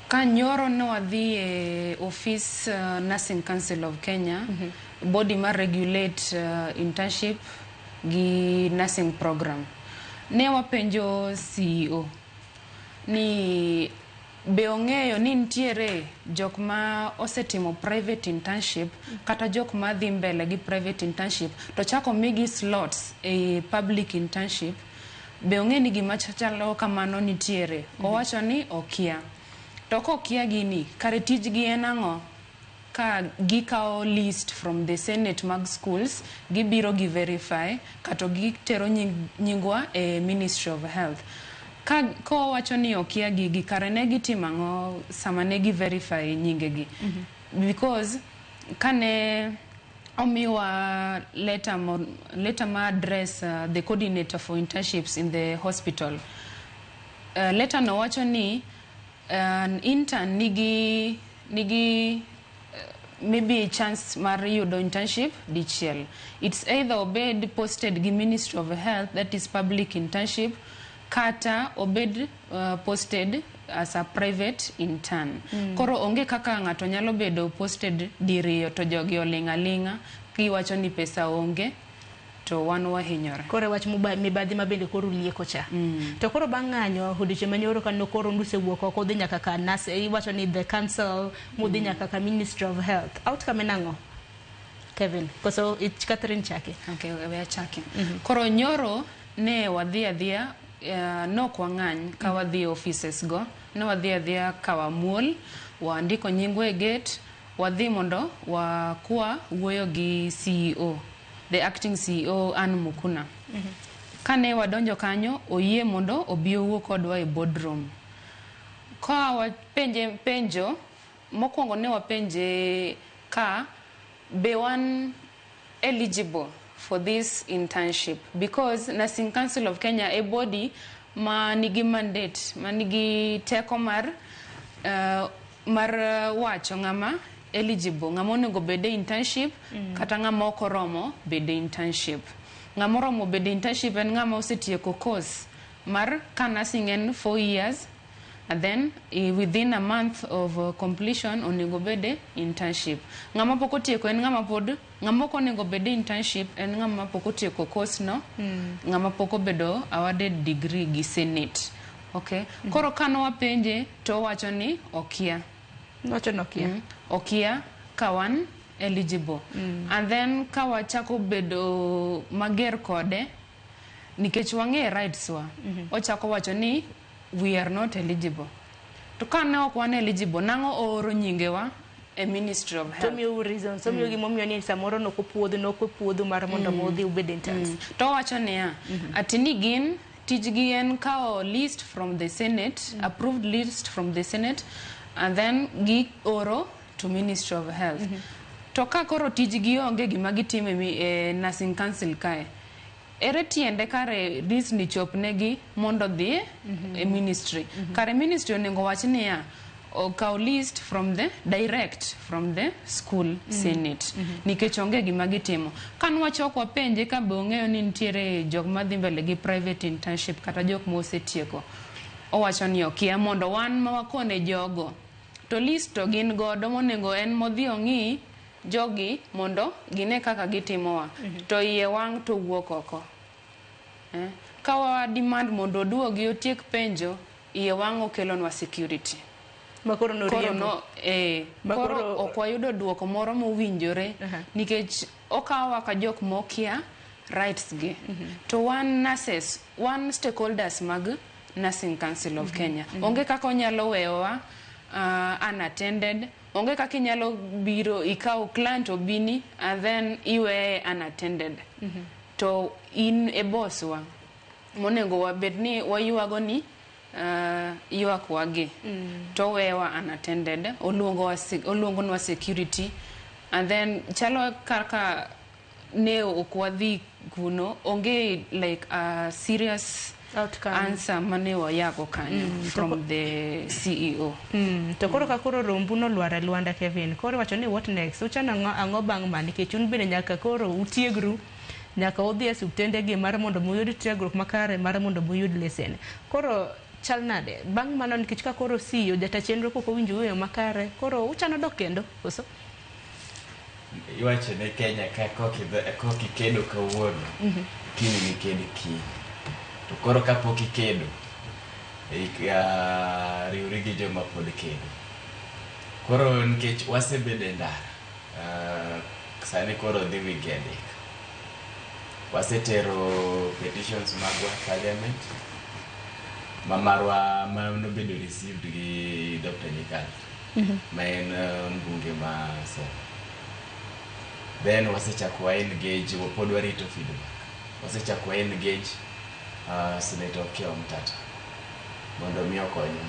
Ka nyoro ne wadhi e office Nursing Council of Kenya, body ma regulate internship gi nursing program. Ne wapenjo CEO ni Be ong'eyo ni nitiere jok ma osetimo private internship kata jok ma dhi mbele gi private internship to chako migi slots e public internship? Be ong'e ni gima chalo kamano nitiere? Owacho ni okia. To kokia gini, kare tijgi en ang'o? Ka gikawo list from the senate mag schools, gibiro gi verify kato gitero nyingwa e Ministry of Health. Ka kowacho ni okia gigi, kare ne gitimo ang'o sama ne gi verify nyingegi? Because kane omiwa letter, letter ma address the coordinator for internships in the hospital, letter no wacho ni an intern nigi maybe chance mar yudo internship dichiel. It's either obed posted gi Ministry of Health, that is public internship, kata obed posted as a private intern. Koro onge kaka ng'ato nyalo bedo posted diriyo to jogi oling' aling'a kiwacho ni pesa onge to wan wahinyore. Koro wach mibadhi ma bende koro lieko cha. To koro bang' ng'anyo odiochieng' manyoro kano koro nusewuok oko udhi nyaka ka nurse, iwacho ni the council mudhi nyaka ka Ministry of Health. Outcome en ang'o? Kevin, koso ich Catherine chake? Okay, we achake. Koro nyoro ne wadhi adhiya, nok wang'any ka wadhi e offices go, ne wadhi adhiya ka wamuol, wandiko nyingwa e gate, wadhi mondo wakwa wuoyo gi CEO, the acting CEO Ann Mukuna. Kane wadonjo kanyo, oyie mondo obi owuo kodwa e boardroom. Ka wapenje penjo, mokwongo ne wapenje ka be wan eligible for this internship, because Nursing Council of Kenya e body ma nigi mandate, ma nigi teko mar wacho ng'ama eligible, ng'ama onego bed e internship kata ng'ama ok oromo bed e internship. Ng'ama oromo bedo e internship en ng'ama osetieko course mar ka nursing en 4 years and then within a month of completion onego bed e internship. Ng'ama pok otieko en ng'ama pod, ng'ama ok onego bed e internship en ng'ama pok otieko course no, ng'ama pok obedo awarded degree gi senate. Okay. Koro kane wapenje to owacho ni okia. Nowacho ni okia. Okia ka wan eligible. And then ka wachako bedo mager kode nikech wang'e rights wa, ochako wacho ni we are not eligible. To ka ne ok wan eligible, nang'o ooro nyingewa e Ministry of To Health? miyo reasons, omiyo gimomiyo ni samoro nok opuodho mar mondo udhi ubed interns. To owacho niya, ati ni gin tijgi en kawo list from the Senate, approved list from the Senate, and then gioro to Ministry of Health. To ka koro tijgi onge gima gitimo e Nursing Council kae, ere tiende kare list ni chopnegi mondo dhi e ministry? Kare ministry onego wach niya, okaw list from the direct from the school senate, nikech onge gima gitimo. Ka nwachok wapenje ka be ong'eyo ni nitiere jok madhi mbele gi private internship kata jok mosetieko, owacho ni okia, mondo wan ma wakone jogo to list to gin godo monego en modhi ong'i jogi mondo gine kaka gitimowa. To iye wang' to wuok oko. Ka wa demand mondo oduogi otiek penjo, iye wang' okelonwa security. Ma koro Koro noriembo. no, Ma koro ok wayudo duoko moro mowinjore nikech okawowa ka jok mokia rights gi. To wan nurses, wan stakeholders mag Nursing Council of Kenya. Onge kaka onyalo weyowa unattended. Onge kaka inyalo biro ikaw client obini and then iweye unattended. To in e boss wa monego wabed ni waywago ni ywak wagi to owewa unattended, oluongonwa security and then chalo kaka ne ok wadhi kuno, onge like a serious outcome answer mane wayago kanyo from the CEO. To koro ka koro rombu nolwar e lwanda, Kevin, koro iwacho ni what next? Uchano ang'o bang' ma? Nikech un bende nyaka koro utiegru, nyaka udhi e osiptende gi mar mondo muyud tiegruok makare mar mondo muyud lesen. Koro chal nade bang' mano? Nikech ka koro CEO jata chenro pok owinjo wuoyo makare, koro uchano dok kendo koso? Iwacho ne Kenya ka kokikedo kawuono, kiny niked kiny. To koro kapok ikedo, Riwri gi joma pod kedo. Koro nikech wasebedo e ndara, sani koro dhi wige 3. Wasetero petitions magwa parliament ma marwa ma nobedo received gi Dr. Nyikal ma en mbunge ma Seme. Then wasechako wa engage, pod warito feedback. Wasechako wa engage Senator Okiya Omtatah mondo mi okonywa.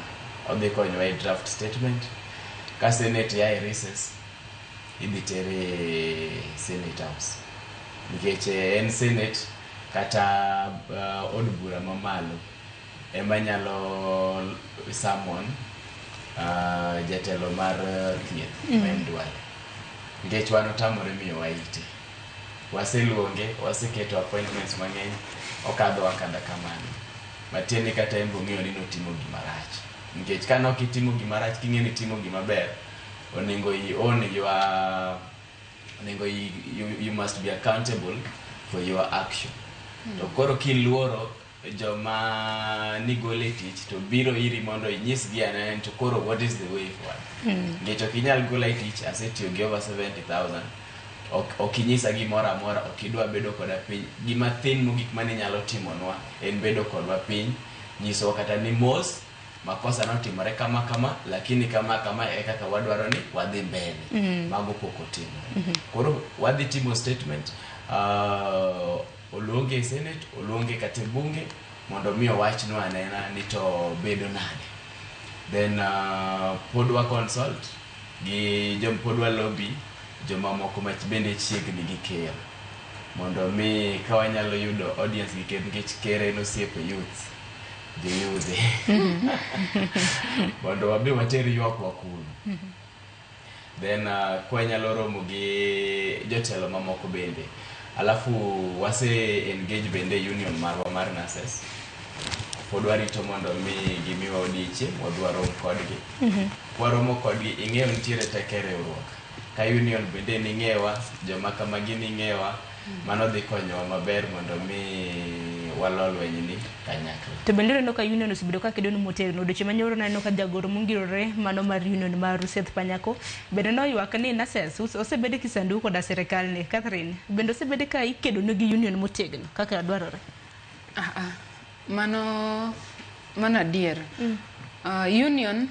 Odhi konyowa e draft statement. Ka Senate ya e recess, idhi tere Senate House. Nikech en Senate kata od bura mamalo ema nyalo summon jatelo mar thieth ma en Duale. Nikech wan otamore miyowa ite. Waseluonge, waseketo appointments mang'eny, okadho akadha kamano. Matiende kata en bong'eyo ni notimo gima rach. Nikech ka nok itimo gima rach, king'e ni itimo gima ber, onego i own your onego you must be accountable for your action. To koro kiluoro joma nigole tich to biro iri mondo inyisgi anena to koro what is the way forward. Nikech ok inyal gola e tich, asetiyo gi over 70,000. Ok inyisa gimoro amora, ok idwa bedo koda piny. Gima thin mogik mane inyalo timonwa en bedo kodwa piny, nyisowa kata ni mos, makosa notimore kama kama, lakini kama kama e kaka wadwaro ni wadhi mbele. Mago pok otimore. Koro wadhi timo statement, oluonge e Senate, oluonge kata e bunge, mondo mi owachnwa anena ni to bedo nade. Then pod wa consult gi jom pod wa lobby jomamoko ma bende chiegni gi ker mondo mi ka wanyalo yudo audience gi ker, nikech ker en osiepe youth, joyudhe, mondo wabi water ywakwa kuno. Then kwanyalo romo gi jotelo mamoko bende. Alafu wase engage bende union marwa mar nurses. Pod warito mondo mi gimiwa odiechieng' wadhi warom kodgi. Kwaromo kodgi, ing'eyo nitiere teko e riwruok. Ka union bende ning'ewa, joma kamagi ning'ewa, mano dhi konyowa maber mondo mi walo lwenyni kanyakla. To bende ineno ka union osebedo ka kedo motegno. Odiochieng' manyoro naneno ka jagoro mongirore mano mar union mar Seth Panyako bende noywak ni nurses osebed kisandu koda sirikal ni. Catherine, bende osebed ka ikedo negi union motegno kaka dwarore? Mano adier. Union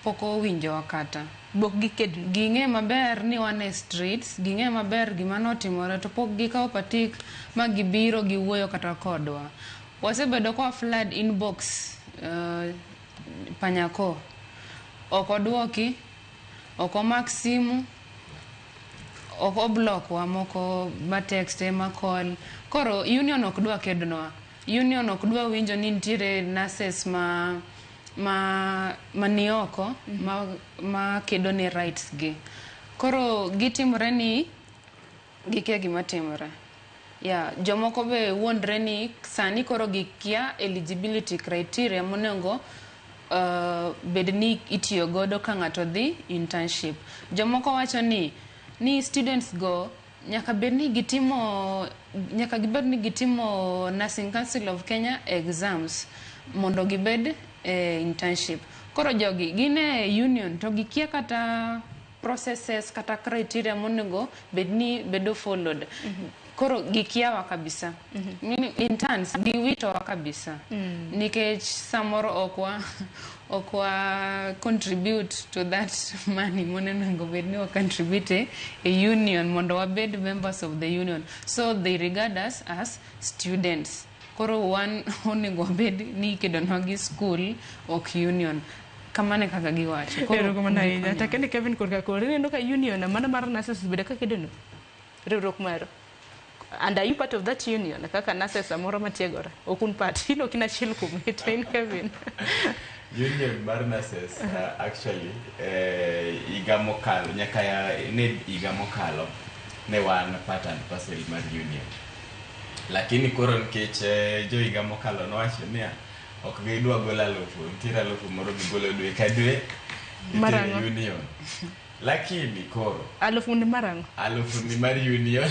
pok owinjowa kata. Bok gikedo. Ging'e maber ni wan e streets, ging'e maber gima notimore to pok gikawo patik ma gibiro giwuoyo kata kodwa. Wasebedo kwa flood inbox Panyako. Ok odwoki, ok omak simu, ok oblock wa moko ma text ma call. Koro union ok dwa kedonwa. Union ok dwa winjo ni nitiere nurses ma ni oko ma kedo ne rights gi. Koro gitimore ni gikia gima timore. Yeah, jomoko be wuondre ni sani koro gikia eligibility criteria monego bed ni itiyo godo ka ng'ato dhi internship. Jomoko wacho ni students go nyaka bed ni gitimo, nyaka gibed ni gitimo Nursing Council of Kenya exams mondo gibed e internship. Koro jogi gin e union to gikia kata processes kata criteria monego bed ni bedo followed. Koro gikiawa kabisa. Mimi interns giwitowa kabisa. Nikech samoro ok wa contribute to that money monego bed ni wa contribute e union mondo wabed members of the union. So they regard us as students. Koro wan onego wabed ni ikedonwa gi school ok union. Kamano e kaka giwacho. Koro Erokamano ahinya. gikonyowa. Takende Kevin korka koro ineno ka union mano mar nurses osebedo ka kedono riwruok maru. And are you part of that union kaka nurses samoro matiegore? Ok un part, in ok in achiel kuom to in Kevin. Union mar nurses actually higa mokalo nyaka ne higa mokalo ne wan part and parcel mar union, lakini koro nikech jo higa mokalo nowacho niya ok gidwa golo alufu, nitiere alufu moro gigolo dwe ka dwe Mar itere ang'o? union, lakini koro Alufu ni mar ang'o? Alufu ni mar union.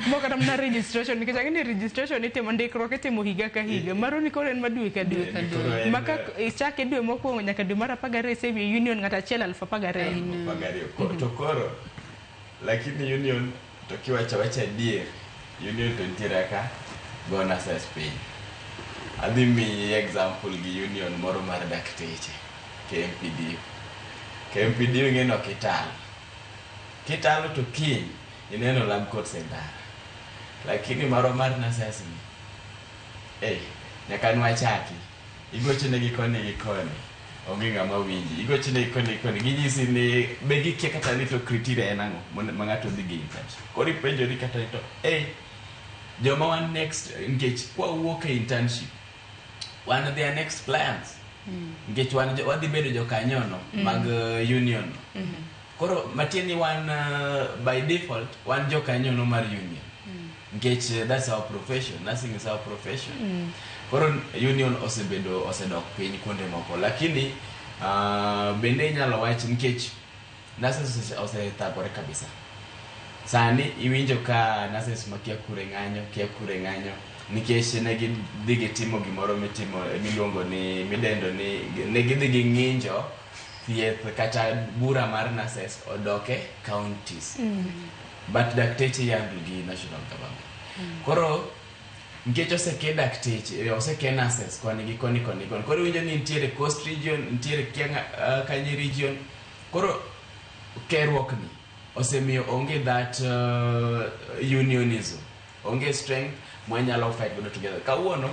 Mok kata mana registration nikech ang'e ni registration itimo ndikruok itimo higa ka higa. Maro ni koro en ma dwe ka dwe. Koro en, Ma ka ichake dwe mokwongo nyaka dwe mar 12 isemiyo union ng'ato achiel 12,000. 12. To koro lakini union to kiwacho awacha adier, union to nitiere kaka go nurses piny. Adhi miyi example gi union moro mar dakteche, KMPDU. KMPDU ing'e ni ok ital. Kitalo to kiny ineno lab coats e ndara. Lakini marwa mar nurses ni, nyaka nwachaki. Igochonegi koni gi koni, onge ng'ama winji. Igochonegi koni gi koni, ginyisi ni be gikia kata ni to criteria en ang'o ma ng'ato dhi gi internship. Koro ipenjori kata ni to, joma wan next, nikech kwawuok e internship, wan their next clients. Nikech wan wadhi bedo jokanyono mag union no. Koro matiende ni wan by default wan jokanyono mar union. Nikech that's our profession, nursing is our profession. Koro union osebedo osedok piny kuonde moko, lakini bende inyalo wach nikech nurses osethagore kabisa. Sani iwinjo ka nurses ma kia kure ng'anyo, kia kure ng'anyo nikech ne gidhi gitimo gimoro mitimo miluongo ni midendo ni ne gidhi ging'injo thieth kata bura mar nurses odok e counties. But dakteche ihandle gi national government. Koro nikech oseke dakteche, oseke nurses koni gi koni koni koni. Koro iwinjo ni nitiere Coast region, nitiere kia Kanye region. Koro keruok ni osemiyo onge that unionism, onge strength mwanyalo fight godo together. Kawuono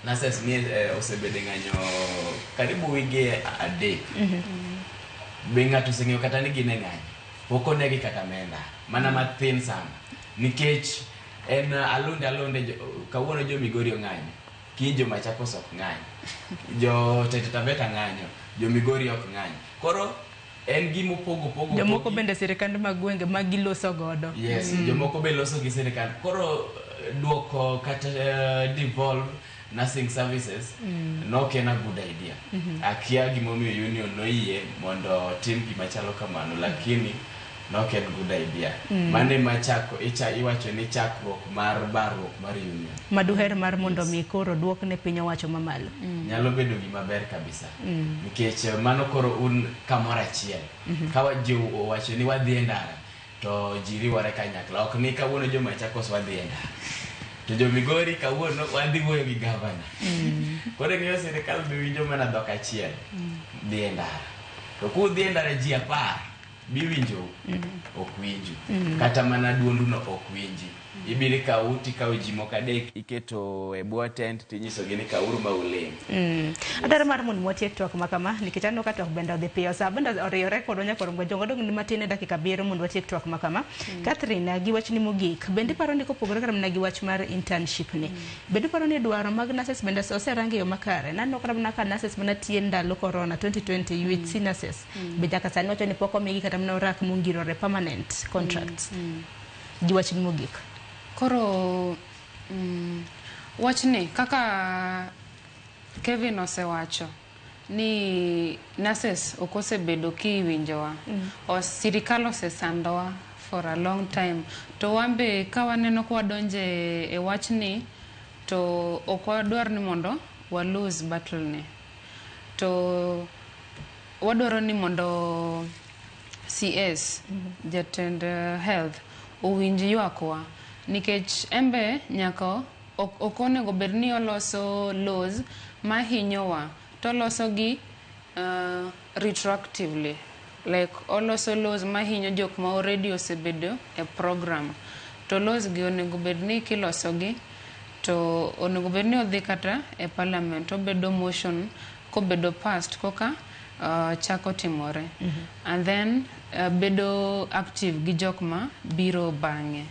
nurses ni osebedo e ng'anyo karibu wige 3. Be ng'ato oseng'eyo kata ni gin e ng'anyo? Pok onegi kata menda, mana mathin sana. Nikech en alunde alunde kawuono jo Migori ong'anyo, kiny jo Machakos ok ng'any, jo Taita Taveta ng'anyo, jo Migori ok ng'any. Koro en gima opogo opogo. Jomoko bende sirikande mag gwenge ma giloso godo. Yes, jomoko be loso gi sirikal. Koro duoko kata devolve nursing services nok en a good idea. Akia gimomiyo union noyie mondo tim gima chalo kamano, lakini nok en good idea. Mano ema chako iwacho ni chakruok mar barruok mar union. Maduher mar mondo mi koro duok ne piny owacho mamalo. Nyalo bedo gima ber kabisa. Nikech mano koro un kamoro achiel. Ka ji owacho ni wadhi e ndara, to ji riwore kanyakla. Ok ni kawuono jo Machakos wadhi e ndara. To jo Migori kawuono wadhi wuoyo gi gavana. Koro ing'eyo sirikal be winjo mana dhok achiel. Dhi e ndara. To kudhi e ndara ji 10, biwinjou? Ok winju. Kata mana duondu no ok winji. Ibiro ikaw tikawo ji moko 3 iketo e bwo tent tinyisogi ni kawuru ma uling'. Adwaro mar mondo watiek twak ma kama nikech aneno ka twak bende odhi piyo. Sa bende oriyore kodwa nyaka Gajong odong' ni matin e dakika 7 mondo watiek twak ma kama. Catherine, gi wachni mogik, bende iparo ni kopogore kata mana gi wach mar internship ni, bende iparo ni dwaro mag nurses bende oserang e yo makare? Naneno kata mana ka nurses mana tiyo ndalo corona 2020 UHC nurses be nyaka sani wacho ni pok omigi kata mana orak mongirore permanent contracts. Gi wachni mogik. Koro wachni kaka Kevin osewacho ni nurses ok osebedo kiwinjowa. Sirikal osesandowa for a long time. To wan be ka waneno ka wadonje e wachni to ok wadwar ni mondo wa lose battle ni. To wadwaro ni mondo CS, jatend health, owinj ywakwa nikech embe nyaka ok onego bed ni oloso laws mahinyowa to oloso gi retroactively, like oloso laws mahinyo jok ma already osebedo e program to laws gi onego bed ni kiloso gi to onego bed ni odhi kata e parliament obedo motion kobedo passed koka chako timore and then bedo active gi jok ma biro bang'e.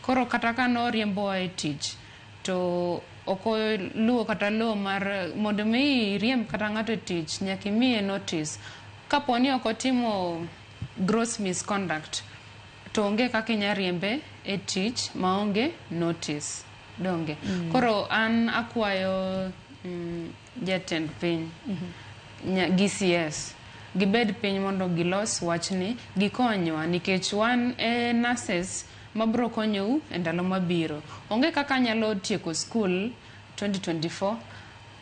Koro kata ka noriembowa e tich to ok oluwo kata law mar mondo mi iriemb kata ng'ato e tich nyaka imiye notice. Kapo ni ok otimo gross misconduct to onge kaka inya riembe e tich maonge notice. Donge. Koro an akwayo jatend piny gi CS gibed piny mondo gilos wachni gikonywa nikech wan e nurses mabro konyou e ndalo mabiro. Onge kaka anyalo tieko school 2024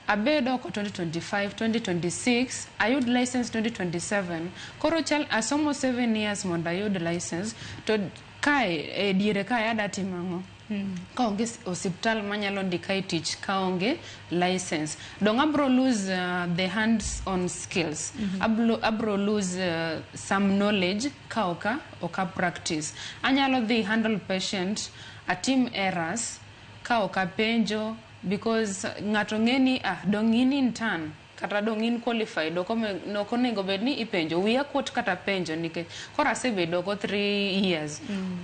abed oko 2025, 2026 ayud license 2027. Koro chal asomo 7 years mondo ayud license, to kae e diere kae ada timo ang'o? Kaonge osiptal manyalo ndika e tich kaonge license, dong abro lose the hands on skills. Abro lose some knowledge ka oka practice. Anyalo dhi handle patient, atim errors ka ok apenjo, because ng'ato ng'e ni ah, dong in intern kata dong in qualified, ok onego bed ni ipenjo. Wiya kuot kata penjo nikech koro asebedo oko 3 years.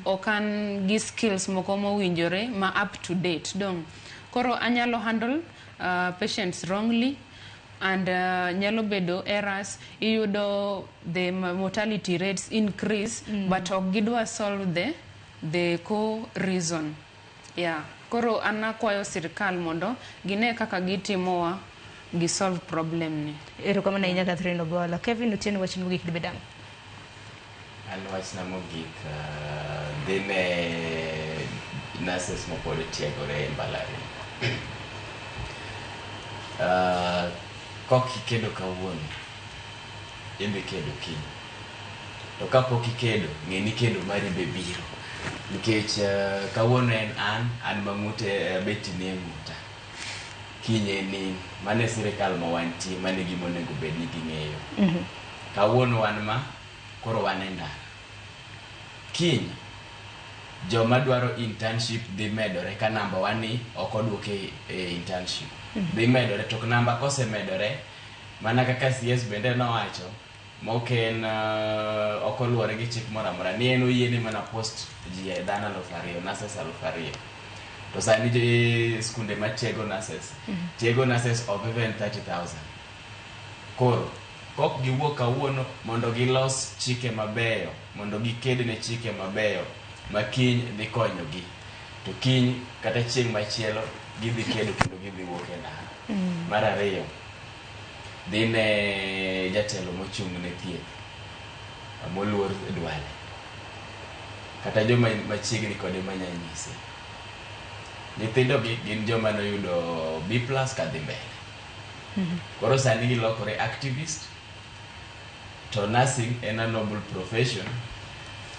Ok an gi skills moko mowinjore ma up to date. Dong koro anyalo handle patients wrongly and nyalo bedo errors. Iyudo the mortality rates increase, but ok gidwa solve the core reason. Yeah. Koro an akwayo sirikal mondo gine kaka gitimowa gi solve problem ni. Erokamano ahinya, Catherine Ogola. Kevin Otieno, wach mogik dibed ang'o? An wachna mogik dhi ne nurses mapod tiegore e mbalariany. Kok ikedo kawuono, idhi kedo kiny. To kapok ikedo, ng'e ni kedo mari be biro. Nikech kawuono en an mang'ute beti nie ng'uta. Kiny en in. Mano e sirikal ma wantie, mano e gima onego bed ni ging'eyo. Kawuono wan ma, koro wan e ndara. Kiny, joma dwaro internship dhi medore ka namba wa ni ok oduoke e internship. Dhi medore, to namba kosemedore, mana kaka CS bende nowacho, mok en ok oluwore gi chik moro amora, ni en oyiene mana post ji e dhano 2,000, nurses 2,000. To sani skunde matiego nurses, tiego nurses of even 30,000. Koro, kok giwuok kawuono mondo gilos chike mabeyo, mondo giked ne chike mabeyo ma kiny dhi konyogi. To kiny kata chieng' machielo gidhi kedo kendo gidhi wuok e ndara. Mar ariyo, dhi ne jatelo mochung' ne thieth moluor Duale kata joma machiegni kode manya nyise. Nyithindo gi gin joma noyudo B+ kadhi mbele. Koro sani gilokore activist, to nursing en a noble profession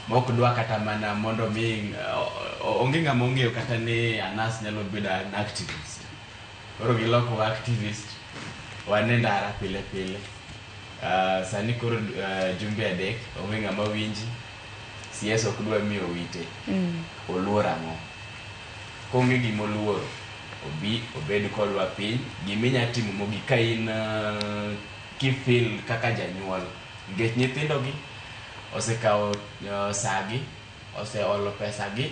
mok dwa kata mana mondo mi onge ng'ama ong'eyo kata ni a nurse nyalo bedo an activist. Koro giloko activist, wan e ndara pile pile. Sani koro jumbe 3 onge ng'ama winji. CS ok dwa miyo wite. Oluor ang'o? Konge gima oluoro, obi obed kodwa piny. Giminya timo mogik ka in kifeel kaka janyuol, nikech nyithindo gi osekawo sagi, oseolo pesa gi,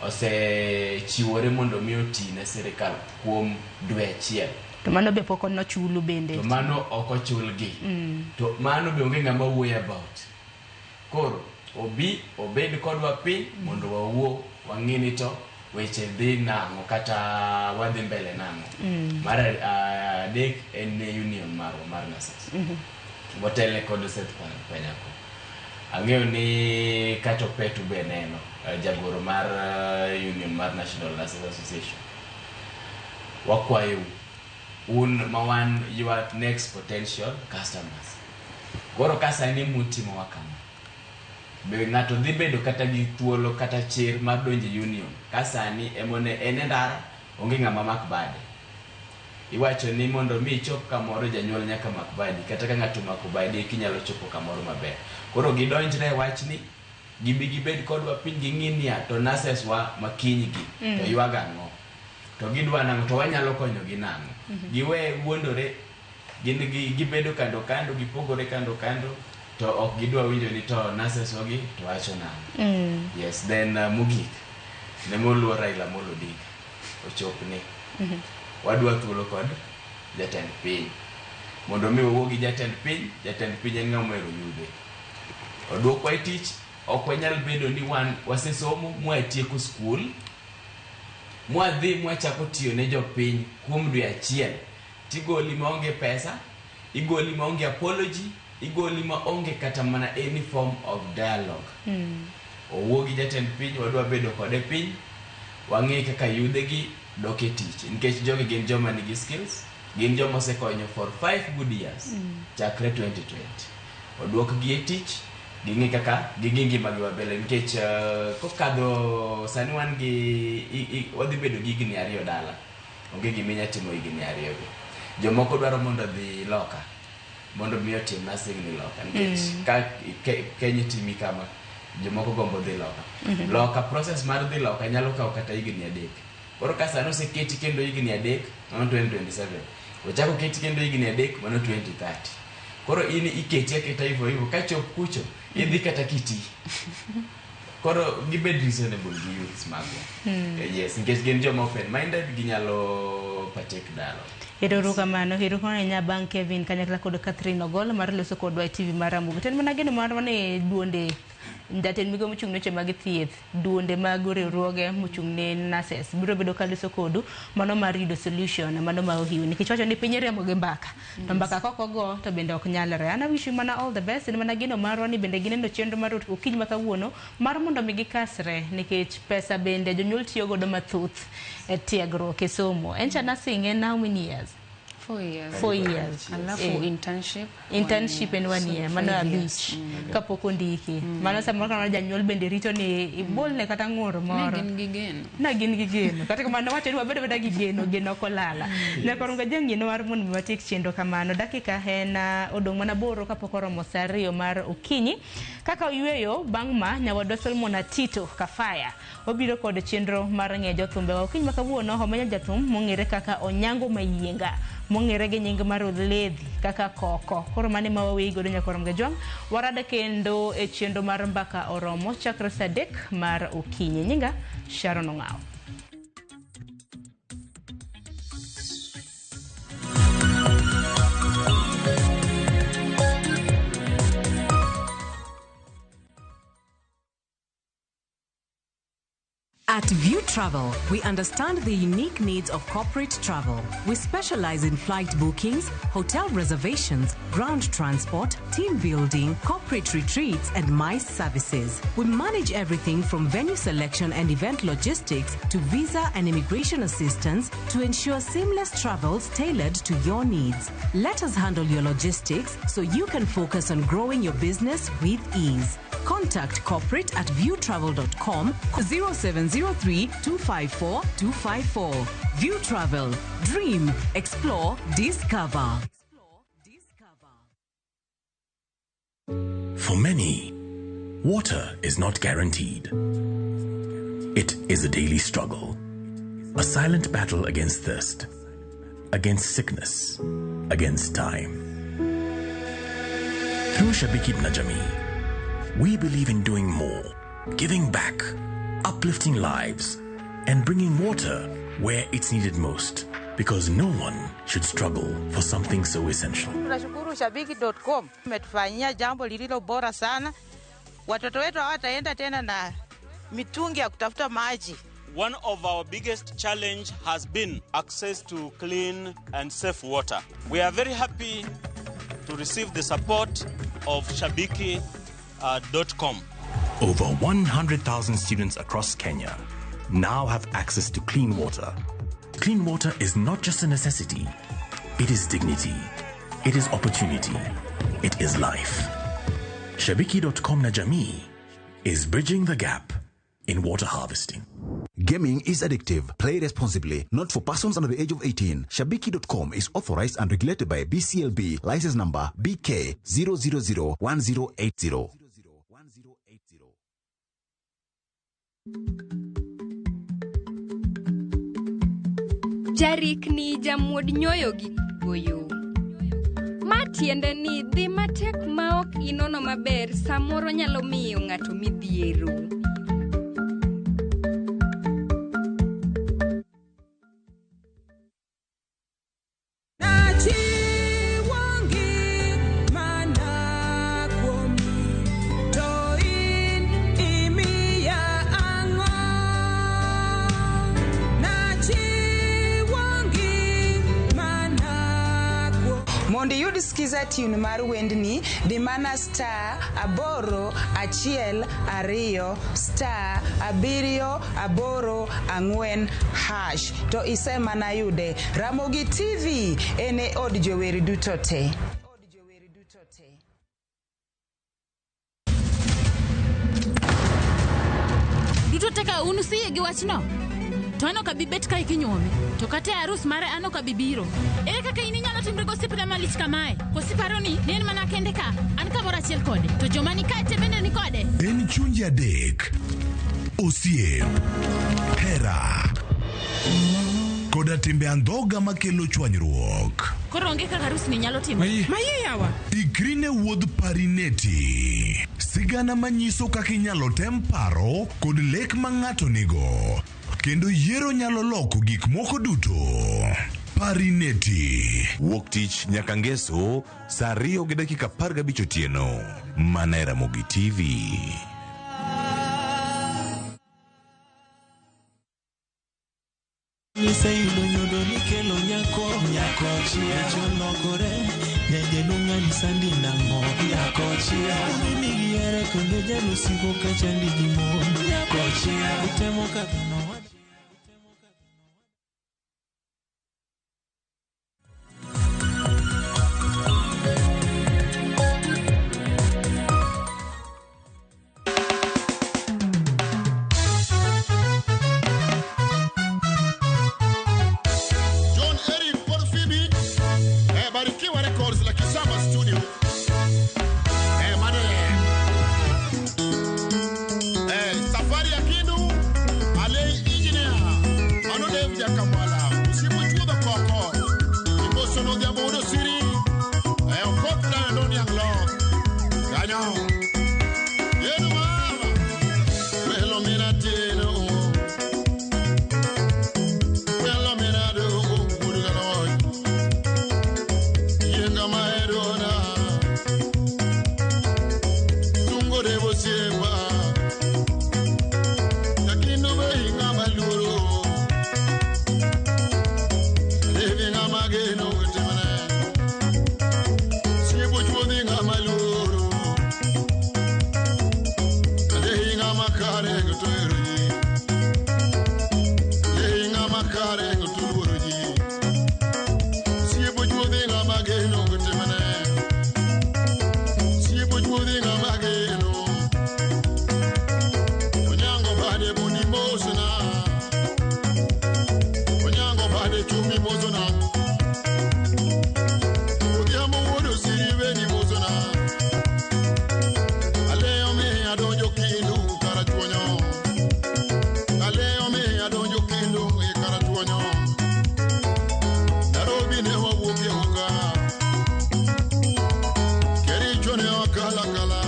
osechiwore mondo mi oti ne sirikal kuom dwe achiel. To mano be pok nochulu bende. To mano ok ochulgi. To mano be onge ng'ama wuoyo about. Koro obi obed kodwa piny mondo wawuo, wang'e ni to weche dhi nang'o kata wadhi mbele nang'o. Mar adek en ne union marwa mar nurses. Motelne kod Seth Panyako. Ang'eyo ni kata Opetu be neno, jagoro mar union mar National Nurses Association. Wakwayou un ma wan your next potential customers. Koro ka sani mutimowa kama, be ng'ato dhi bedo kata gi thuolo kata chir mar donjo e union ka sani emone en e ndara, onge ng'ama mak bade. Iwacho ni mondo mi ichop kamoro janyuol nyaka mak badi, kata ka ng'ato omako badi eka inyalo chopo kamoro maber. Koro gidonjre e wachni, gibi gibed kodwa piny ging'i niya to nurses wa makiny gi to ywago ang'o, to gidwa nang'o, to wanyalo konyogi nang'o. Giwe wuondore, gin gibedo kando kando, gipogore kando kando, to ok gidwa winjo ni to nurses wagi to wacho nang'o. Yes, then mogik ne moluor Raila Amolo Odinga ochopne. Wadwa thuolo kod jatend piny mondo mi wawuo gi jatend piny. Jatend piny en ng'ama ohero yudhe. Oduokwa e tich. Ok wanyal bedo ni wan wasesomo mwatieko skul, mwadhi mwachako tiyo ne jopiny kuom dwe achiel, tigoli maonge pesa, igoli maonge apology, igoli maonge kata mana any form of dialogue. Owuo gi jatend piny, wadwa bedo kode piny, wang'e kaka yudhe gi dok e tich. Nikech jogi gin joma nigi skills, gin joma osekonyo for 5 good years, chakre 2020. Oduok gi e tich, ging'e kaka ging'i ngimagi mabele nikech kokadho sani wan gi wadhi bedo gi higni 2 dala. Onge gima inya timo higni 2 gi. Jomoko dwaro mondo odhi loka, mondo mi otim nursing ni loka nikech ka Kenya timi kama, jomoko gombo dhi loka. Loka process mar dhi loka nyalo kawo kata higni 3. Koro ka sani oseketi kendo higni 3, mano 2027. Ochako keti kendo higni 3, mano 2030. Koro in iketi aketa hivyo hivyo, kachop kucho, idhi kata kiti. Koro gibed reasonable gi youths magwa. Yes, nikech gin joma open minded, ginyalo partake dialogue. Ero kamano, ero kamano ahinya bang' Kevin kanyakla kod Catherine Ogol mar loso kodwa e TV mar Ramogi. To en mana geno marwa ni duonde jatend migawo mochung' ne weche mag thieth, duonde mag riwruoge mochung' ne nurses biro bedo ka loso kodu mano mar yudo solution mano ma ohiu nikech wacho ni piny riambo gi mbaka. To mbaka kok ogo to bende ok nyalre. An awish you mana all the best, en mana geno marwa ni bende gineno chenro mar okinyi ma kawuono mar mondo mi gikasre nikech pesa bende jonyuol tiyo godo mathoth e tiegruok e somo. En cha nursing en how many years? 4 years. 4 years. Alafu internship. Internship en 1 year, mano 5 years. 5 kapok ondiki. Mano samoro kamano janyuol bende rito ni ibolne kata ng'ur moro. Ne gin gi geno. Ne gin gi geno. Kata kamano wacho ni wabedo abeda gi geno, geno ok olala. Nyakoro ngajang' mar mondo mi watiek chenro kamano. Dakika en odong' mana 8 kapok oromo saa 2 mar okinyi. Kaka oyweyo bang' ma nyawadwa Solomon Atito Kafaya obiro kod chenro mar ng'eyo jothumbe wa okinyi ma kawuono omenyo jathum mong'ere kaka Onyango Mayienga mong'ere gi nying mar Oledhi kaka Koko. Koro mane ma waweyi godo nyakoro Mgajwang'. Warada kendo e chenro mar mbaka oromo chakre saa 3 mar okinyi. Nyinga Sharon Ong'awo. At View Travel, we understand the unique needs of corporate travel. We specialize in flight bookings, hotel reservations, ground transport, team building, corporate retreats, and MICE services. We manage everything from venue selection and event logistics to visa and immigration assistance to ensure seamless travels tailored to your needs. Let us handle your logistics so you can focus on growing your business with ease. Contact corporate at viewtravel.com 0703 254 254. View Travel. Dream, explore, discover. For many, water is not guaranteed. It is a daily struggle, a silent battle against thirst, against sickness, against time. Through Shabiki na Jamii, we believe in doing more, giving back, uplifting lives, and bringing water where it's needed most, because no one should struggle for something so essential. Tunashukuru Shabiki.com umetufanyia jambo lililo bora sana. Watoto wetu hawataenda tena na mitungi ya kutafuta maji. One of our biggest challenge has been access to clean and safe water. We are very happy to receive the support of Shabiki.com. Over 100,000 students across Kenya now have access to clean water. Clean water is not just a necessity, it is dignity, it is opportunity, it is life. Shabiki.com na Jamii is bridging the gap in water harvesting. Gaming is addictive. Play responsibly. Not for persons under the age of 18. Shabiki.com is authorized and regulated by BCLB. License number BK 0001080. Jarikni jamuod nyoyo gi goyo. Ma tiende ni dhi matek ma ok inono maber samoro nyalo miyo ng'ato midhiero. Mondo iyud Skiza Skiza tune mar wendni, di mana star 8 1 2 star 7 8 4 hash to isemana yude. Ramogi TV en e od jower duto te. Duto te ka un usiyie gi wachno? To an ok abi bet kae kinyuome. To kata e arus mare an ok abi biro. Ere kaka in inyalo timri gosiepna malich kamae? Koso iparo ni ne en mana kende ka? An kamoro achiel kode. To joma ni kae te bende ni kode? En chunje adek, osiep, hera, koda timbe andhoga makelo chwanyruok. Koro onge kaka arus ni nyalo timore. Maye yawa. Ikri ne wuodh Parineti. Sigana manyiso kaka inyalo tem paro kod lek ma ng'ato nigo. Kendo yiero nyalo loko gik moko duto. Parineti. Wuok tich nyaka ngeso saa 2:15 otieno. Mana e Ramogi TV. Iseyudo nyodo nikelo nyako nyako chia cholokore nyajelung'ani sandi nang'o nyako chia migiere kendo jalusiko kachandi gi mon nyako chia itemo kadhano. John Eric Paul Phoebe, Barikiwa Records la Kisama Studio. Mane. Safari ya Kindu, Alei Engineer, Mano Dave Jakamwala, Usiku Chuodho Koko, Imosono Odhiambo Wuod Osiri, Okoth Dana Doni Anglo, Kanyo. Yenu mama, Welo mina teno. Welo mina dogo, Buduga Yenga maerona. Tungo debo siepa. Yakindu be inga maluoro. Devi nga mageno temene. Siepo chuodhi nga maluoro. Dehi nga makare gotoero ji. Dehi nga makare gotuluoro ji. Siepo chuodhi nga mageno gotemene. Siepo chuodhi nga mageno. Onyango bade buni mosona. Onyango bade chumi mosona. Odhiambo wuod Osiri beni mosona. Aleyo mi adonjo Kindu karachuonyo. Aleyo mi adonjo Kindu e karachuonyo. Nairobi ne wawuokie hoka. Kericho ne wakala kala.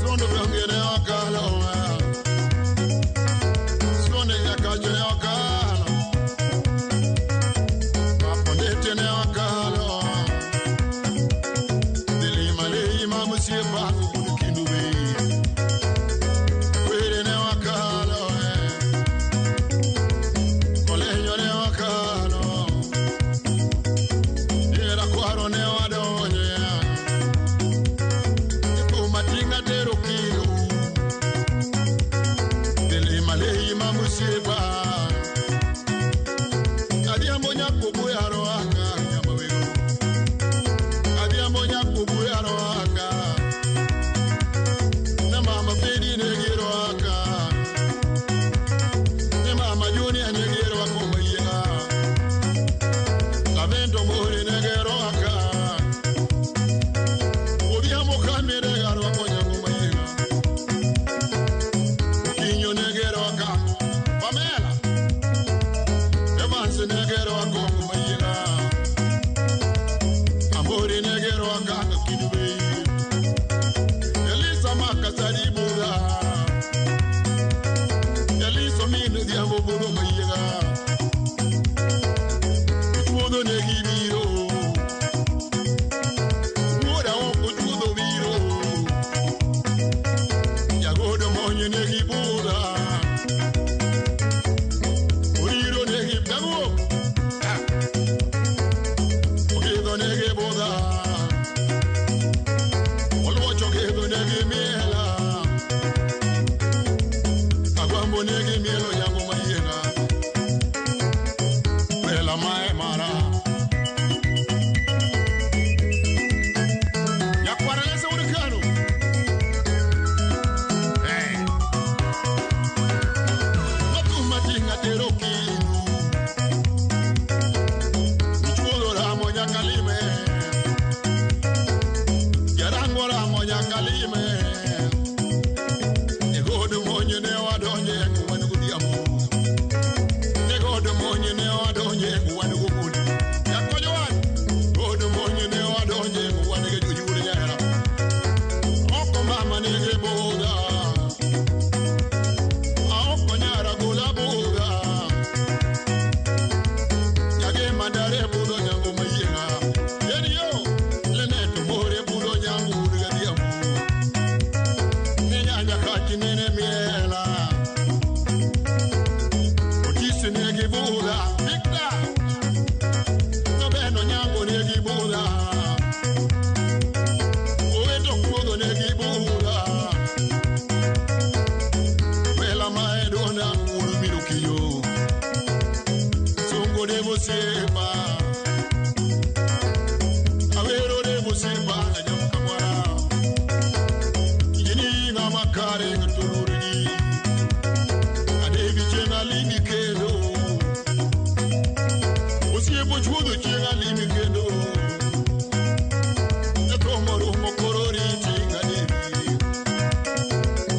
Sonde bang'e ne wakala oa. Sonde nyakacho ne wakala. Mapondete ne wakala oa. Dilima leima musiepa Kindu be. Kwere ne wakala oe. Kolenyo ne wakalo. Era kwaro ne wadonje. Ipo matinga tero Kindu. Dilima leima musiepa. Adhiambo nyakobu yaro aka nyamawego. Adhiambo nyakobu yaro aka. Ne mama pedi ne gero aka. Ne mama junior ne gero ako mayiega. Lavento mori ne gero aka. Odhiambo kamere garo ako nyango mayiega. Kinyo ne gero aka. Pamela. Evans ne gero ako mayiega. Ambori ne gero aka kidube. Elisa makasari buda. Elisa minu diambo budo mayiega. Chuodho ne gibiro. Wuoda oko chuodho biro. Jagodo monyo ne gibuda. Oriro ne gidago. Ogidho ne Osiepa nyamkamwara Yini ngama kare ngutuluri Adevi chenga limi kendo Osiepo chuodho chenga limi kendo Etomoro mokorori tinga devi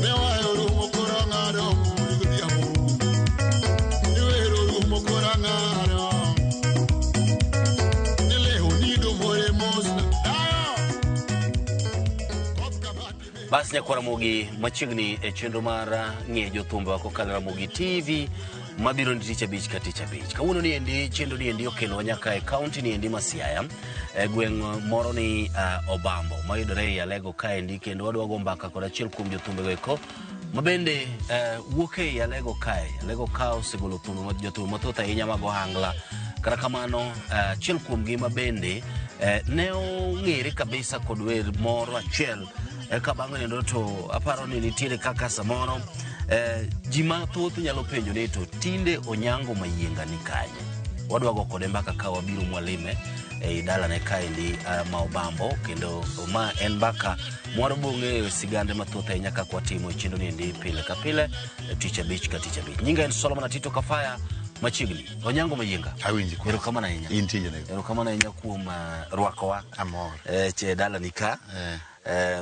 Newayo mokoranga do muligodiamo Niwero mokoranga do Bas nyakwar Ramogi machiegni e chenro mar ng'eyo jothumbe kokalo Ramogi TV mabiro ni tich abich ka tich abich. Kawuono ni endi chenro ni endi okelowa nyaka e kaunti ni endi ma Siaya e gweng' moro ni Obambo mayudore ei Alego kaendi, kendo wadwa go mbaka kod achiel kuom jothumbe eko mabende wuok ei Alego kae. Alego ka osegolo jothumbe mathoth ahinya mag ohangla. Kata kamano achiel kuomgi mabende ne ong'ere kabisa kod wer moro achiel. Eka bang'e nendo to aparo ni nitiere kaka samoro ji mathoth nyalo penjo ni to tinde Onyango Mayienga ni kanye. Wadwa go kode mbaka ka wabiro mwalime ei dalane kaendi ma Obambo, kendo ma en mbaka mwadwa ng'eyo sigande mathoth ahinya kaka watimo e chenro ni endi pile ka pile tich abich ka tich abich. Nyinga en Solomon Atito Kafaya. Machiegni Onyango Mayienga, awinji. Erokamano ahinya. Erokamano ahinya kuom rwakowa amor e dalani ka.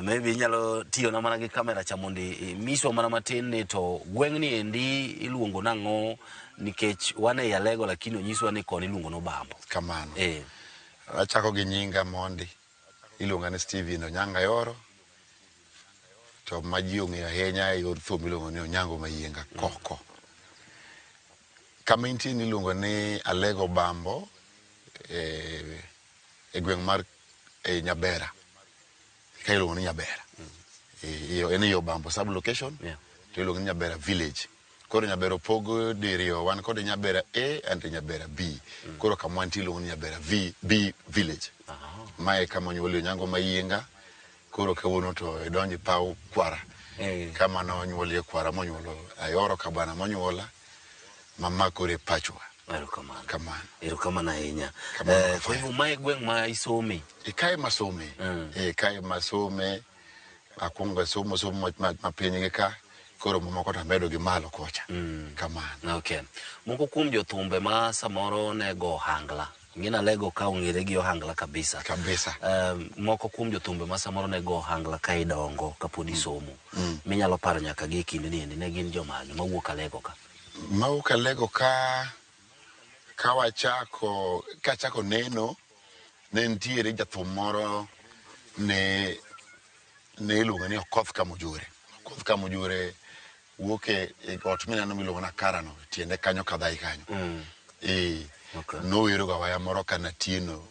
Maybe inyalo tiyo na mana gi kamera cha mondo inyiswa mana matin ni to gweng'ni endi iluongo nang'o, nikech wan ei Alego lakini onyiswa ni koni iluongo ni Obambo. Kamano. Achako gi nyinga mondi, iluonga ni Steven Onyanga Yoro, to ma ji ong'eyo ahinya e yor thum iluongo ni Onyango Mayienga Koko. Kama intie ni iluongo ni Alego Bambo e gweng' mar Nyabera. Ka iluongo ni Nyabera. En e Obambo sub location, to iluongo ni Nyabera village. Koro Nyabera opog diriyo, wan kod Nyabera A and Nyabera B. Koro kama wantie iluongo ni Nyabera B village. Mae kama onyuolie Onyango Mayienga. Koro kawuono to idonjo e paw kwara. Kama nonyuolie kwara monyuolo Ayoro Kabana monyuola. Mama koro e pachwa. Erokamano. Kamano. Erokamano ahinya. Kwa hivyo mae gweng' ma isome? Kae masome. Kae masome. Akwongo somo somo mapiny gi ka. Koro mamoko to amedo gi malo kocha. Kamano. Okay. Moko kuom jothumbe ma samoro ne go ohangla. Ing'e Alego ka ong'ere gi ohangla kabisa. Kabisa. Moko kuom jothumbe ma samoro ne go ohangla ka idongo kapod isomo. Minyalo paro nyaka gi e kinde ni endi ne gin jomage mawuok Alego ka? Mawuok Alego ka kawachako kachako neno ne nitiere jathum moro ne iluongo ni Okoth Kamujure. Okoth Kamujure wuok e ot mineno miluongo ni Akarano, tiende kanyo kadhai kanyo. Nowero ga waya moro ka Natieno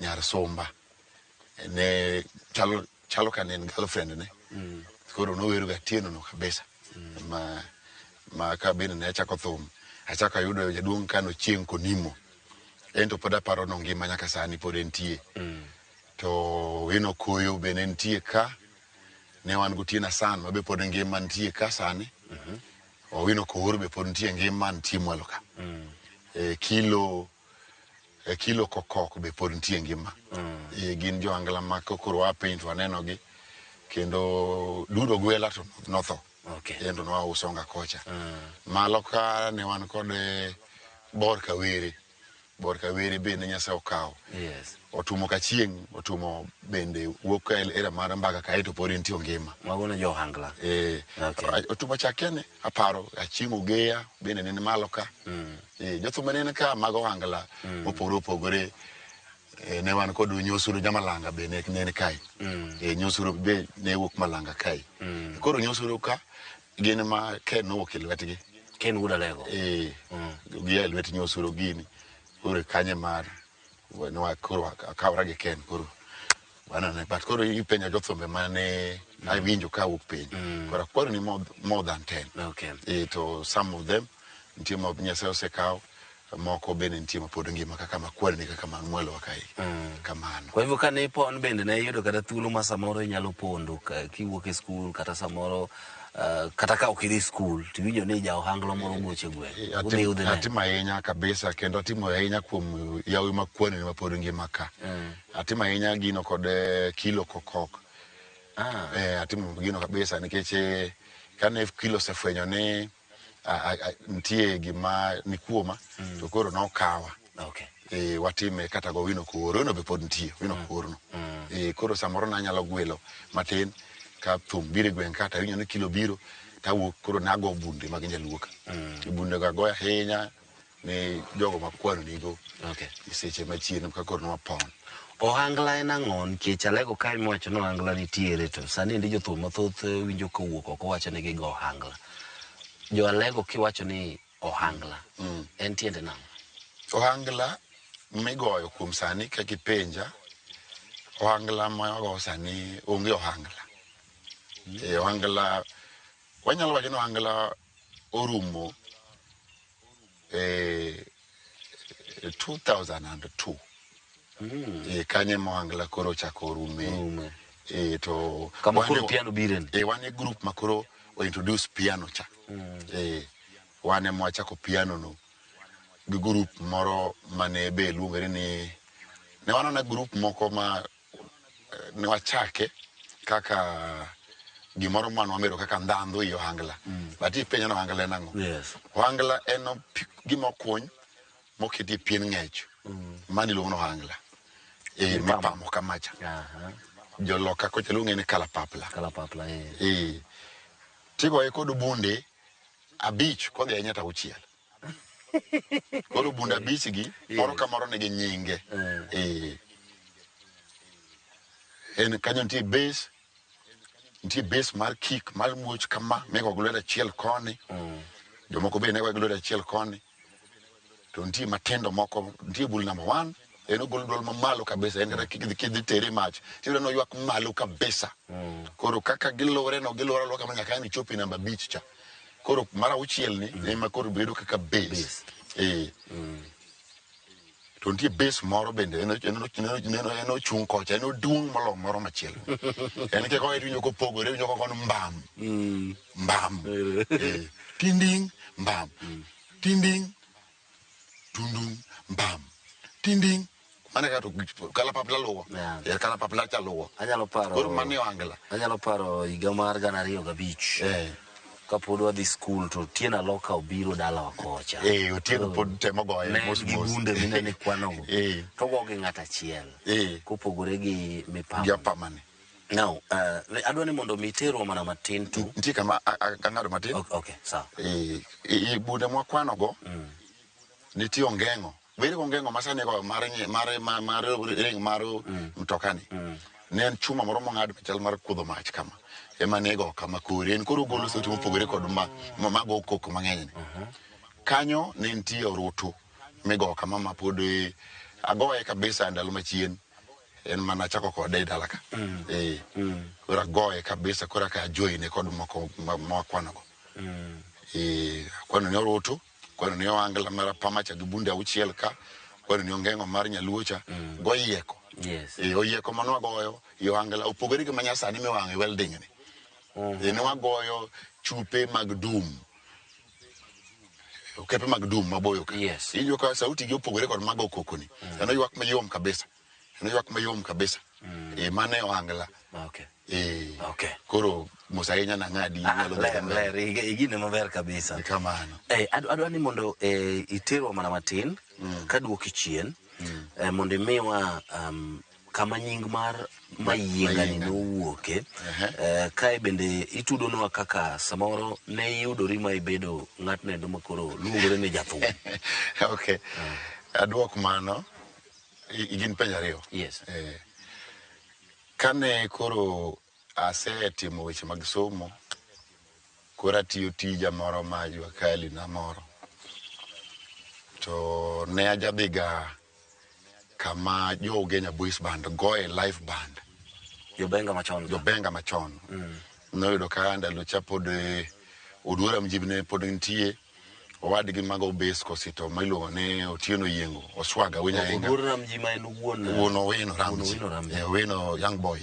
nyar Sumba. Ne chalo ka ne en girlfriend ne. Koro nowero ga Atieno no kabisa. Ma ka bende ne achako thum, achako ayudo jaduong' kano Chieng' Konimo. En to pod aparo nongima nyaka sani pod entie. To Eno Koyo be ne nitie ka. Ne wan gotieno Hassan ma be pod ngima nitie ka sani. Owino Koor be pod nitie ngima nitie mwalo ka. Kilo Kokok be pod nitie ngima. Gin jo angla ma koro waa piny to wanenogi. Kendo Dudo Gwela to notho. En to noa Usonga kocha. Malo ka ne wan kod Bor Kawere. Bor Kawere be ne Nyasaye okawo. Otumo Kachieng', Otumo bende wuok ka era mar Mbaka kae to pod entie ngima. Mago ne jo ohangla. Otumo Chakene aparo Achieng' Ogeya bende ne ni malo ka. Jothumbe ne ka mag ohangla mopogore opogore. Ne wan kod Nyosuro Jamalanga be ne ni kae. Nyosuro be ne wuok Malanga kae. Koro Nyosuro ka gin ma Ken nowuok e lwetgi. Ken wuod Alego. Gia e lwet Nyosuro gini. Koro kanye mar koro akawra gi Ken koro wanane. But koro ipenjo jothumbe mane awinjo ka wuok piny. Koro akwaro ni more than 10. To some of them nitie ma Nyasaye osekawo, moko bende nitie ma pod ngima kaka makwani kaka mwalo kae. Kamano. Kwa hivyo kane ipon bende ne iyudo kata thuolo ma samoro inyalo pondo kiwuok e skul kata samoro Kata ka ok idhi skul to iwinjo ni ja ohangla moro gocho e gweng'. Udhi udhi ne. Atimo ahinya kabisa kendo atimo ahinya kuom yawuowi ma kwanini ma pod ngima ka. Atimo ahinya gino kod Kilo Kokok. Atimo gino kabisa nikech kane Kilo osefwenyo ni nitie gima ni kuoma to koro nokawa. Watime kata go Owino Koor, Owino be pod nitie, Owino Koor no. Koro samoro nanyalo gwelo matin ka thum biro e gweng' ka to awinjo ni Kilo biro tawuok koro nago bunde mag nyaluo ka. Bunde go agoyo ahinya ne jogo ma kwano nigo e seche machien ka koro nwapon. Ohangla en ang'o? Nikech alego kae miwacho ni ohangla nitiere to sani endi jothum mathoth winjo kowuok oko wacho ni gigo ohangla. Jo alego kiwacho ni ohangla, en tiende nang'o? Ohangla migoyo kuom sani kaka ipenja, ohangla ma wagoyo sani onge ohangla. Ohangla, wanyalo wacho ni ohangla orumo 2002. Kanyo ema ohangla koro ochako rume. To Kama koro piano bire ni? Wan e group ma koro o introduce piano cha. Wan ema wachako piano no gi group moro mane be luongore ni ne wan ana group moko ma ne wachake kaka gimoro mane wamedo kaka ndhandhu ei ohangla. But ipenja ni ohangla en ang'o? Ohangla en gima okuny moketie pien ng'ech. Mano iluongo ni ohangla. Mipamo kamacha. Joloka kocha luonge ni kalapapla. Kalapapla, Tigoye kod bunde 5 kodhi ahinya to 6. Koro bunde 5 gi moro ka moro nigi nyinge. En kanyo nitie bass, nitie bass mar kick mar muoch kama migo gi lwedo achiel koni. Jomoko be ne goyo gi lwedo achiel koni. To nitie matindo moko, nitie bul number 1, en ogolo dwol mamalo kabisa, en kata kidhi tere mach, tiyudo ni oywak malo kabisa. Koro kaka giluwore no, giluwore aluwa kama nyaka ang' ichop e namba 5 cha. Koro mar 6 ni ema koro bedo kaka bass. To nitie bass moro bende, en ochung' kocha, en oduong' moloyo moro machielo. En kaka iwinjo kopogore, iwinjo kogono mbam. Mbam. Tinding, mbam. Tinding, tundung, mbam. Tinding. Mane kaka to kalapapla luwo. Kalapapla cha luwo. Anyalo paro. Koro mano e ohangla. Anyalo paro higa mar 2005. Kapod wadhi skul to Otieno Aloka obiro dalawa kocha. Otieno pod temo goye Ne mos gi mos. bunde minene kwanogo. To go gi ng'at achiel. Kopogore gi mipamo. Gi apamane. Now, adwa ni mondo mi iterwa mana matin tu. Nitie kama ang'ado matin. Okay, sawa. Bunde mwakwanogo, nitie ongeng'o. Bed gongeng'o masani go mar mar ring mar mtokani. Ne en chuma moro mong'ad machal mar kudho mach kama. Ema ne go kama kori. En koro ogolo sauti mopogore kod ma go koko mang'eny ni. Kanyo ne nitie orutu migo kama ma pod agoye kabisa ndalo machien. En mana chako kode e dala ka. Koro agoye kabisa koro aka ajoine kod moko ma wakwanogo. Akwano ni orutu, akwano ni ohangla mar apama cha gi bunde 6 ka, akwano ni ongeng'o mar nyaluo cha, goyieko. Oyieko mane wagoyo e ohangla opogore gi manyasani miwang'o e welding ni. Ne wagoyo chupe mag dum. Okepe mag dum maboyo ka. Iwinjo ka sauti gi opogore kod mago koko ni. En oywak mayom kabisa. En oywak mayom kabisa. Mano e ohangla. Koro mos ahinya nang'adi, inyalo dhi mbele. Ler, igine maber kabisa. Kamano. Adwa ni mondo iterwa mana matin, kaduoki chien, mondo imiwa kama nying mar Mayienga ni nowuoke. Kae bende itudonwa kaka samoro ne iyudori ma ibedo ng'atno endo ma koro luongore ni jathum. Okay. Aduok mano. Gin penjo ariyo. Kane koro asetimo weche mag somo, koro atiyo tija moro ma jua kali na moro. To ne ajadhiga kama jo Ugenya Boys Band goye live band. Jobenga machon. Jobenga machon. Noyudo ka ndalo cha pod Oduora Mjibne pod nitie. Owadgi mago base kosito ma iluongo ni Otieno Yiengo, Oswaga Winya Ahinga. Oduor Ramji ma en wuon Wuon Owino Ramji. Wuon Owino Ramji. Owino young boy.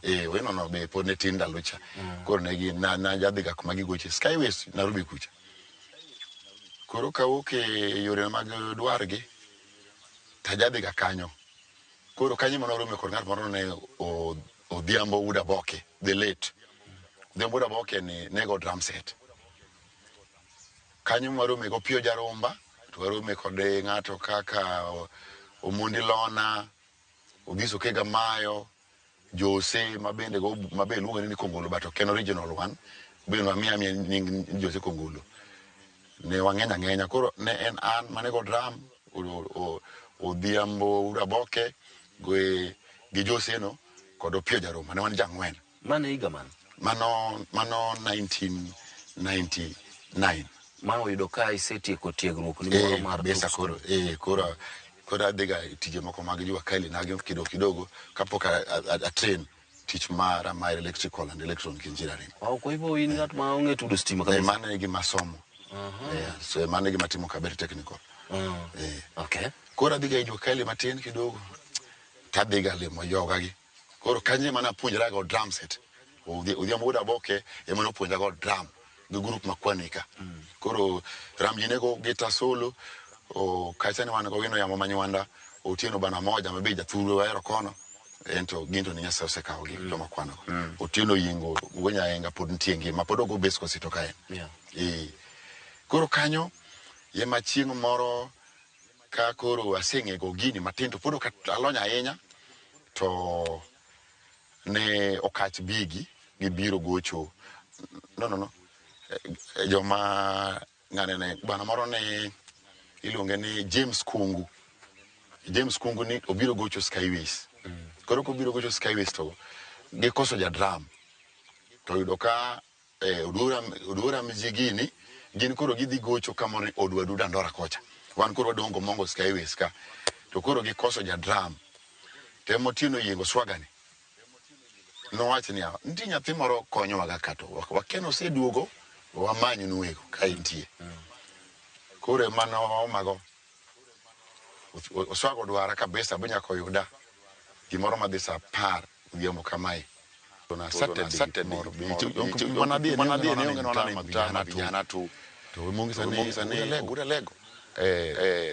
Owino no be pod ne tin ndalo cha. Koro ne gi na jadhiga kuma gigoche Skyways Nairobi kucha. Koro kawuok e yore mag dwargi tajadhiga kanyo. Koro kanyo ema narome kod ng'at moro ne Odhiambo Wuod Aboke, the late. Odhiambo Wuod Aboke ni nego drum set. Kanyo warome go Pio Jarumba, to warome kod ng'ato kaka Omondi Lona, Odhiso Kega Mayo, Jose mabende go mabe luonge ni Kongolo, but ok en original one. Bende wamiya miya nying Jose Kongolo. Ne wang'eny ang'enya. Koro ne en an mane go drum, Odhiambo Wuod Aboke gi Jose no kod Opiyo Jaruma. Ne wan ji ang'wen. Mano higa mane? Mano 1999. Mano oyudo ka isetieko tiegruok ni moro mar kabisa. Koro koro adhiga tije moko mag jua kali nagi kidogo kidogo kapok a train tich mara mar electrical and electronic engineering. Oh, kwa hivyo in ng'at ma ong'e tudo stima kabisa. Mano e gima somo. So mano e gima timo kabete technical. Okay. Koro adhiga e jua kali matin kidogo tadhiga limo joga gi. Koro kanyo ema napuonjra go drum set. Odhiambo Wuod Aboke ema nopuonja go drum gi group ma Kwanika. Koro Ramji ne go gita solo, kacha ne wan go Wino Yamo Manywanda, Otieno Bana Moja ma be jathuru ahero kono. Ento gin to ni Nyasaye osekawo gi joma kwano go. Otieno Yingo wuo Nyaenga pod nitie ngima, pod ogo bes kosito ka en. Koro kanyo ema chieng' moro ka koro aseng'e go gini matin to pod ok alony ahinya, to ne Okach Bigi gibiro gocho. No. Joma ng'ane ne bwana moro ne iluonge ni James Kungu. James Kungu ni obiro gocho Skyways. Koro kobiro gocho Skyways to gikoso ja drum. To yudo ka Oduora Mzigini gin koro gidhi gocho kamoro ni Odwa Duda Ndora kocha. Wan koro wadongo mongo Skyways ka. To koro gikoso ja drum. Temo Otieno Yiengo Swagani. Nowacho niya, nitie nyathi moro konyowaga ka to wakia oseduogo wamany nuego ka entie. Koro ema noomago. Oswago dwara kabisa bonyako yuda gimoro madhi saa 10 odhiambo kamae. To na Saturday moro manadhi ne onge nona ni vijana tu. To mongisa ni Ura Lego.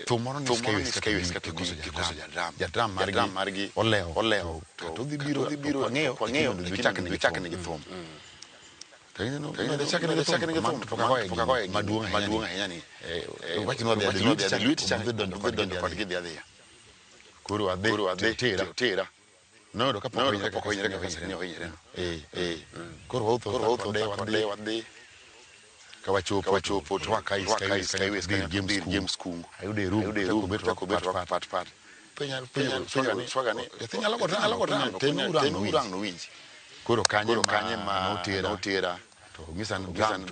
Thum moro ni Skyways kata kikoso ja drum margi olewo to dhi biro wang'eyo chakni gi thum. Chakni gi thum to maduong' ahinya ni wachno dhi Lwet cha dhi donjo kodgi dhi adhiya. Koro adhi tera. Noyudo kapok ohinyore kabisa ni ohinyore. Koro wawuotho wadhi kawachopo to wakai Skyways James Kungu. Ayudo e room chako bet pat. Penyo Swagani nyathi nyalo go drum temo urang no winji. Koro kanye ma notera to ng'isa ni drum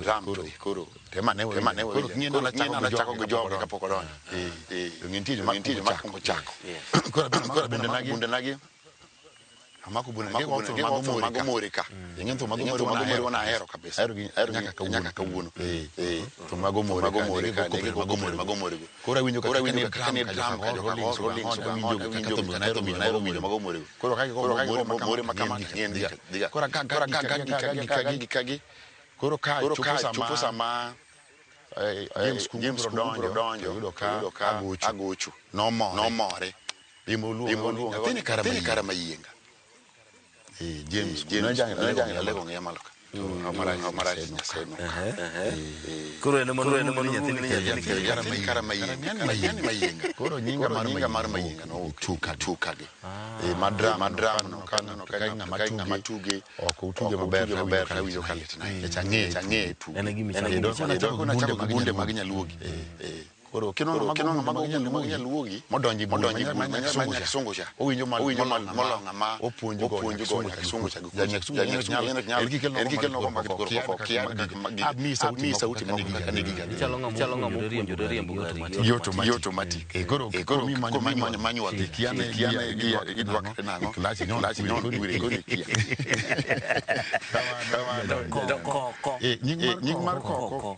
koro tema ne koro ng'ino nachako go jogo kapok odonjo. To nitie joma kuongo chako. Koro bundenagi amako bundenagi mago Morika. Ing'e thum mago Morika na ahero kabisa. Ahero nyaka kawuono. Thum mago Morika mago Morika. Koro awinjo kaka ni drum ka rolling awinjo kaka thum na winjo mago Morika. Koro ka Morika makama dhiga. Koro ka gi koro ka chopo sama James Kungu biro donjo yudo ka agocho nomore. Imo nyathini kara mayienga. James Lego ng'eya malo ka. Koro en ema nyathini kara mayienga. Koro nyinga mar mayienga no tuka gi. Ma drum no ka ng'ama tuge ok otuge maber awinjo ka litna. Ang'e tuge. En gima ichako bunde mag nyaluogi. Koro kinono mago mag nyaluogi modonji ma kisungu cha owinjo molong'a ma opuonjo go kisungu cha en gikelno go mag kia mi sauti moko kaka nigi chalo ng'ama opuonjore riembo gari gi automatic. Koro mi manual kiane gi dwakre nang'o clutch nyon koro kia. Nying mar koko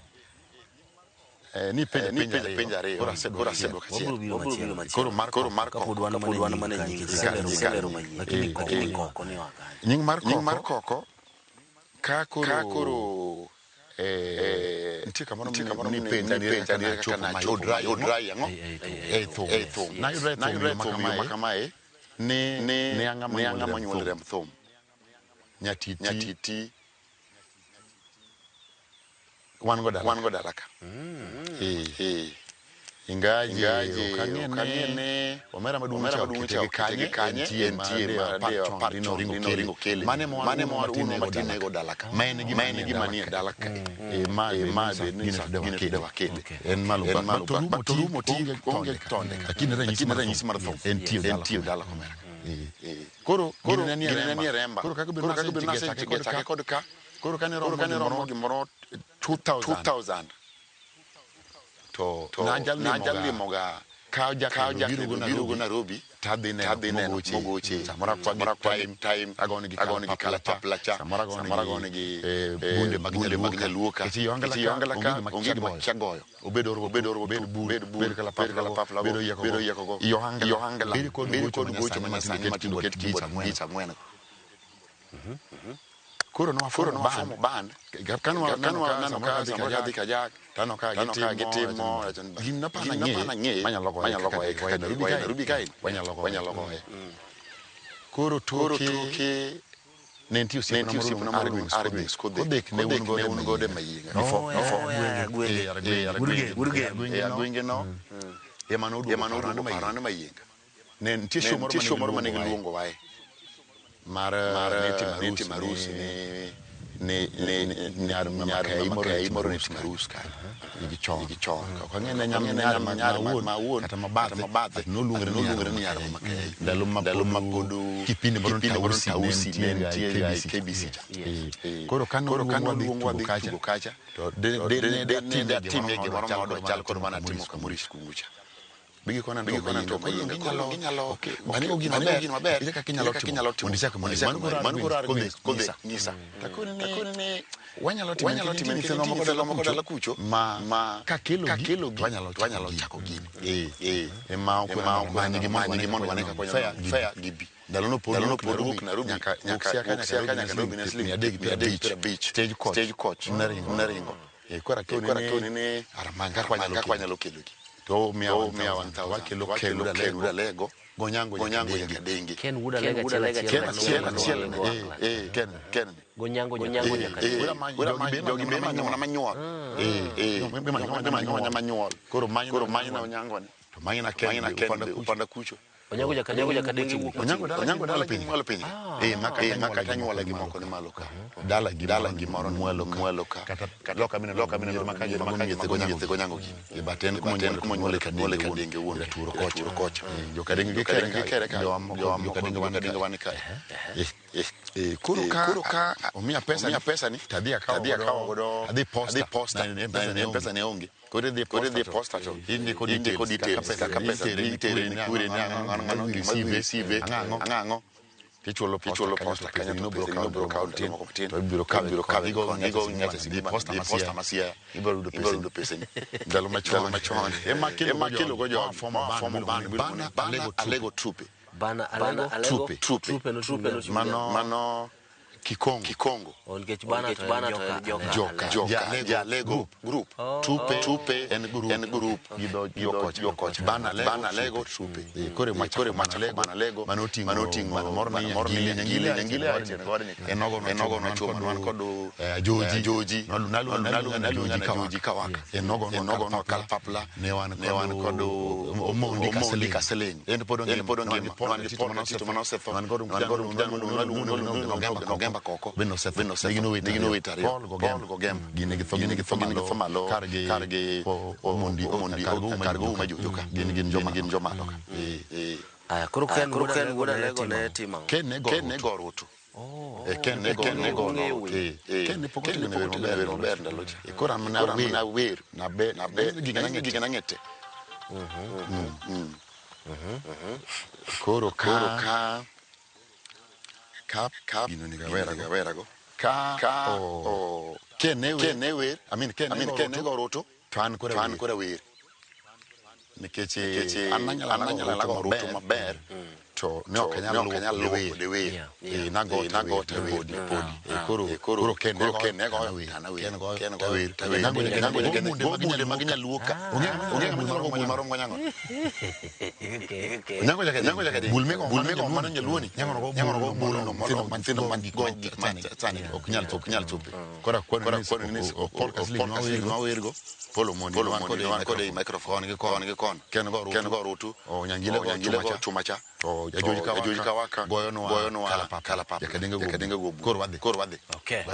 Ni penjo penjo ariyo koro asedwoko achiel. Wabiro biro machielo. Koro mar koro mar kapod wan mana e nying iselero manyien. Lakini koko ni oa kanye? Nying mar koko ka koro nitie kamoro ni penja ni kaka nachopo mayudra ang'o e thum. Nayudra e thum yo makamae ne ang'a monyuolre thum. Nyatiti wan go dala ka. Ingaje okang'e omera maduong' cha okete kanye entie ma part ringo kele mane mwa uno matin go dala ka ma en gima nie dala ka ma be ni gine wakele en malo ba to rumo ti onge tonde lakini ranyisi mar thum entie dala komera. Koro gine nie remba. Koro kaka bedo nase kod ka koro kane romo gimoro 2000 to najalimoga ka biro go Nairobi tadhi neno mogoche samoro akwa time agone gi kalapapla samoro agone gi bunde mag Nyaluo ka Ohangla ka onge gima kia goyo obedo bur kalapapla bedo yieko go Ohangla bedo kod gocho manyasani matindo ket keyboard ang'wen. Koro nwafomo band kano samoro kadhi kajak tano ka gitimo gin napana ng'e manyalo goye kaka Nairobi kae wanyalo goye. Koro toke ne nitie osiepna moro Argwings Kodhek ne un gode Mayienga Argwenge no ema noduogo parane Mayienga. Ne nitie show moro mane giluongo wae mar nitimo arus ne nyar Makai moro nitimo arus kanyo gi chon. Ok ang'e ne nyar ma wuon kata mabathe noluongre ni nyar Makai ndalo ma pod kipindi moro Tausi ne nitie KBC cha. Koro kane oluongwa dhi tugo kacha to de atimie gimoro ma chal kod mana timo Maurice Kungu cha. Bigi kona to Mayienga ginyalo mano gino maber ile kaka inyalo timo mano koro Argwings nyisa takoni ni wanyalo timo nyithindo moko dala kucho ma kakelo gi wanyalo chako gini ema ok manyi mondo wane kaka fair gibi ndalo no pod wuok Nairobi nyaka Nairobi ne siling 350 stage coach mnaringo koro akoni ni aramany kaka wanyalo kelo gi to mia 1000 wakelo Ken Udalego Gonyango Nyakadenge Ken Udalego achiel Ken Gonyango Nyakadenge jogi be manyo mana manyuol manyuol koro manyna Onyango ni to manyna Ken upanda kucho Onyango Nyakadenge Onyango dala piny mwalo piny makata nyuola gi moko ni malo ka dala gi moro mwalo ka kata loka mine makaje Gonyango gi baten kuma nyuole Kadenge wuon raturo kocha jo Kadenge gi kere ka jo Kadenge wan ka koro ka omiya pesa ni tadhi akawo godo adhi posta pesa ne onge koro idhi posta to indiko details kaka pesa itere ni kure ni ang'o receive ang'o tichulo posta kanyo to ibiro kawo matin to ibiro kawe igo ng'ato dhi posta masia ibiro yudo pesa ni ndalo machon ema kelo go jo form band bana Alego Trupe bana Alego Trupe mano Kikongo nikech bana to joka Jalego group Trupe en group gi kocha bana Alego Trupe kore machako bana Alego mano tingo moro ni Nyangile enogo nochopo wan kod Joji naluonga Kawaka enogo no Kalpapla ne wan kod Omondi Kaseleng en pod ongima wan gi Tito manosetho wan kod Ogemba Koko bende osetho gino wit ariyo Paul Gogemba gine gi tho malo kargi Omondi kargo uma jojo ka gin jomalo ka koro Ken Wuod Alego ne timo Ken ne go rutu Ken ne go Ken ne pok otimo wer maber ndalo cha koro amna wer na be gigana ng'ete koro ka gino ni werago ka o Ken ne wer I mean Ken ne go rutu To an koro awer. Nikech an nanyalo go orutu maber to ne ok anyal luwo kode wer. Nago to awer podi. Koro Ken ne goyo to awer. Nago bunde mag nyaluo ka. Ong'e ng'ama nyalo go bul marom go Onyango. Onyango nyaka bul mego mano nyaluo ni. Nyango go bul no nyithindo man gi gik man sani ok nyal chope. Koro akwano ni Paul Kaslig ma wergo. Paul Omondi wan kode e microphone gi kon gi kon. Ken go orutu. Nyangile go chuma cha. To Ajoji Kawaka goyonwa kalapapla. Jakadenge go koro wadhi. Okay.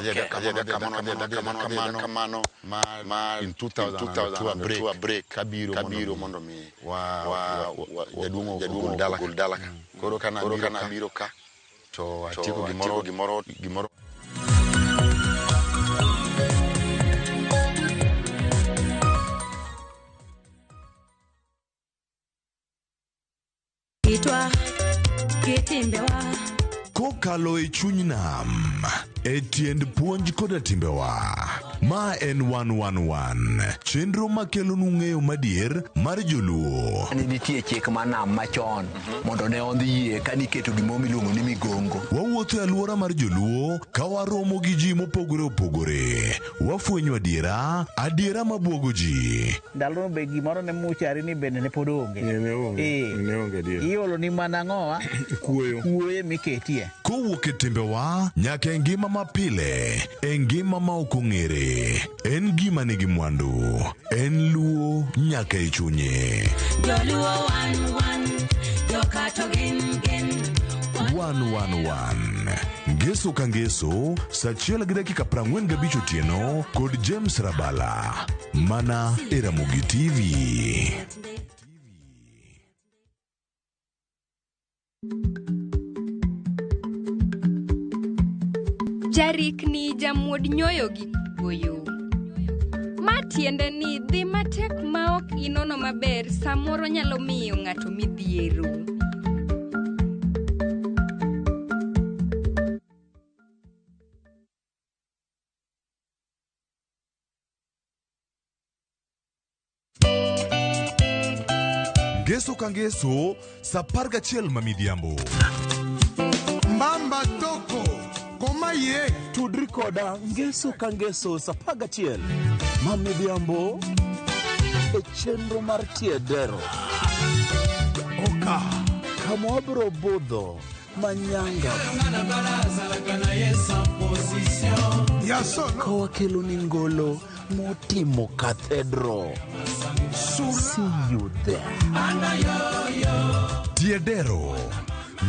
Kamano ma in 2002 a break kabiro mondo mi wa jaduong' ogol dala ka. Koro kana abiro ka to atieko gimoro. Kokalo e chuny nam, e tiend puonj koda timbewa. Ma en 111, chenro makelonu ng'eyo madier mar joluo. Ne nitie chik mar nam machon mondo ne ondhi yie ka niketo gimoro miluongo ni migongo. Wawuotho e alwora mar joluo ka waromo gi ji mopogore opogore. Wafwenyo adiera, adiera mabuogo ji. Ndalono be gimoro ne muchari ni bende ne pod onge. Ne onge adier. Iolo ni mana ang'owa? Kuoyo. Kuoyo miketie. Kowuok e timbewa nyaka e ngima mapile, e ngima ma ok ong'ere. En gima nigi mwandu, en luo nyaka e chunye. Joluo wan wan, jokato gin gin. 111 Ngeso ka ngeso, saa 1:45 otieno kod James Rabala, mana e Ramogi TV. Jarikni jamuod nyoyo gi goyo. Ma tiende ni dhi matek ma ok inono maber samoro nyalo miyo ng'ato midhiero. Ngeso ka ngeso, saa 11 ma midhiambo. Mbamba toko komaye. Tudri koda ngeso ka ngeso saa 11 ma midhiambo e chenro mar Tiedero. Oka kama wabiro budho manyanga ka wakelo ni ngolo motimo cathedral. See you there. Tiedero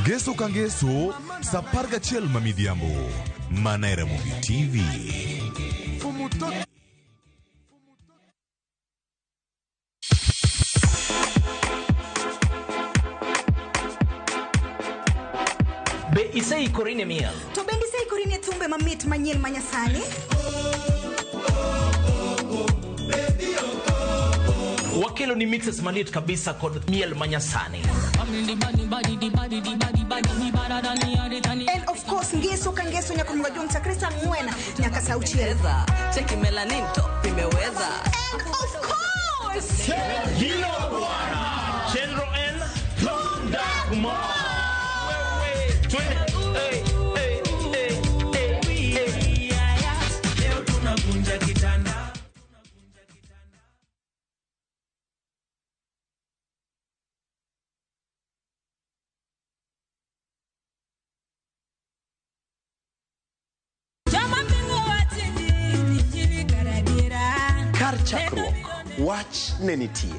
Ngeso ka ngeso saa 11 ma midhiambo, mana e Ramogi TV. Be iseikori ne miel? To bende iseikori ne thumbe mamit manyien manyasani? Wakelo ni mixes malit kabisa kod miel manyasani. And of course ngeso ka ngeso nyaka mwajuang chakre saa 4 nyaka saa 6. Cheki melanin top imeweza. And of course Hilo bwana Chenro N Tonda Kuma. Wewe twende. Hey hey hey hey. Leo tunavunja kitanda. Kar chakruok, wach ne nitie,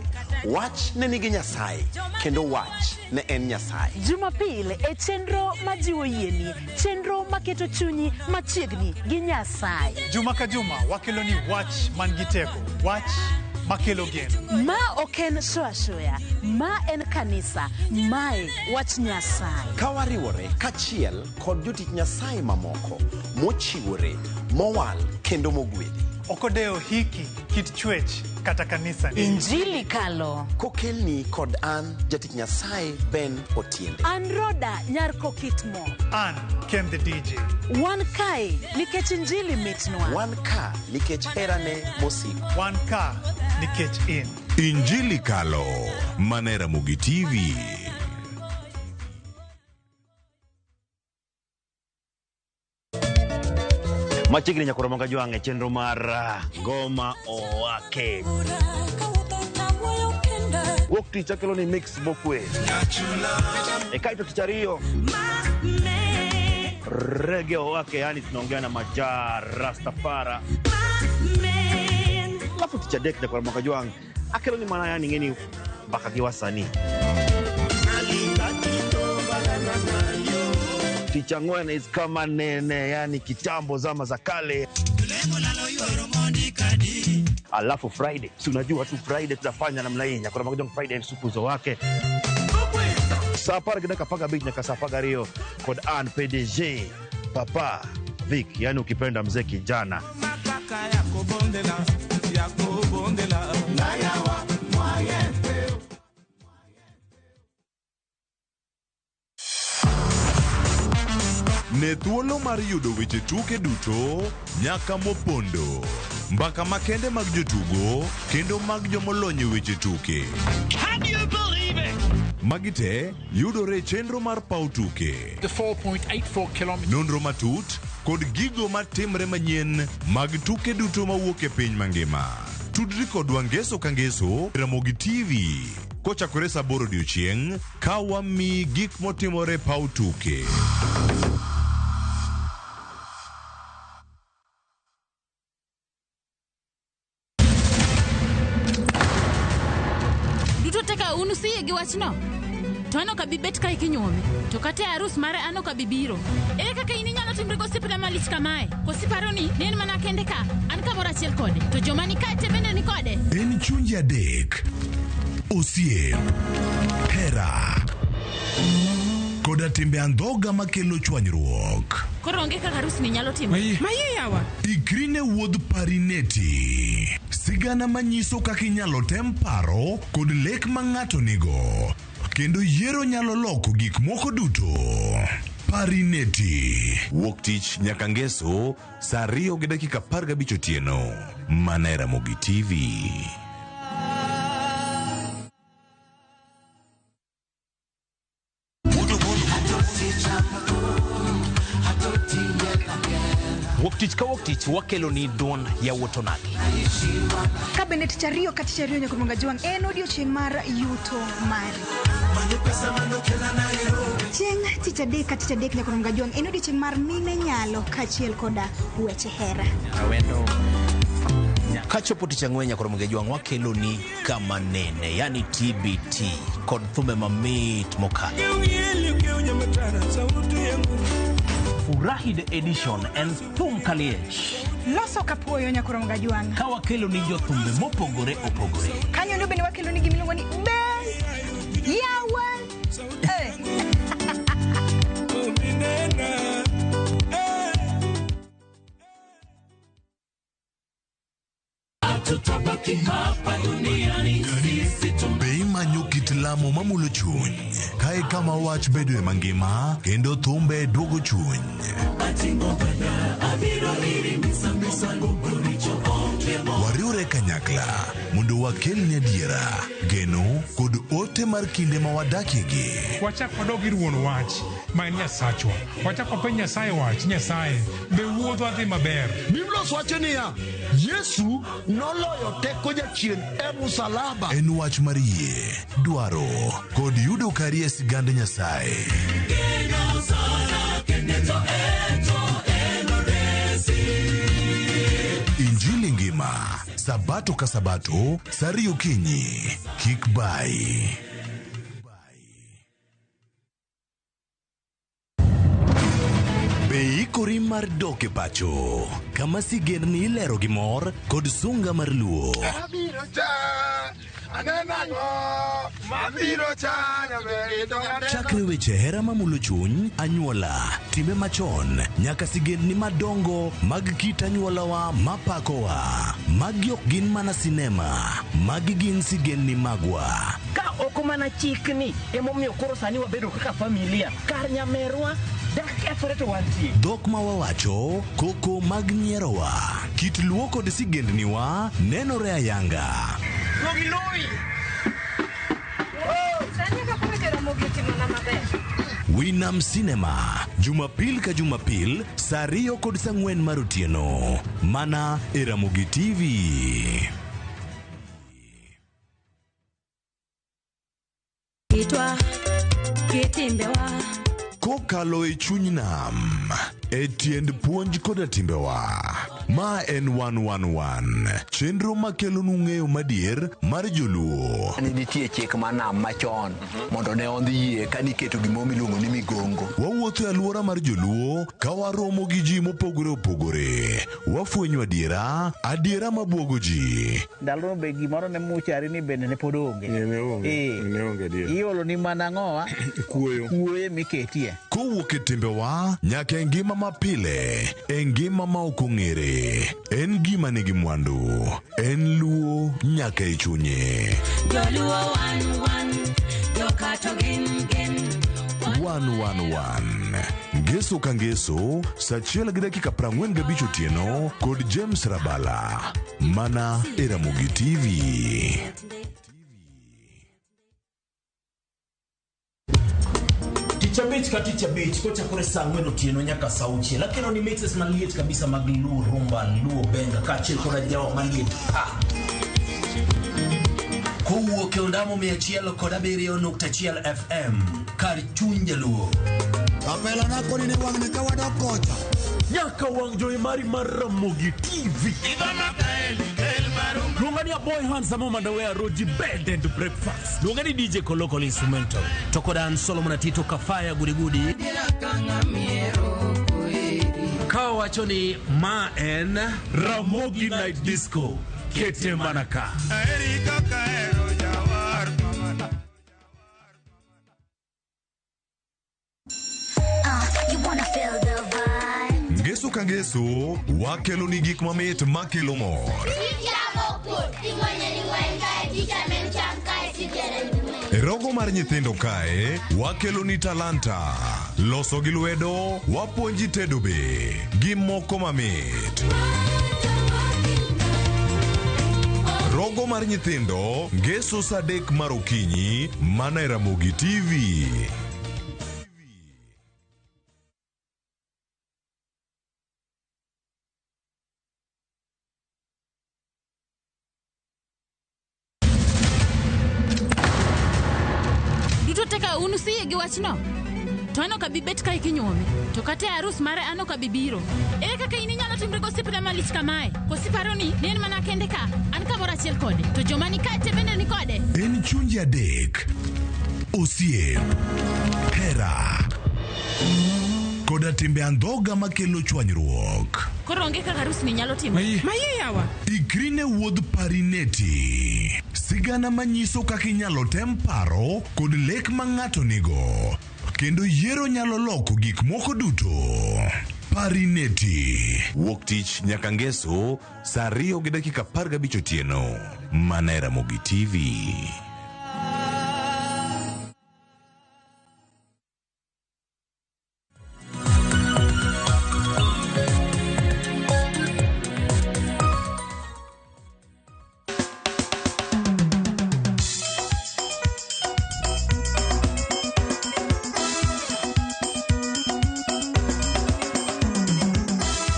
wach ne nigi Nyasaye, kendo wach ne en Nyasaye. Jumapil e chenro majiwo yieni, chenro maketo chunyi machiegni gi Nyasaye. Juma ka juma wakelo ni wach man gi teko, wach makelo geno. Ma ok en shoya, ma en kanisa, mae wach Nyasaye. Ka wariwore kachiel kod jotich Nyasaye mamoko, mochiwore, mowal kendo mogwedhi. Okodewo hiki, kit chwech, kata kanisa ni. Injili kalo. Kokelni kod an jatich Nyasaye Ben Otiende. An Roda nyar Kokitmo. An Ken the DJ. Wan kae nikech injili mitnwa. Wan ka nikech herane mosiko. Wan ka nikech in. Injili Kalo, mana e Ramogi TV. Machiegni nyakoro moga jwang' e chenro mar Ngoma Owake. Wuok tich akelo ni mix mokwe. E kaito tich ariyo rege owake, yani tunaongea na majaa Rastafara. Alafu tich adek nyakwar moga jwang' akelo ni mana yani ng'eni mbaka gi wasanii. Tich ang'wen is kama nene, yani kitambo zama za kale. Alafu Friday, si unajua tu Friday tutafanya namna hii, nyakwar moga jwang' Friday supuzo wake. Saa apar gi dakika apar gabich nyaka saa apar gariyo kod an PDG Papa Vic, yani ukipenda mzee kijana. Ne thuolo mar yudo weche tuke duto nyaka mopondo, mbaka makende mag jotugo kendo mag jomolony e weche tuke. Can you believe it? Magi te yudore e chenro mar paw tuke. The 4.84 kilometers. Nonro matut kod gigo matimre manyien mag tuke duto mawuok e piny mangima. Tudri kodwa ngeso ka ngeso Ramogi TV kochakore saa aboro odiochieng' ka wamiyi gik motimore e paw tuke. Duto te ka un usiyie gi wachno? To an ok abi bet kae kinyuome. To kata e arus mare an ok abi biro. Ere kaka in inyalo timri gosiepna malich kamae? Koso iparo ni ne en mana kende ka? An kamoro achiel kode. To joma ni kae te bende ni kode. En chunje adek. Osiep. Hera. Koda timbe andhoga makelo chwanyruok. Koro onge kaka arus ni nyalo timore. Maye yawa. Ikri ne wuodh Parineti. Sigana manyiso kaka inyalo tem paro kod lek ma ng'ato nigo. Kendo yiero nyalo loko gik moko duto. Parineti. Wuok tich nyaka ngeso saa 2:15 otieno. Mana e Ramogi TV. Wuok tich ka wuok tich wakelo ni duond yawuot onagi. Ka bende tich ariyo ka tich ariyo nyaka Jwang' en odiochieng' mar yuto mari. Chieng' tich adek ka tich adek nyaka Jwang' en odiochieng' mar mine nyalo kaachiel koda weche hera. Kachopo tich ang'wen nyaka Jwang' wakelo ni kama nene, yani TBT kod thumbe mamit mokalo. Furahi the edition en thum kaliech. Loso kapuoyo nyaka Jwang'. Ka wakelo ni jothumbe mopogore opogore. Kanyo ndo bende wakelo ni gimiluongo ni be yawa. Be imanyo kit lamo mamulo chuny? Kae kama wach bedoe mangima kendo thumbe duogo chuny. Wariwre kanyakla mondo wakelni adiera, geno kod ote mar kinde ma wadakiegi. Wachak wadog ir wuon wach ma en Nyasachwa. Wachak wapenj Nyasaye wach, Nyasaye, be wuodhwa dhi maber? Biblos wacho niya, Yesu noloyo teko jachien e musalaba. En wach mar yie, dwaro kod yudo kari e sigand Nyasaye. Injili ngima, Sabato ka Sabato, saa ariyo okinyi. Kik bai. Be ikori mar dok e pacho, kama sigendni ilero gi mor kod sunga mar luo. Chakre weche hera mamulo chuny, anyuola, timbe machon, nyaka sigendni madongo mag kit anyuolawa mapakowa. Magi ok gin mana sinema, magi gin sigendni magwa. Ka ok mana chikni, emomiyo koro sani wabedo kaka familia. Kar nyamerwa, dak kethore to wantie. Dhok ma wawacho, koko mag nyierowa, kit luo kod sigendniwa nenore ayanga. Mogi loyi. Sani kaka koro Jaramogi otimona maber. Winam Cinema, Jumapil ka Jumapil, saa 2 kod saa 4 mar otieno. Mana e Ramogi TV. Kitwa kitimbewa Kokalo e chuny nam, e tiend puonj koda timbewa. Ma en 111, chenro makelonu ng'eyo madier mar joluo. Ne nitie chik mar nam machon mondo ne ondhi yie ka niketo gimoro miluongo ni migongo. Wawuotho e alwora mar joluo ka waromo gi ji mopogore opogore. Wafwenyo adiera, adiera mabuogo ji. Ndalono be gimoro ne muchari ni bende ne pod onge. Ne onge. Iolo ni mana ang'owa? Kuoyo. Kuoyo miketie. Kowuok e timbewa nyaka e ngima mapile, e ngima ma ok ong'ere. En gima nigi mwandu. En luo nyaka e chunye. Joluo wan wan joka to gin gin 111 Ngeso ka ngeso, saa 1:45 otieno kod James Rabala. Mana e Ramogi TV. Tich abich ka tich abich kochakore saa 4 otieno nyaka saa 6 akelo ni mixes maliet kabisa mag Luo rumba, Luo benga kaachiel koda jawa maliet pa. Kowuok e ondamo 107.1 FM kar chuny jaluo. Kapela na koni ni wang'ni ka wadok kocha. Nyaka wang' jowi mari mar Ramogi TV. Luonga ni Aboy Handsome Mandawe Roji Bed and Breakfast. Luonga ni DJ Kolokol Instrumental. To koda an Solomon Atito Kafaya Gudigudi. Ka wacho ni ma en Ramogi Night Disco. Kete mana ka. You wanna feel the vibe. Ngeso ka ngeso, wakelo ni gik mamit makelo mor. E rogo mar nyithindo kae, wakelo ni talanta. Loso gi lwedo, wapuonji tedo be, gi moko mamit. Rogo mar nyithindo, ngeso saa 3 mar okinyi, mana e Ramogi TV. Duto te ka un usiyie gi wachno? To an ok abi bet kae kinyuome. To kata e arus mare an ok abi biro. Ere kaka in inyalo timri gosiepna malich kamae? Koso iparo ni ne en mana kende ka? An kamoro achiel kode. To joma ni kae te bende ni kode. En chunje adek, osiep, hera, koda timbe andhoga makelo chwanyruok. Koro onge kaka arus ni nyalo timore. Maye yawa. Ikri ne wuodh Parineti. Sigana manyiso kaka inyalo tem paro kod lek ma ng'ato nigo. Kendo yiero nyalo loko gik moko duto. Parineti. Wuok tich nyaka ngeso, saa 2:15 otieno. Mana e Ramogi TV.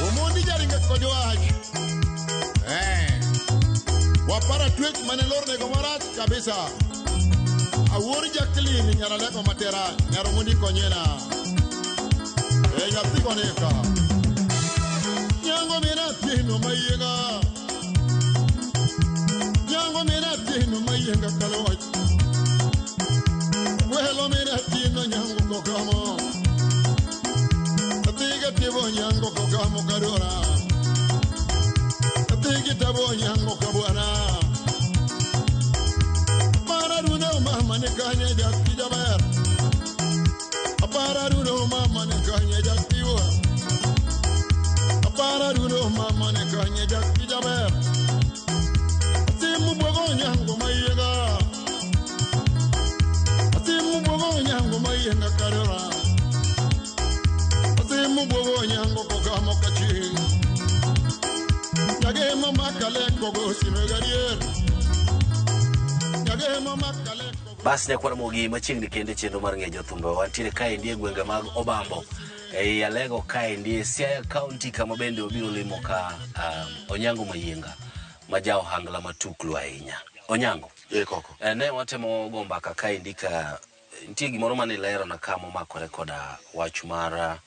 Omondi jaringa kod wach. Wapara twech mane lornego marach kabisa. Awuor Jacqueline nyaraleko matera nyaromondi konyena. Nyathi koneka. Nyango mina tino mayienga. Nyango mina tino mayienga kalwach. Welo mina tino nyango kokamo. Atiga tibo nyango kokamo kadora. Atigi tabo nyango kabwana. Pararuno mama ne kanye jakti jaber. Pararuno mama ne kanye jakti wa. Pararuno mama ne kanye jakti jaber. Simu bogo nyango mayiega. Simu bogo nyango mayiega kadora. Simu bogo nyango kokamo kaching. Nyagemo makale kogo simegarier. Bas nyakwar Ramogi machiegni kende chenro mar ng'e jothumbe wantiere kaendi e gwenge mag Obambo ei Alego kaendi e Siaya County kama bende obiro limo ka Onyango Mayienga ma ja ohangla matuklu ahinya. Onyango. E koko. Ne watemo go mbaka kaendi ka nitie gimoro mane ilerona ka momakore koda wach mar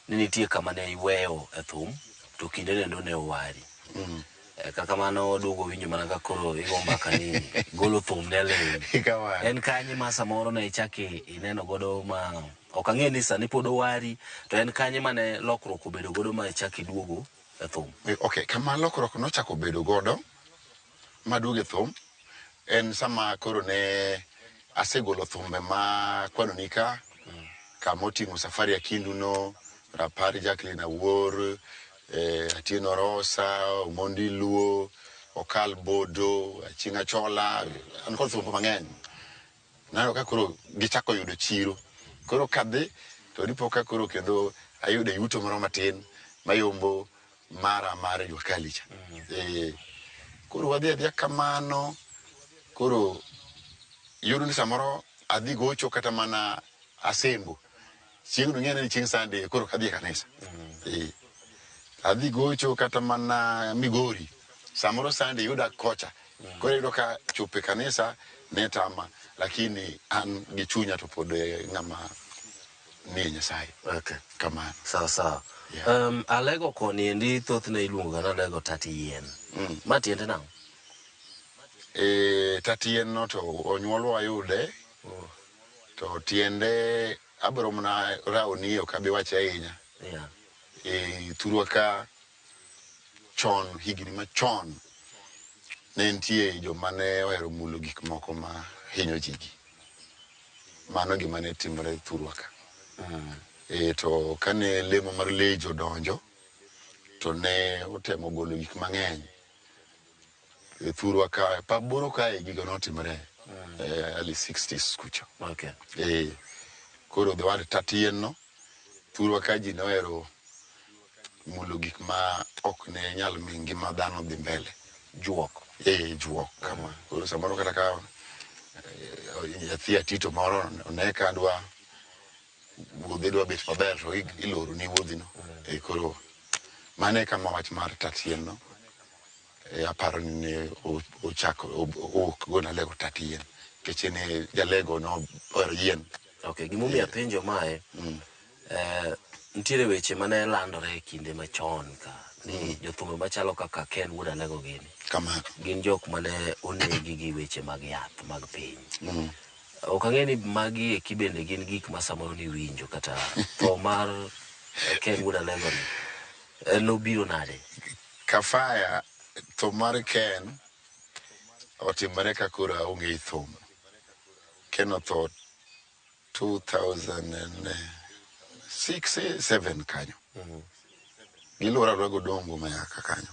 ni nitie kama ne iweyo e thum to kinde nendo ne owari. Kata kamano waduogo winjo mana ka koro igo mbaka ni golo thum ne ling. En kanye ma samoro ne ichak ineno godo ma ok ang'e ni sani pod owari to en kanye mane lokruok obedo godo ma ichak iduogo e thum? Okay, kama lokruok nochako bedo godo maduogo e thum en sama koro ne asegolo thumbe ma kwanoni ka kama oting'o Safari Akindu no, Rapar Jacqueline Awuor, Atieno Rosa, Omondi Luo, Okal Bodo, Achieng' Achola, an kod thumbe mang'eny. Naneno ka koro gichako yudo chiro. Koro kadhi to dipo ka koro kendo ayudo yuto moro matin mayombo mara mar jua kali cha. Koro wadhi adhiya kamano, koro yudo ni samoro adhi gocho kata mana Asembo. Chieng'no ing'e ni chieng' Sunday koro ok adhi e kanisa. Adhi gocho kata mana Migori. Samoro Sunday yuda kocha. Koro iyudo ka chopo e kanisa ne tama, lakini an gi chunya to pod ng'ama nie Nyasaye. Okay. Kamano. Sawa sawa. Alego koni endi thothne iluongo ga ni Alego tat yien. Ma tiende nang'o? Tat yien no to onyuolwa wayude. To tiende abiro mana rawoni ok abi wache ahinya. Thurwa ka chon, higni machon, ne nitie joma ne ohero mulo gik moko ma hinyo ji gi. Mano gima ne timore thurwa ka. To kane lemo mar Lejo odonjo, to ne otemo golo gik mang'eny. Thurwa ka, pap boro kae gigo notimore. Early 60s kucho. Koro the word tat yien no, thurwa ka ji nohero mulo gik ma ok ne nyal mi ngima dhano dhi mbele. Juok. Juok kama. Koro samoro kata ka nyathi atito moro one ka dwa wuodhe dwa bet maber to iloro ni wuodhi no. Koro mano e kama wach mar tat yien no. Aparo ni ne ochako owuok go Alego tat yien. Nikech en jalego no ohero yien. Okay, gimomiyo apenjo mae, nitiere weche mane landore e kinde machon ka ni jothumbe machalo kaka Ken Wuod Alego gini. Kamano. Gin jok mane onegi gi weche mag yath mag piny. Ok ang'e ni magi eki bende gin gik ma samoro niwinjo kata tho mar Ken Wuod Alego ni nobiro nade? Kafaya, tho mar Ken otimore ka koro aonge e thum. Ken otho 2006 7 kanyo. Giluora alwora godongo mayaka kanyo.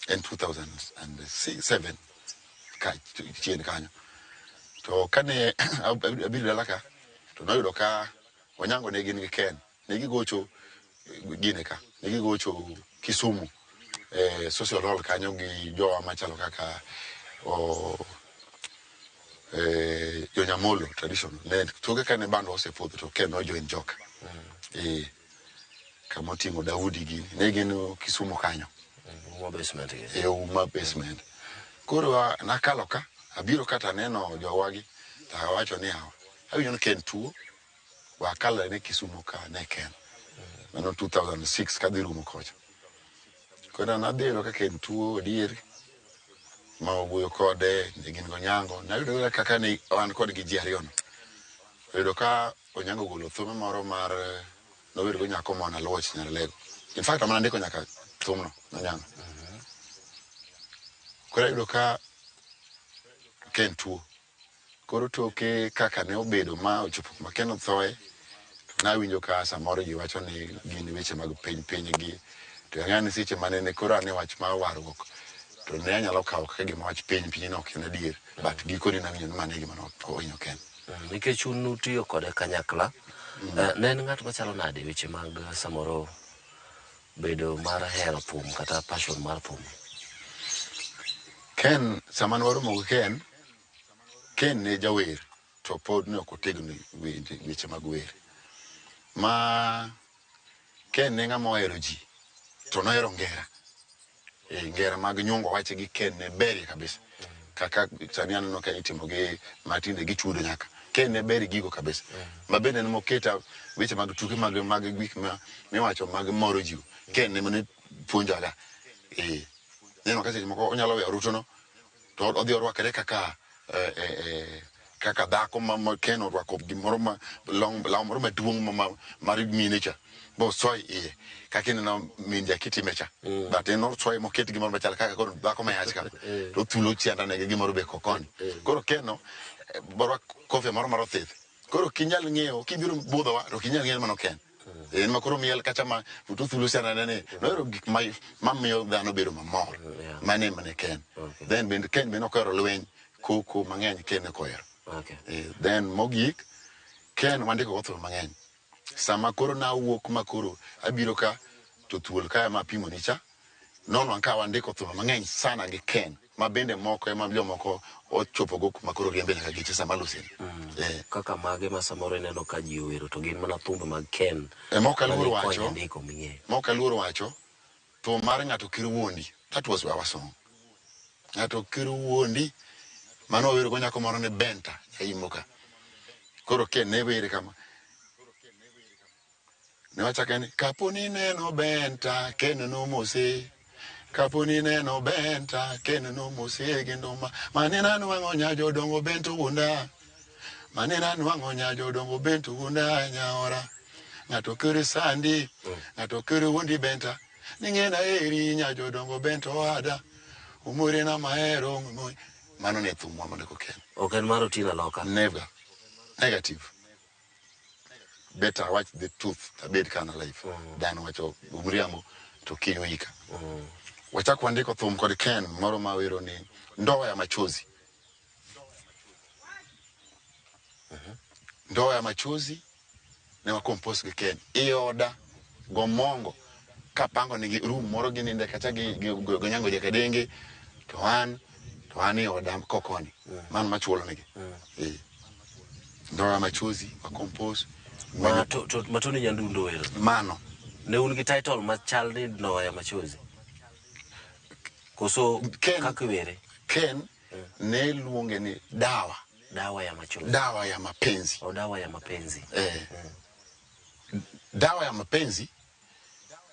En 2007 ka chien kanyo. To kane abiro dala ka to noyudo ka Onyango ne gin gi Ken. Ne gigocho gine ka. Ne gigocho Kisumu. Social hall kanyo gi jowa machalo kaka Jonyamolo traditional. Ne toke kane bando osepodho to Ken nojoin joka. Kama oting'o Daudi gini. Ne gin Kisumu kanyo. Uma basement gi. Uma basement. Koro nakalo ka, abiro kata aneno jowagi, to awacho ni hawa. Awinjo ni Ken tuo, wakalo ne Kisumu ka ne Ken. Mano 2006 kadhi rumo kocha. Koro nadhi yudo ka Ken tuo adier, ma wawuoyo kode, ne gin Onyango. Nayudo kaka ne wan kodgi ji ariyo no. Oyudo ka Onyango ogolo thume moro mar nower go nyako mona Luoch nyar Alego. In fact, amana ndiko nyaka thumno Onyango. Koro ayudo ka Ken tuo. Koro toke kaka ne obedo ma ochopo kuma Ken othoe, nawinjo ka samoro ji wacho ni gin weche mag piny piny gi. To ang'eyo ni seche mane ne koro ane wach mar warruok, to ne anyalo kawo kaka gima wach piny piny no ok en adier. But gikone nawinjo ni mano e gima nohinyo Ken. Nikech un nutiyo kode kanyakla, ne en ng'at machalo nade weche mag samoro bedo mar hero thum kata passion mar thum? Ken, sama ne waromo gi Ken, Ken ne jawer to pod ne ok otegno e weche mag wer. Ma Ken ne ng'ama ohero ji to nohero ngera. Ngera mag nyuongo wach gi Ken ne berie kabisa. Kaka sani aneno ka itimo gi matinde gichudo nyaka. Ken ne ber e gigo kabisa. Ma bende ne moketa weche mag tuke mag mag gik ma miwacho mag moro ji. Ken ne mane puonjaga. Neno ka seche moko onyalo weyo orutu no to odhi orwakre kaka kaka dhako ma Ken orwako gimoro ma long law moro maduong' ma mar mine cha bosoy iye kaka ineno min jakitime cha but en osoye moket gimoro machal kaka koro dhako ma yach kama to othulo siandane gi gimoro be kokoni. Koro Ken no borwak kofia moro mar othith. Koro ok inyal ng'eyo kibiro budhowa to ok inyal ng'eyo ni mano Ken. En ma koro miel kacha ma to othulo siandane ni nohero gik mamiyo dhano bedo mamor. Mano ema ne Ken. Then bende Ken bende ok ohero lweny, koko mang'eny Ken ok ohero. Then mogik Ken wandiko go thum mang'eny. Sama koro nawuok ma koro abiro ka to thuol ka ema apimoni cha, nonwang' ka wandiko thum mang'eny sana gi Ken ma bende moko ema jomoko ochopogo kuma koro riembe nyaka geche sama aloseni. Kaka mage ma samoro ineno ka ji owero to gin mana thumbe mag Ken Mok aluor mane wacho, ikonyo ndiko ming'eyo. mok aluor wacho, thum mar ng'ato kir wuondi, that was our song. Ng'ato kir wuondi, mano wawero go nyako moro ni Benta, nyaimo ka. Koro Ken ne were kama. Ne wachake ni kapo ni neno Benta, Ken nomose. Kapo ni neno Benta, Ken nomose gi nduma. Manena nwang'o nya jodongo Bento wuonda. Manena nwang'o nya jodongo Bento wuonda nyaora. Ng'ato kir sandi, ng'ato kir wuondi Benta. Ning'ena eri nya jodongo Bento oada. Umorena mahero. Mano ne thumwa mandiko Ken. Ok en mar Otieno Aloka. Never. Negative. Better watch the truth abed kana life than wacho mriambo to kiny oika. Wachako wandiko thum kod Ken moro ma wero ni ndoa ya machozi. Ndoa ya machozi ne wakompose gi Ken. Ioda gomongo kapango nigi room moro gininde kacha gi Onyango Jakadenge to an ioda kokoni. Mano machuolo negi. Ndoa ya machozi wakompose. Ma Tony Nyandundo wero. Mano. Ne un gi title machal ni Ndoa ya machozi. Koso kaka iwere? Ken ne luonge ni dawa. Dawa ya machozi. Dawa ya mapenzi. O dawa ya mapenzi. Dawa ya mapenzi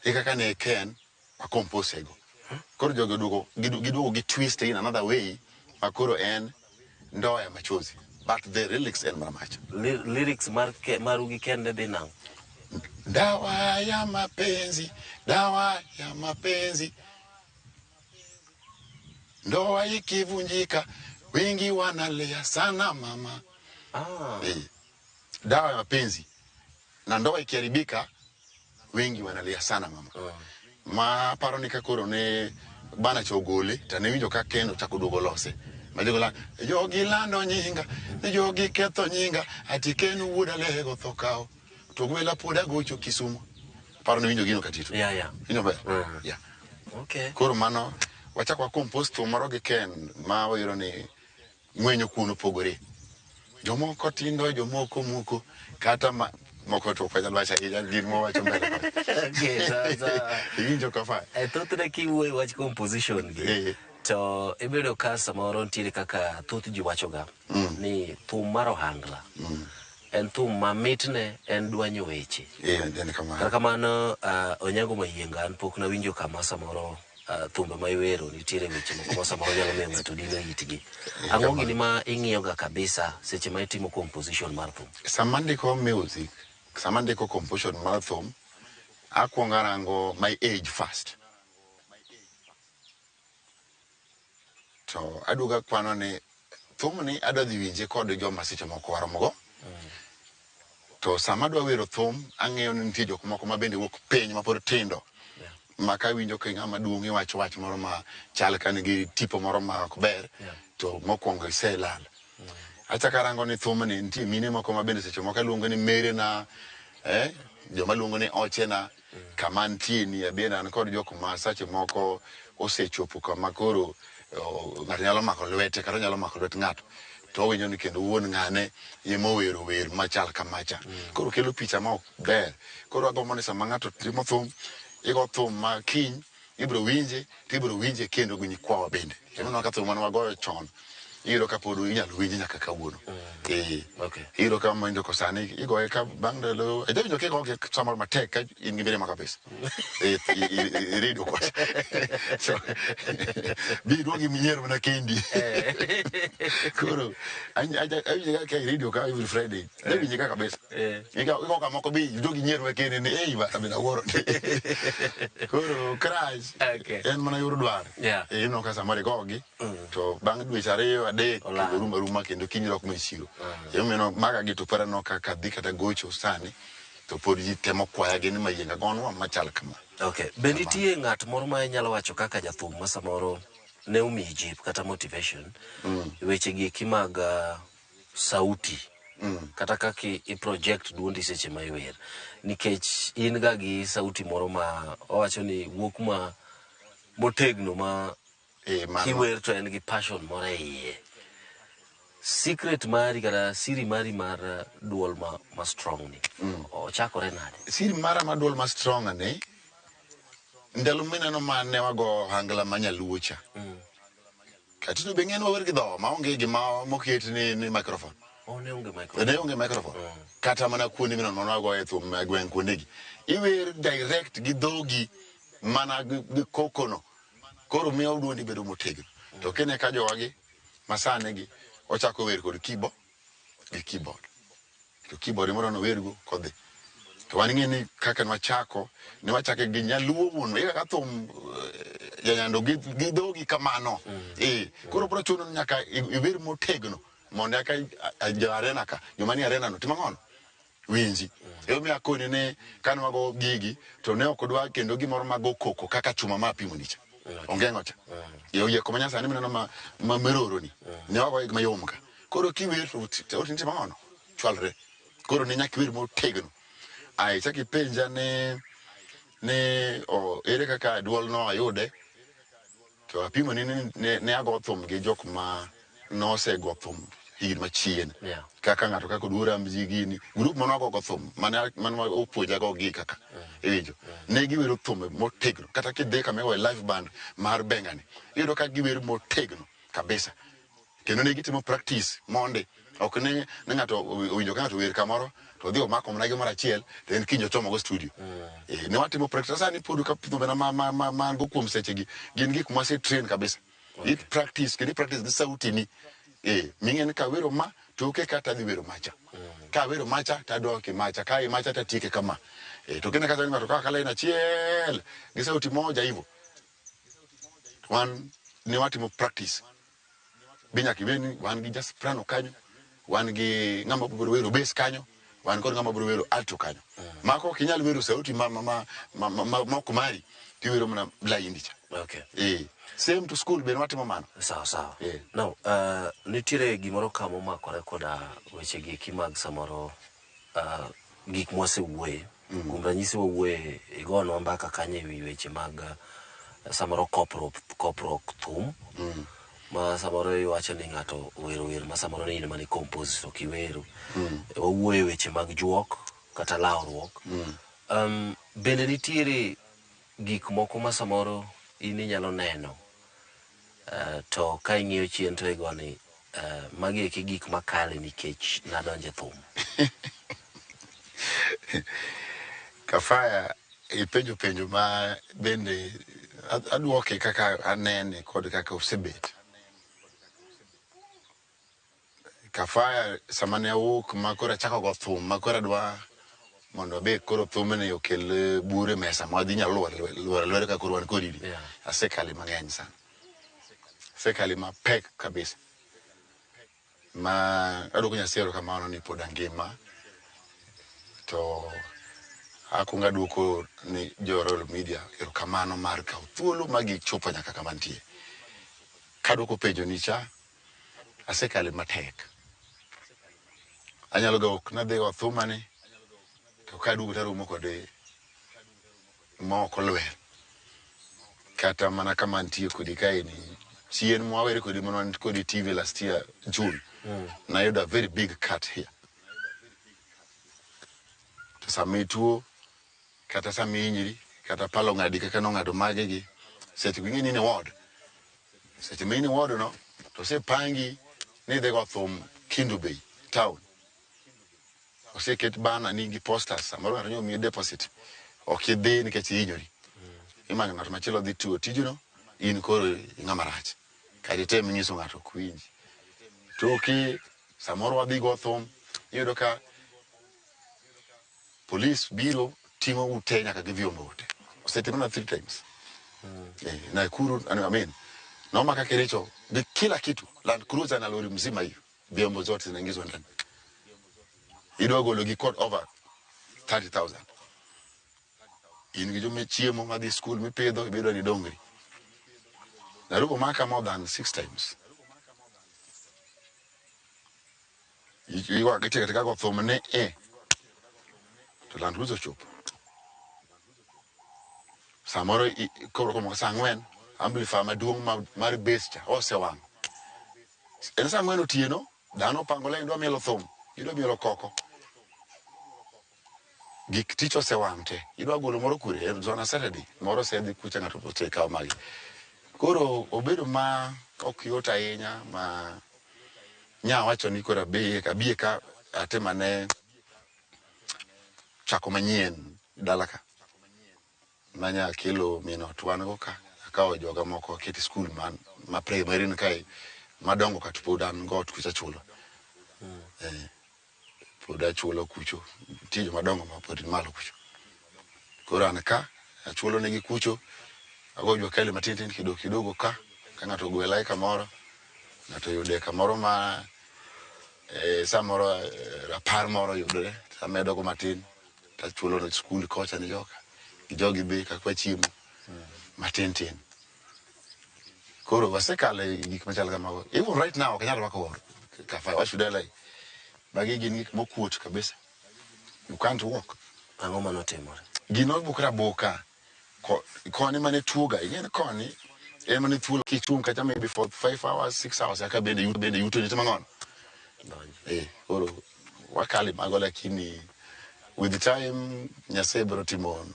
e kaka ne Ken wakompose go. Koro jogo duogo giduogo gi twist in another way ma koro en ndoa ya machozi. But the lyrics en mana macha. Lyrics mar maru gi Ken ne dhi nang'o? Dawa ya mapenzi, dawa ya mapenzi. Ndoa ikivunjika, wengi wanalia sana mama. Dawa ya mapenzi. Na ndoa ikiharibika, wengi wanalia sana mama. Ma paro ni kakoro ne bana chogole, tane winjo ka Ken ochako duogo lose. Majogo la, jogi lando nyinga, ni jogi ketho nyinga, ati Ken wuod Alego tho kao. To gwela pod agocho Kisumu. Paro ni winjo gino katito. Yeah. Winjo ber? Yeah. Okay. Koro mano, wachako wakompose thum moro gi Ken ma wayudo ni ng'wenyo kuon opogore. Jomoko tindo, jomoko muko, kata moko to ok wanyal wacho ahinya gin mwawacho mbele kocha. Okay, sawa. Iwinjo ka fa? Thothne kiwuoyo e wach composition gi, to ibedo ka samoro nitiere kaka thoth ji wachoga ni thum mar ohangla en thum ma mitne en dwanyo weche. En kamano. Kata kamano, Onyango Mayienga an pok nawinjo kama samoro thumbe ma iwero nitiere weche moko ma samoro nyalo miyo ng'ato dino itgi. Ang'o gini ma ing'iyo ga kabisa seche ma itimo composition mar thum? Sama andiko music, sama andiko composition mar thum, akwongo arango my age first. To aduogo akwano ni thumni adwa dhi winje kod joma seche moko waromogo. To sama adwa wero thum, ang'eyo ni nitie jok moko ma bende wuok piny ma pod tindo. Ma ka winjo ka ng'ama duong' iwacho wach moro ma chal ka nigi tipo moro ma ok ber, to mokwongo iselal. Achako arango ni thumni nitie mine moko ma bende seche moko aluongo ni merena, joma luongo ni ochena, kama nitie ni bende an kod jok ma seche moko osechopo kama koro ng'ato nyalo mako lwete kata nyalo mako lwet ng'ato. To owinjo ni kendo wuon ng'ane ema owero wer machal kamacha. Koro kelo picha ma ok ber. Koro agombo ni sama ng'ato timo thum, igo thum ma kiny ibiro winje to ibiro winje kendo gi nyikwawa bende. Kendo ka thum mane wagoyo chon iyudo ka pod inyalo winje nyaka kawuono. Iyudo ka mondo sani igoye ka bang' ndalo ijawinjo kigoge samoro matek ka in gi mirima kabisa. Irido kocha. So bi iduogi minyiero mana kendi. Koro awinjo ka irido ka every Friday. Awinje ka kabisa. Igo kamoko bi iduogi nyiero mana kendi ni ei bana bende awuoro. Koro crash en mana yor dwaro. Ineno ka samoro igogi to bang' dweche 2 3 kendo rumo aruma kendo kiny dok mana e chiro. Emomiyo maga gi to parano kaka dhi kata gocho sani to pod ji temo kwaya gi ni mayienga gonwa machal kama. Okay. Be nitie ng'at moro ma inyalo wacho kaka jathum ma samoro ne omiyi jip kata motivation weche gi eki mag sauti kata kaka i project duondi seche ma iwer, nikech in ga gi sauti moro ma owacho ni wuok ma motegno ma kiwer to en gi passion moro e iye. Secret mari kata siri mari mar duol ma strong ni ochakore nade? Siri mara mar duol ma strong ni ndalo mineno ma ne wago hangla ma nyaluo cha. Katino be ng'en wawer gi dhowa maonge gima moket ni microphone. Ne onge microphone. Ne onge microphone. Kata mana kuonde mineno ma wagoye thum e gweng' kuondegi. Iwer direct gi dhogi mana gi kokono. Koro miyo duondi bedo motegno. To kine ka jowagi masani gi ochako wer kod keyboard gi keyboard. To keyboard ema odwa wergo kodhi. To wan ing'e ni kaka nwachako, ne wachake gi nyaluo wuon, kaka thum janyando gi dhogi kamano. Koro biro chuno ni nyaka iwer motegno mondo eka jo arena ka, joma ni arena no timo ang'ono? Winji. Emomiyo akoni ni kane wago gigi to ne ok odwa kendo gimoro mago koko kaka chuma ma apimo ni cha. Ongeng'o cha. Oyieko ma nyasani mineno ma meroro ni. Ne wagoye mayom ka. Koro kiwer to timo ang'ono? Chwalre. Koro ne nyaka iwer motegno. Ai chak ipenja ni ere kaka duol no ayude to apimo ni ne ago thum gi jok ma nosego thum higni machien. Kaka ng'ato kaka Oduor Ramji gini group mane wagogo thum mane opuonja go gi kaka iwinjo ne giwero thum motegno. Kata kidhi kama igoye live band mar Bengani iyudo ka giwer motegno kabisa kendo ne gitimo practice monde. Ok ni ng'ato owinjo ka ng'ato wer kamoro to odhi omako mana gimoro achiel to en kiny ochomo go studio. Ne watimo practice. Sani pod ka thumbe na ma an go kuom sechegi gin gik mwase train kabisa. I practice kendo i practice gi sauti ni. Ming'e ni kawero ma toke kata adhi wero macha. Ka awero macha to adok e macha, ka e macha to atieke kama. To kine kata ng'ato kaka line achiel gi sauti moja hivyo. Wan ne watimo practice. Be nyaka ibed ni wan gi jasoprano kanyo, wan gi ng'ama biro wero bass kanyo, wan kod ng'ama biro wero alto kanyo. Mako ok inyal wero sauti ma ok mari, tiwero mana blind cha. Same to school be watimo mano. Sawa sawa. Now, nitiere gimoro ka momakore koda weche gi eki mag samoro gik mwasewuoye. Kuom ranyisi wawuoye igonwa mbaka kanyo ewi weche mag samoro kopruok thum. Ma samoro iwacho ni ng'ato owero wer ma samoro ni in ema ni compose to ok iwero. Wawuoye weche mag juok kata lawruok. Bende nitiere gik moko ma samoro in inyalo neno to ka ing'iyo chien to igo ni magi eki gik makale nikech nadonjo e thum. Kafaya ipenjo penjo ma bende aduoke kaka anene kod kaka osebet. Kafaya sama ne awuok ma koro achako go thum ma koro adwa mondo abe koro thumni okel bure e mesa ma wadhi nyalo luoro lwedo ka koro wan kodi. Asekale mang'eny sana. Asekale mapek kabisa. Ma aduoko Nyasaye erokamano ni pod angima. To akwongo aduoko ni jo Royal Media erokamano mar kawo thuolo ma gichopo nyaka kama nitie. Kaduoko penjo ni cha, asekale matek. Anyalo ga ok nadhi go thumani to kaduogo taromo kode ma ok olwer. Kata mana kama antie kodi kaeni, chien mwawere kodi mane wan kodi TV last year June. Nayudo a very big cut here. To sama ituo kata sama ihinyri kata pala ong'adi kaka nong'ado mage gi seche go ing'e ni in e ward. Seche ma in e ward no to osepangi ni idhi go thum Kendu Bay town. Oseket banner ni gi posters samoro ng'ato nyo miyi deposit. Ok idhi nikech ihinyori. Imanyo ng'at machielo dhi tiyo tijno in koro ing'ama rach. Kata item nyiso ng'ato ok winji. Toke samoro wadhi go thum iyudo ka police biro ting'o ute nyaka gi vyombo te. Osetimona 3 times. Nakuru, I mean, nomaka Kericho gi kila kitu, Land Cruiser na lori mzima hiyo, vyombo zote zinaingizwa ndani. Idwa golo gi court over 30,000. In gi joma chiemo madhi skul mipidho ibedo ni dongri. Nairobi omaka more than 6 times. Iwak itieko kago thum ne e to Land Cruiser ochopo. Samoro koro komo saa 4 amplifier maduong' mar bass cha osewang'. En saa 4 otieno, dhano opango line dwa mielo thum, gidwa mielo koko. Gik tich osewang' te, idwa golo moro kure, en zona Saturday, moro osedhi kucha ng'ato osekawo magi. Koro obedo ma ok yot ahinya ma nya wacho ni koro abiye ka atemane chako manyien dala ka. Manya kelo min ot wan go ka, akawo joga moko aketi skul ma primary ni kae madongo ka to pod an go ot kucha chulo. Pod achulo kucho, nitie joma dongo ma pod ni malo kucho. Koro an ka, achulo negi kucho, ago jua kali matin tin kidogo kidogo ka, ka ng'ato ogwela e kamoro, ng'ato oyude kamoro ma samoro rapar moro oyudore, tamedo go matin, tachulo ne skul kocha ne joka. Jogi be kaka wachiemo matin tin. Koro wasekalo e gik machal kamago. Even right now ok anyal rwako kafa, why should I lie? Magi gin gik mokuot kabisa. You can't walk. Ang'o manotimore? Gino obukre aboka. Koni mane tuoga, ing'e ni koni en mane thuolo kichung' kacha maybe for 5 hours, 6 hours eka bende yuto ni timo ang'ono. Koro wakale mago lakini with the time Nyasaye biro timo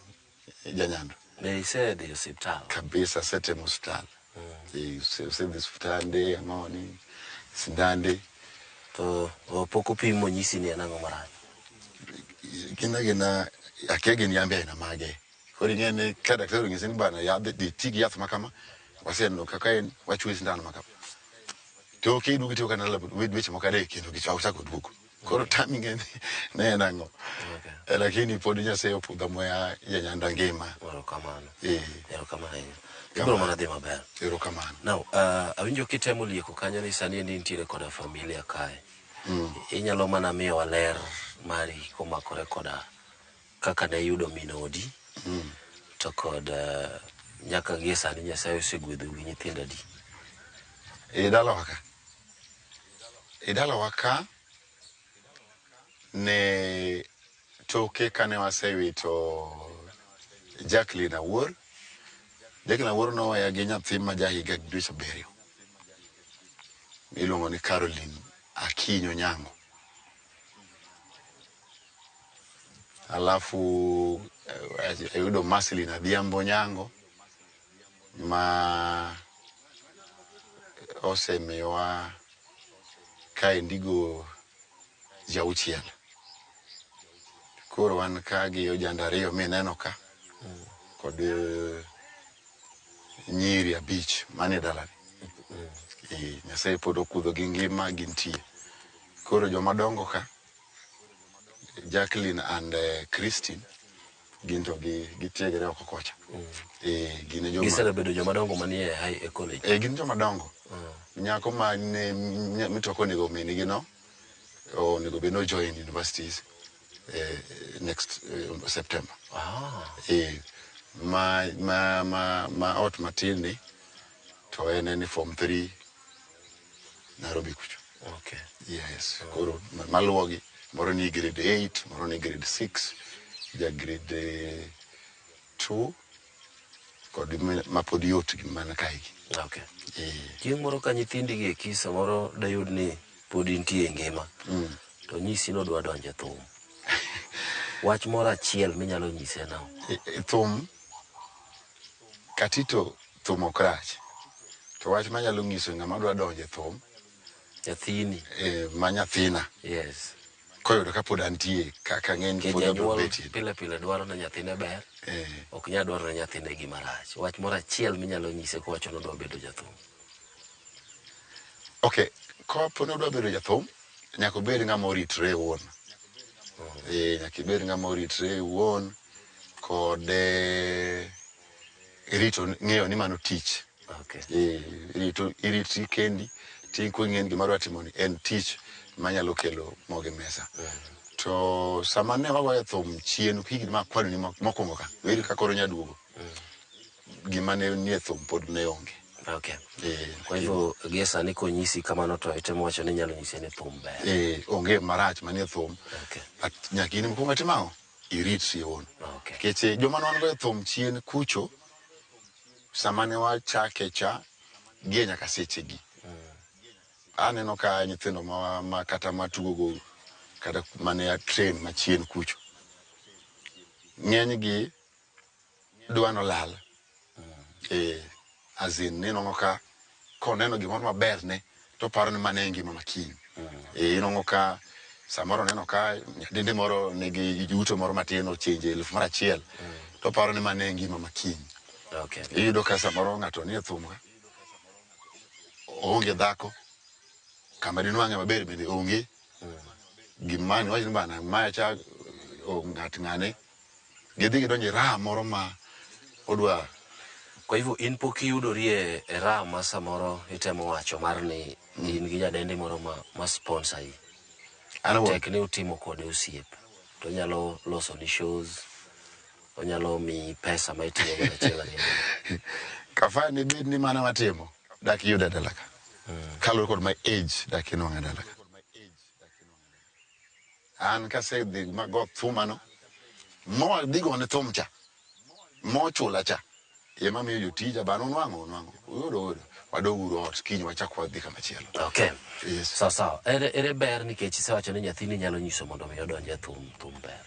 janyando. Be isedhi e osiptal? Kabisa, asetemo osiptal. Osedhi osiptande, ang'oni, sindande. To pok opim monyisi ni en ang'o marach? Gin agina, akia gin yambe aina mage. Koro ing'e ni ka daktari onyisi ni bana yadh, dhi ti gi yath ma kama, waseneno kaka en, wachwe sindan ma kama. To ok iduogo itiyo kana dweche moko 3 kendo gichako duogo. Koro timing en ne en ang'o? Lakini pod Nyasaye opudha muya janyanda ngima. Erokamano. Erokamano ahinya. Ibiro mana dhi maber. Erokamano. Now, awinjo kitemo lieko kanyo ni sani endi nitiere koda familia kae. Inyalo mana miyowa ler mari komakore koda kaka ne iyudo min odi. To kod nyaka gie sani Nyasaye osegwedhou gi nyithindo adi? E dalawa ka. E dalawa ka ne toke kane wasewito Jacqueline Awuor. Jacqueline Awuor noweya gi nyathi ma jahiga dweche 7 miluongo ni Caroline Akinyi Onyango. Alafu ayudo Marceline Adhiambo Onyango ma osemiwa kaendigo jauchiel. Koro wan ka gi ojanda 2 mineno ka kod nyiri 5 manie dalani. Nyasaye pod okudho gi ngima gintie. Koro joma dongo ka Jacqueline and Christine gin to gitiegre oko kocha. Gin e joma Gisebedo joma dongo manie high e college. Gin joma dongo. Nyako ma ne mitoko onego min gi no onego bed no join universities next September. Ma ot matin ni to en ni form 3 Nairobi kucho. Okay. Yes. Koro maluwogi moro ni grade 8, moro ni grade 6, ja grade 2 kod ma pod yot gi mana kae gi. Okay. Chieng' moro ka nyithindi gi eki samoro dayud ni pod intie e ngima to nyisi ni odwa donjo e thum. Wach moro achiel minyalo nyise nao. Thum katito thum ok rach. To wach manyalo nyiso ng'ama dwa donjo e thum nyathini ma nyathina. Yes. Koyudo ka pod antie kaka ng'e ni Nikech pod abiro janyuol betie. pile pile dwaro ne nyathine ber, ok nyal dwaro ne nyathine gima rach. Wach moro achiel minyalo nyise kowacho ni odwa bedo jathum. Okay, kapo ni odwa bedo jathum, nyaka obed ng'ama oritre owuon. Nyaka ibed ng'ama oritre owuon kod rito ng'eyo ni mano tich. Okay. Rito iritri kendi tiking'e ni gima adwa timo ni en tich manyalo kelo mogo e mesa. To sama ne wagoyo thum chien higni ma akwano ni mokwongo ka, weri ka koro nyaduogo. Gima ne nie thum pod ne onge. Okay. Kwa hivyo gie sani konyisi kamano to itemo wacho ni inyalo nyise ni thum ber. Onge marach manie thum. Okay. But nyaka in mokwongo itim ang'o? Iritri owuon. Okay. Nikech joma ne wan go e thum chien kucho, sama ne wachake cha, gie nyaka sechegi. Aneno ka nyithindo ma kata matugo go kata mane a train machien kucho. Ng'eny gi dwa nolal. As in inwang'o ka koneno gimoro maber ne to oparo ni mano e ngima ma kiny. Inwang'o ka samoro oneno ka nyadendi moro nigi yuto moro matin ochenje 1000 to oparo ni mano e ngima ma kiny. Okay. Iyudo ka samoro ng'ato nie thum ka, oonge dhako, kama dinwang'e maber bende onge. Gima niwach ni bana mae cha ng'at ng'ane gidhi gidonjo e raha moro ma odwa. Kwa hivyo in pok iyudori e raha ma samoro itemo wacho mar ni in gi nyadendi moro ma sponsor yi. An awuon. Tek ni utimo kode osiep. To onyalo loso ni shows, onyalo miyi pesa ma itiyo godo achiel ariyo. Kafa ni bed ni mana watimo, dak iyuda e dala ka. Kaluwore kod my age, dak inwang'a e dala ka. An kasedhi mago thumano, mowadhi gone thum cha, mochula cha, ema miyo jotija bana unwang'o, unwang'o, uyudo, uyudo. Wadog uru ot, kiny wachak wadhi kamachielo. Okay. Yes. Sawa sawa. Ere ber nikech isewacho ni nyathini nyalo nyiso mondo mi odonj e thum, thum ber.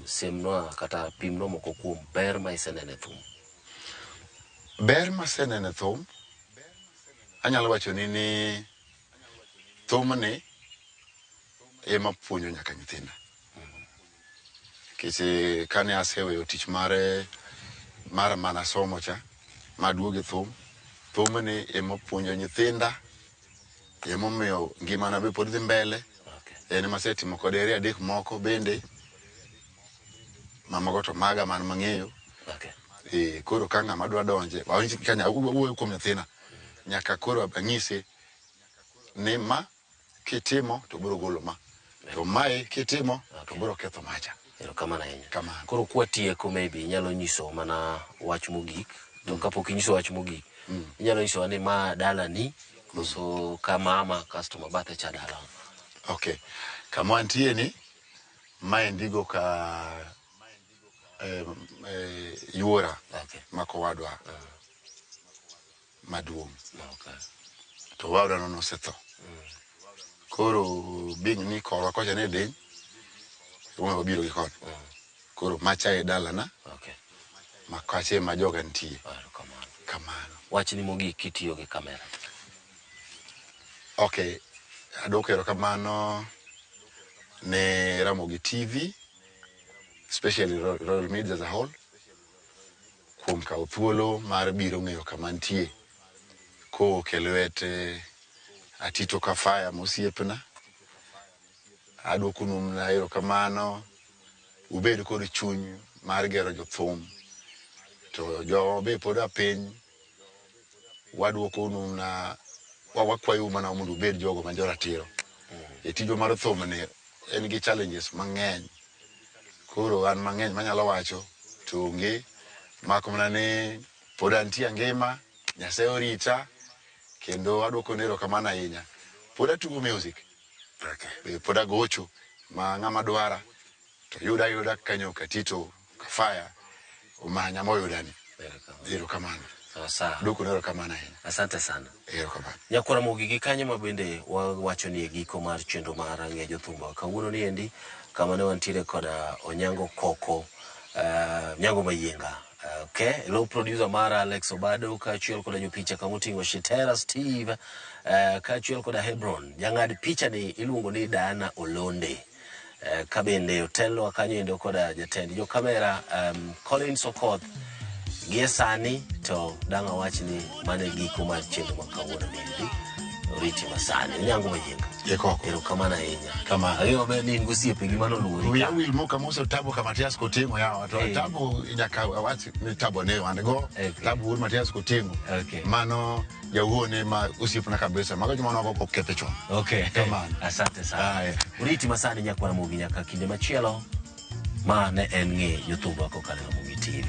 Siemnwa kata pimnwa moko kuom ber ma iseneno e thum. Ber ma aseneno e thum, anyalo wacho ni thumni ema puonjo nyaka nyithinda. Nikech kane aseweyo tich mare mar mana somo cha, maduogo e thum, thumni ema puonjo nyithinda, emomiyo ngimana be pod dhi mbele. En ema asetimo kode ere adek moko bende, mamoko to maga man mang'eyo. Okay. Koro ka ng'ama dwa donje, awuoyo kuom nyathina, nyaka koro anyise ni ma kitimo to biro golo ma, to mae kitimo to biro ketho macha. Erokamano ahinya. Kamano. Koro kwatieko maybe inyalo nyiso mana wach mogik, to kapok inyiso wach mogik, inyalo nyisowa ni ma dalani koso ka mama kasto ma bathe cha dala. Okay. Kama wantie ni, maendi go ka yuora ma kowadwa maduong'. To owadwa no nosetho. Koro being ni korwa kocha ne diny, emomiyo wabiro gi koni. Koro macha e dalana, ma kacha ema joga nitie. Kamano. Wachni mogik kitiyo gi kamera. Okay, adwoko erokamano ne Ramogi TV, especially Royal Media as a whole, kuom kawo thuolo mar biro ng'eyo kama antie. Kowuok e lwet Atito Kafaya mosiepna, adwokonu mana erokamano. Ubed kod chuny mar gero jothum, to jowa be pod a piny, wadwokonu na wakwayou mana mondo ubed jogo ma joratiro. E tijwa mar thum ni en gi challenges mang'eny. Koro an mang'eny manyalo wacho to onge, mak mana ni pod antie angima, Nyasaye orita, kendo adwokonu erokamano ahinya. Pod atugo music. Pod agocho ma ng'ama dwara to yuda ayuda kanyo Katito Kafaya omanya moyudani. Erokamano. Sawa sawa. Duoko ne erokamano ahinya. Asante sana. Erokamano. Nyakwara Mogi gi kanyo ma bende wawacho ni e giko mar chenro mar ng'e jothumba kawuono ni endi kama ne wantiere koda Onyango Koko, Onyango Mayienga. Okay, low producer mara Alex Obado kaachiel koda jopicha kamoting'o Shitera Steve, kaachiel koda Hebron. Jang'ad picha ni iluongo ni Diana Olonde. Ka bende otelwa kanyo endo koda jatend jo kamera Collins Okoth. Gie sani to dang' awach ni mano e giko mar chenro ma kawuono ni endi. Oriti masani. Onyango Mayienga. Erokamano ahinya. Kamano. Ang'eyo maber ni in gosiepe gi manoluori Wiya ka. wil moka moso Tabo ka Matias Koting'o yawa to Tabo nyaka awach ni Tabo ne wan go. Tabo wuod Matias Koting'o. Mano jawuone ma osiepna kabisa. Mago joma ne ok okethe chon. Okay. Kamano. Asante sana. Oriti masani nyakwara Mogi nyaka kinde machielo ma ne en ng'e jothumba kokalo e Ramogi TV.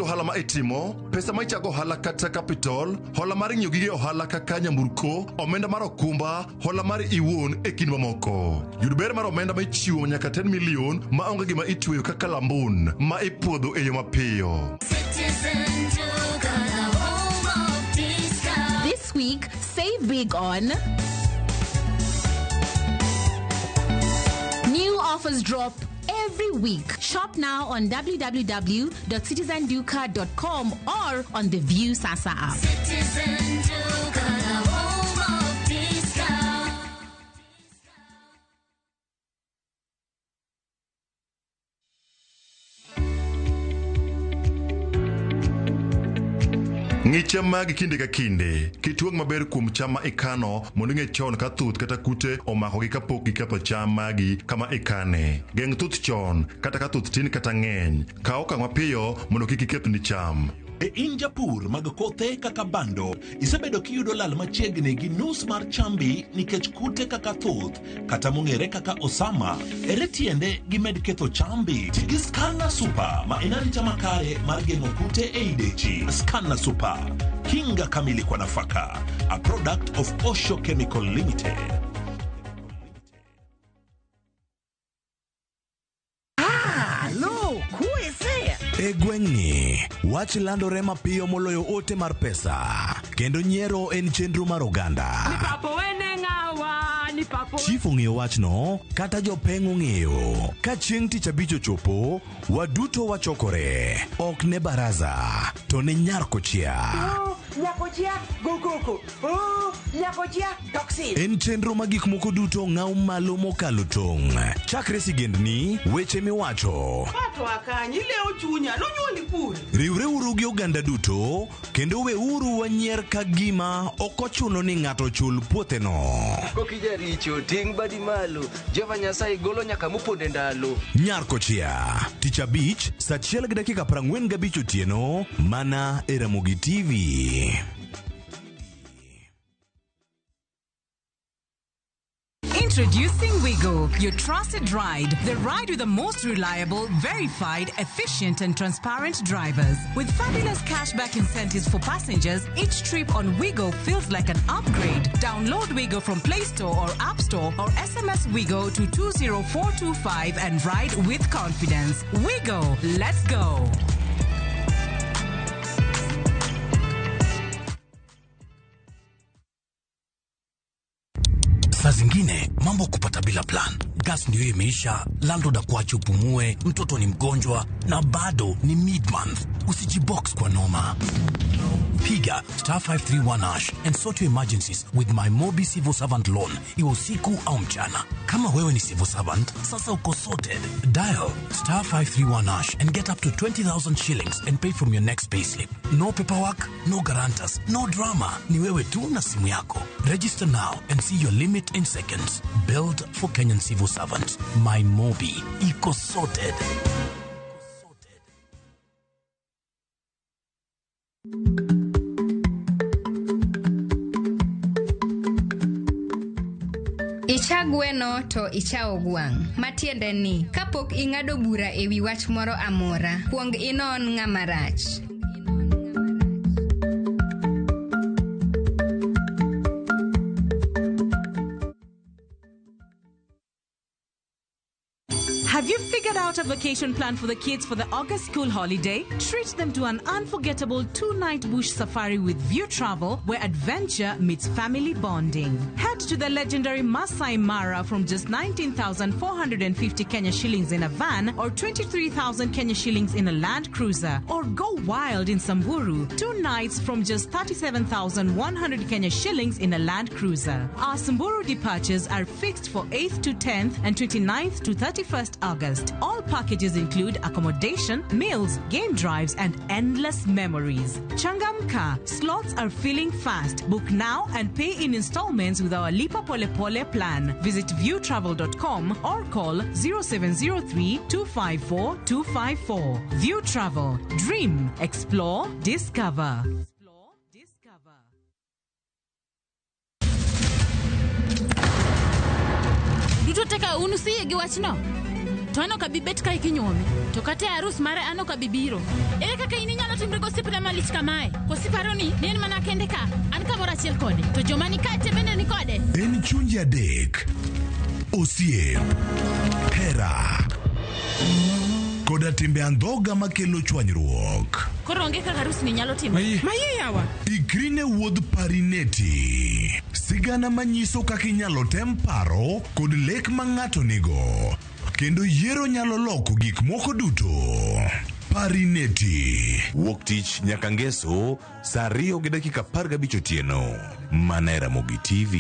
Ohala ma itimo, pesa ma ichago ohala kata capital, hola mar ng'iewo gige ohala kaka nyamburko, omenda mar okumba, hola mar iwuon e kind mamoko. Yud ber mar omenda ma ichiwo nyaka 10 million ma onge gima itweyo kaka lambun ma ipuodho e yo mapiyo. This week, save big on new offers drop every week. Shop now on www.citizenduka.com or on the View Sasa app. Citizen Duka, the home of discount. Ng'i cham magi kinde ka kinde. Kitwang' maber kuom cham ma ikano mondo ing'e chon ka thuth kata kute omakogi kapok giketho cham magi kama ikane. Geng' thuth chon kata ka thuth tin kata ng'eny. Kaw okang' mapiyo mondo kik ikethni cham. Be in japur mag kothe kaka bando, isebedo kiyudo lal machiegni gi nus mar chambi nikech kute kaka thuth kata mong'ere kaka osama? Ere tiende gimed ketho chambi? Ti gi Scanner Super ma en arita makare mar geng'o kute ei dechi. Scanner Super, kinga kamili kwa nafaka. A product of Osho Chemical Limited. Alo, kwese. E gweng'ni, wach landore mapiyo moloyo ote mar pesa, kendo nyiero en chenro mar oganda. Papo wene ng'awa ni papo. Chief ong'eyo wachno, kata jopeng' ong'eyo. Ka chieng' tich abich ochopo, waduto wachokore. Ok ne baraza, to ne nyar kochia. Oh, nyakochia go koko. Oh, nyakochia toxin. En chenro ma gik moko duto ng'aw malo mokalo tong'. Chakre sigendni, weche miwacho, Pato akanyi ilewo chunya nonyuoli kure. Riwreuru gi oganda duto kendo weuru wanyier ka gima ok ochuno ni ng'ato chul puotheno. Kokijaricho ting' badi malo Jehova Nyasaye golo nyaka moponde ndalo. Nyar Kochia, tich abich, saa achiel gi dakika 45 otieno, mana e Ramogi TV. Introducing Wigo, your trusted ride. The ride with the most reliable, verified, efficient, and transparent drivers. With fabulous cashback incentives for passengers, each trip on Wigo feels like an upgrade. Download Wigo from Play Store or App Store or SMS Wigo to 20425 and ride with confidence. Wigo, let's go. Saa zingine mambo kupata bila plan. Gas ndio imeisha, landlord akuache upumue, mtoto ni mgonjwa na bado ni mid month. Usijibox kwa noma. Piga star 531 hash and sort your emergencies with my Mobi Civil Servant loan, iwe usiku au mchana. Kama wewe ni civil servant, sasa uko sorted. Dial star 531 hash and get up to 20,000 shillings and pay from your next payslip. No paperwork, no guarantors, no drama. Ni wewe tu na simu yako. Register now and see your limit in seconds. Build for Kenyan civil servants. My Mobi. Iko sorted. Icha gweno to ichawo gwang'. Matiende ni, kapok ing'ado bura e wi wach moro amora, kuong inon ng'ama rach. Have you figured out a vacation plan for the kids for the August school holiday? Treat them to an unforgettable 2-night bush safari with View Travel, where adventure meets family bonding. Head to the legendary Masai Mara from just 19,450 Kenya shillings in a van or 23,000 Kenya shillings in a Land Cruiser. Or go wild in Samburu, 2 nights from just 37,100 Kenya shillings in a Land Cruiser. Our Samburu departures are fixed for 8th to 10th and 29th to 31st August. All packages include accommodation, meals, game drives, and endless memories. Changamka, slots are filling fast. Book now and pay in installments with our Lipa Pole Pole plan. Visit viewtravel.com or call 0703 254 254. View Travel. Dream, explore, discover. Duto te ka un usiyie gi wachno? To an ok abi bet kae kinyuome. To kata e arus mare an ok abi biro. Ere kaka in inyalo timri gosiepna malich kamae? Koso iparo ni ne en mana kende ka? An kamoro achiel kode. To joma ni kae te bende ni kode. En chunje adek, osiep, hera, koda timbe andhoga makelo chwanyruok. Koro onge kaka arus ni nyalo timore. Maye yawa. Ikri ne wuodh Parineti. Sigana manyiso kaka inyalo tem paro kod lek ma ng'ato nigo. Kendo yiero nyalo loko gik moko duto. Parineti. Wuok tich nyaka ngeso saa 2:15 otieno. Mana e Ramogi TV.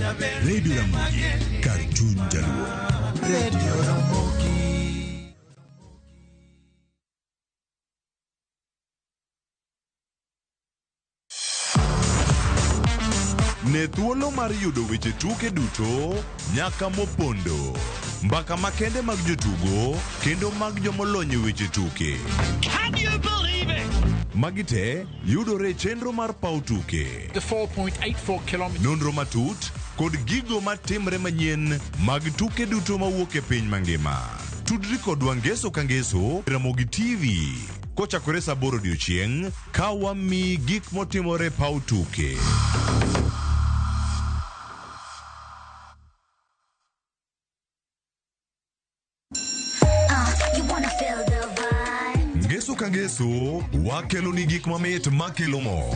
Radio Ramogi, kar chuny Jaluo. Radio Ramogi. Ne thuolo mar yudo weche tuke duto nyaka mopondo. Mbaka makende mag jotugo kendo mag jomolony e weche tuke. Can you believe it? Magi te yudore e chenro mar paw tuke. The 4.84 kilometers. Nonro matut kod gigo matimre manyien mag tuke duto mawuok e piny mangima. Tudri kodwa ngeso ka ngeso Ramogi TV kochakore saa 8 odiochieng' ka wamiyi gik motimore paw tuke. You wanna feel the vibe. Ngeso ka ngeso wakelo ni gik mamit makelo mor.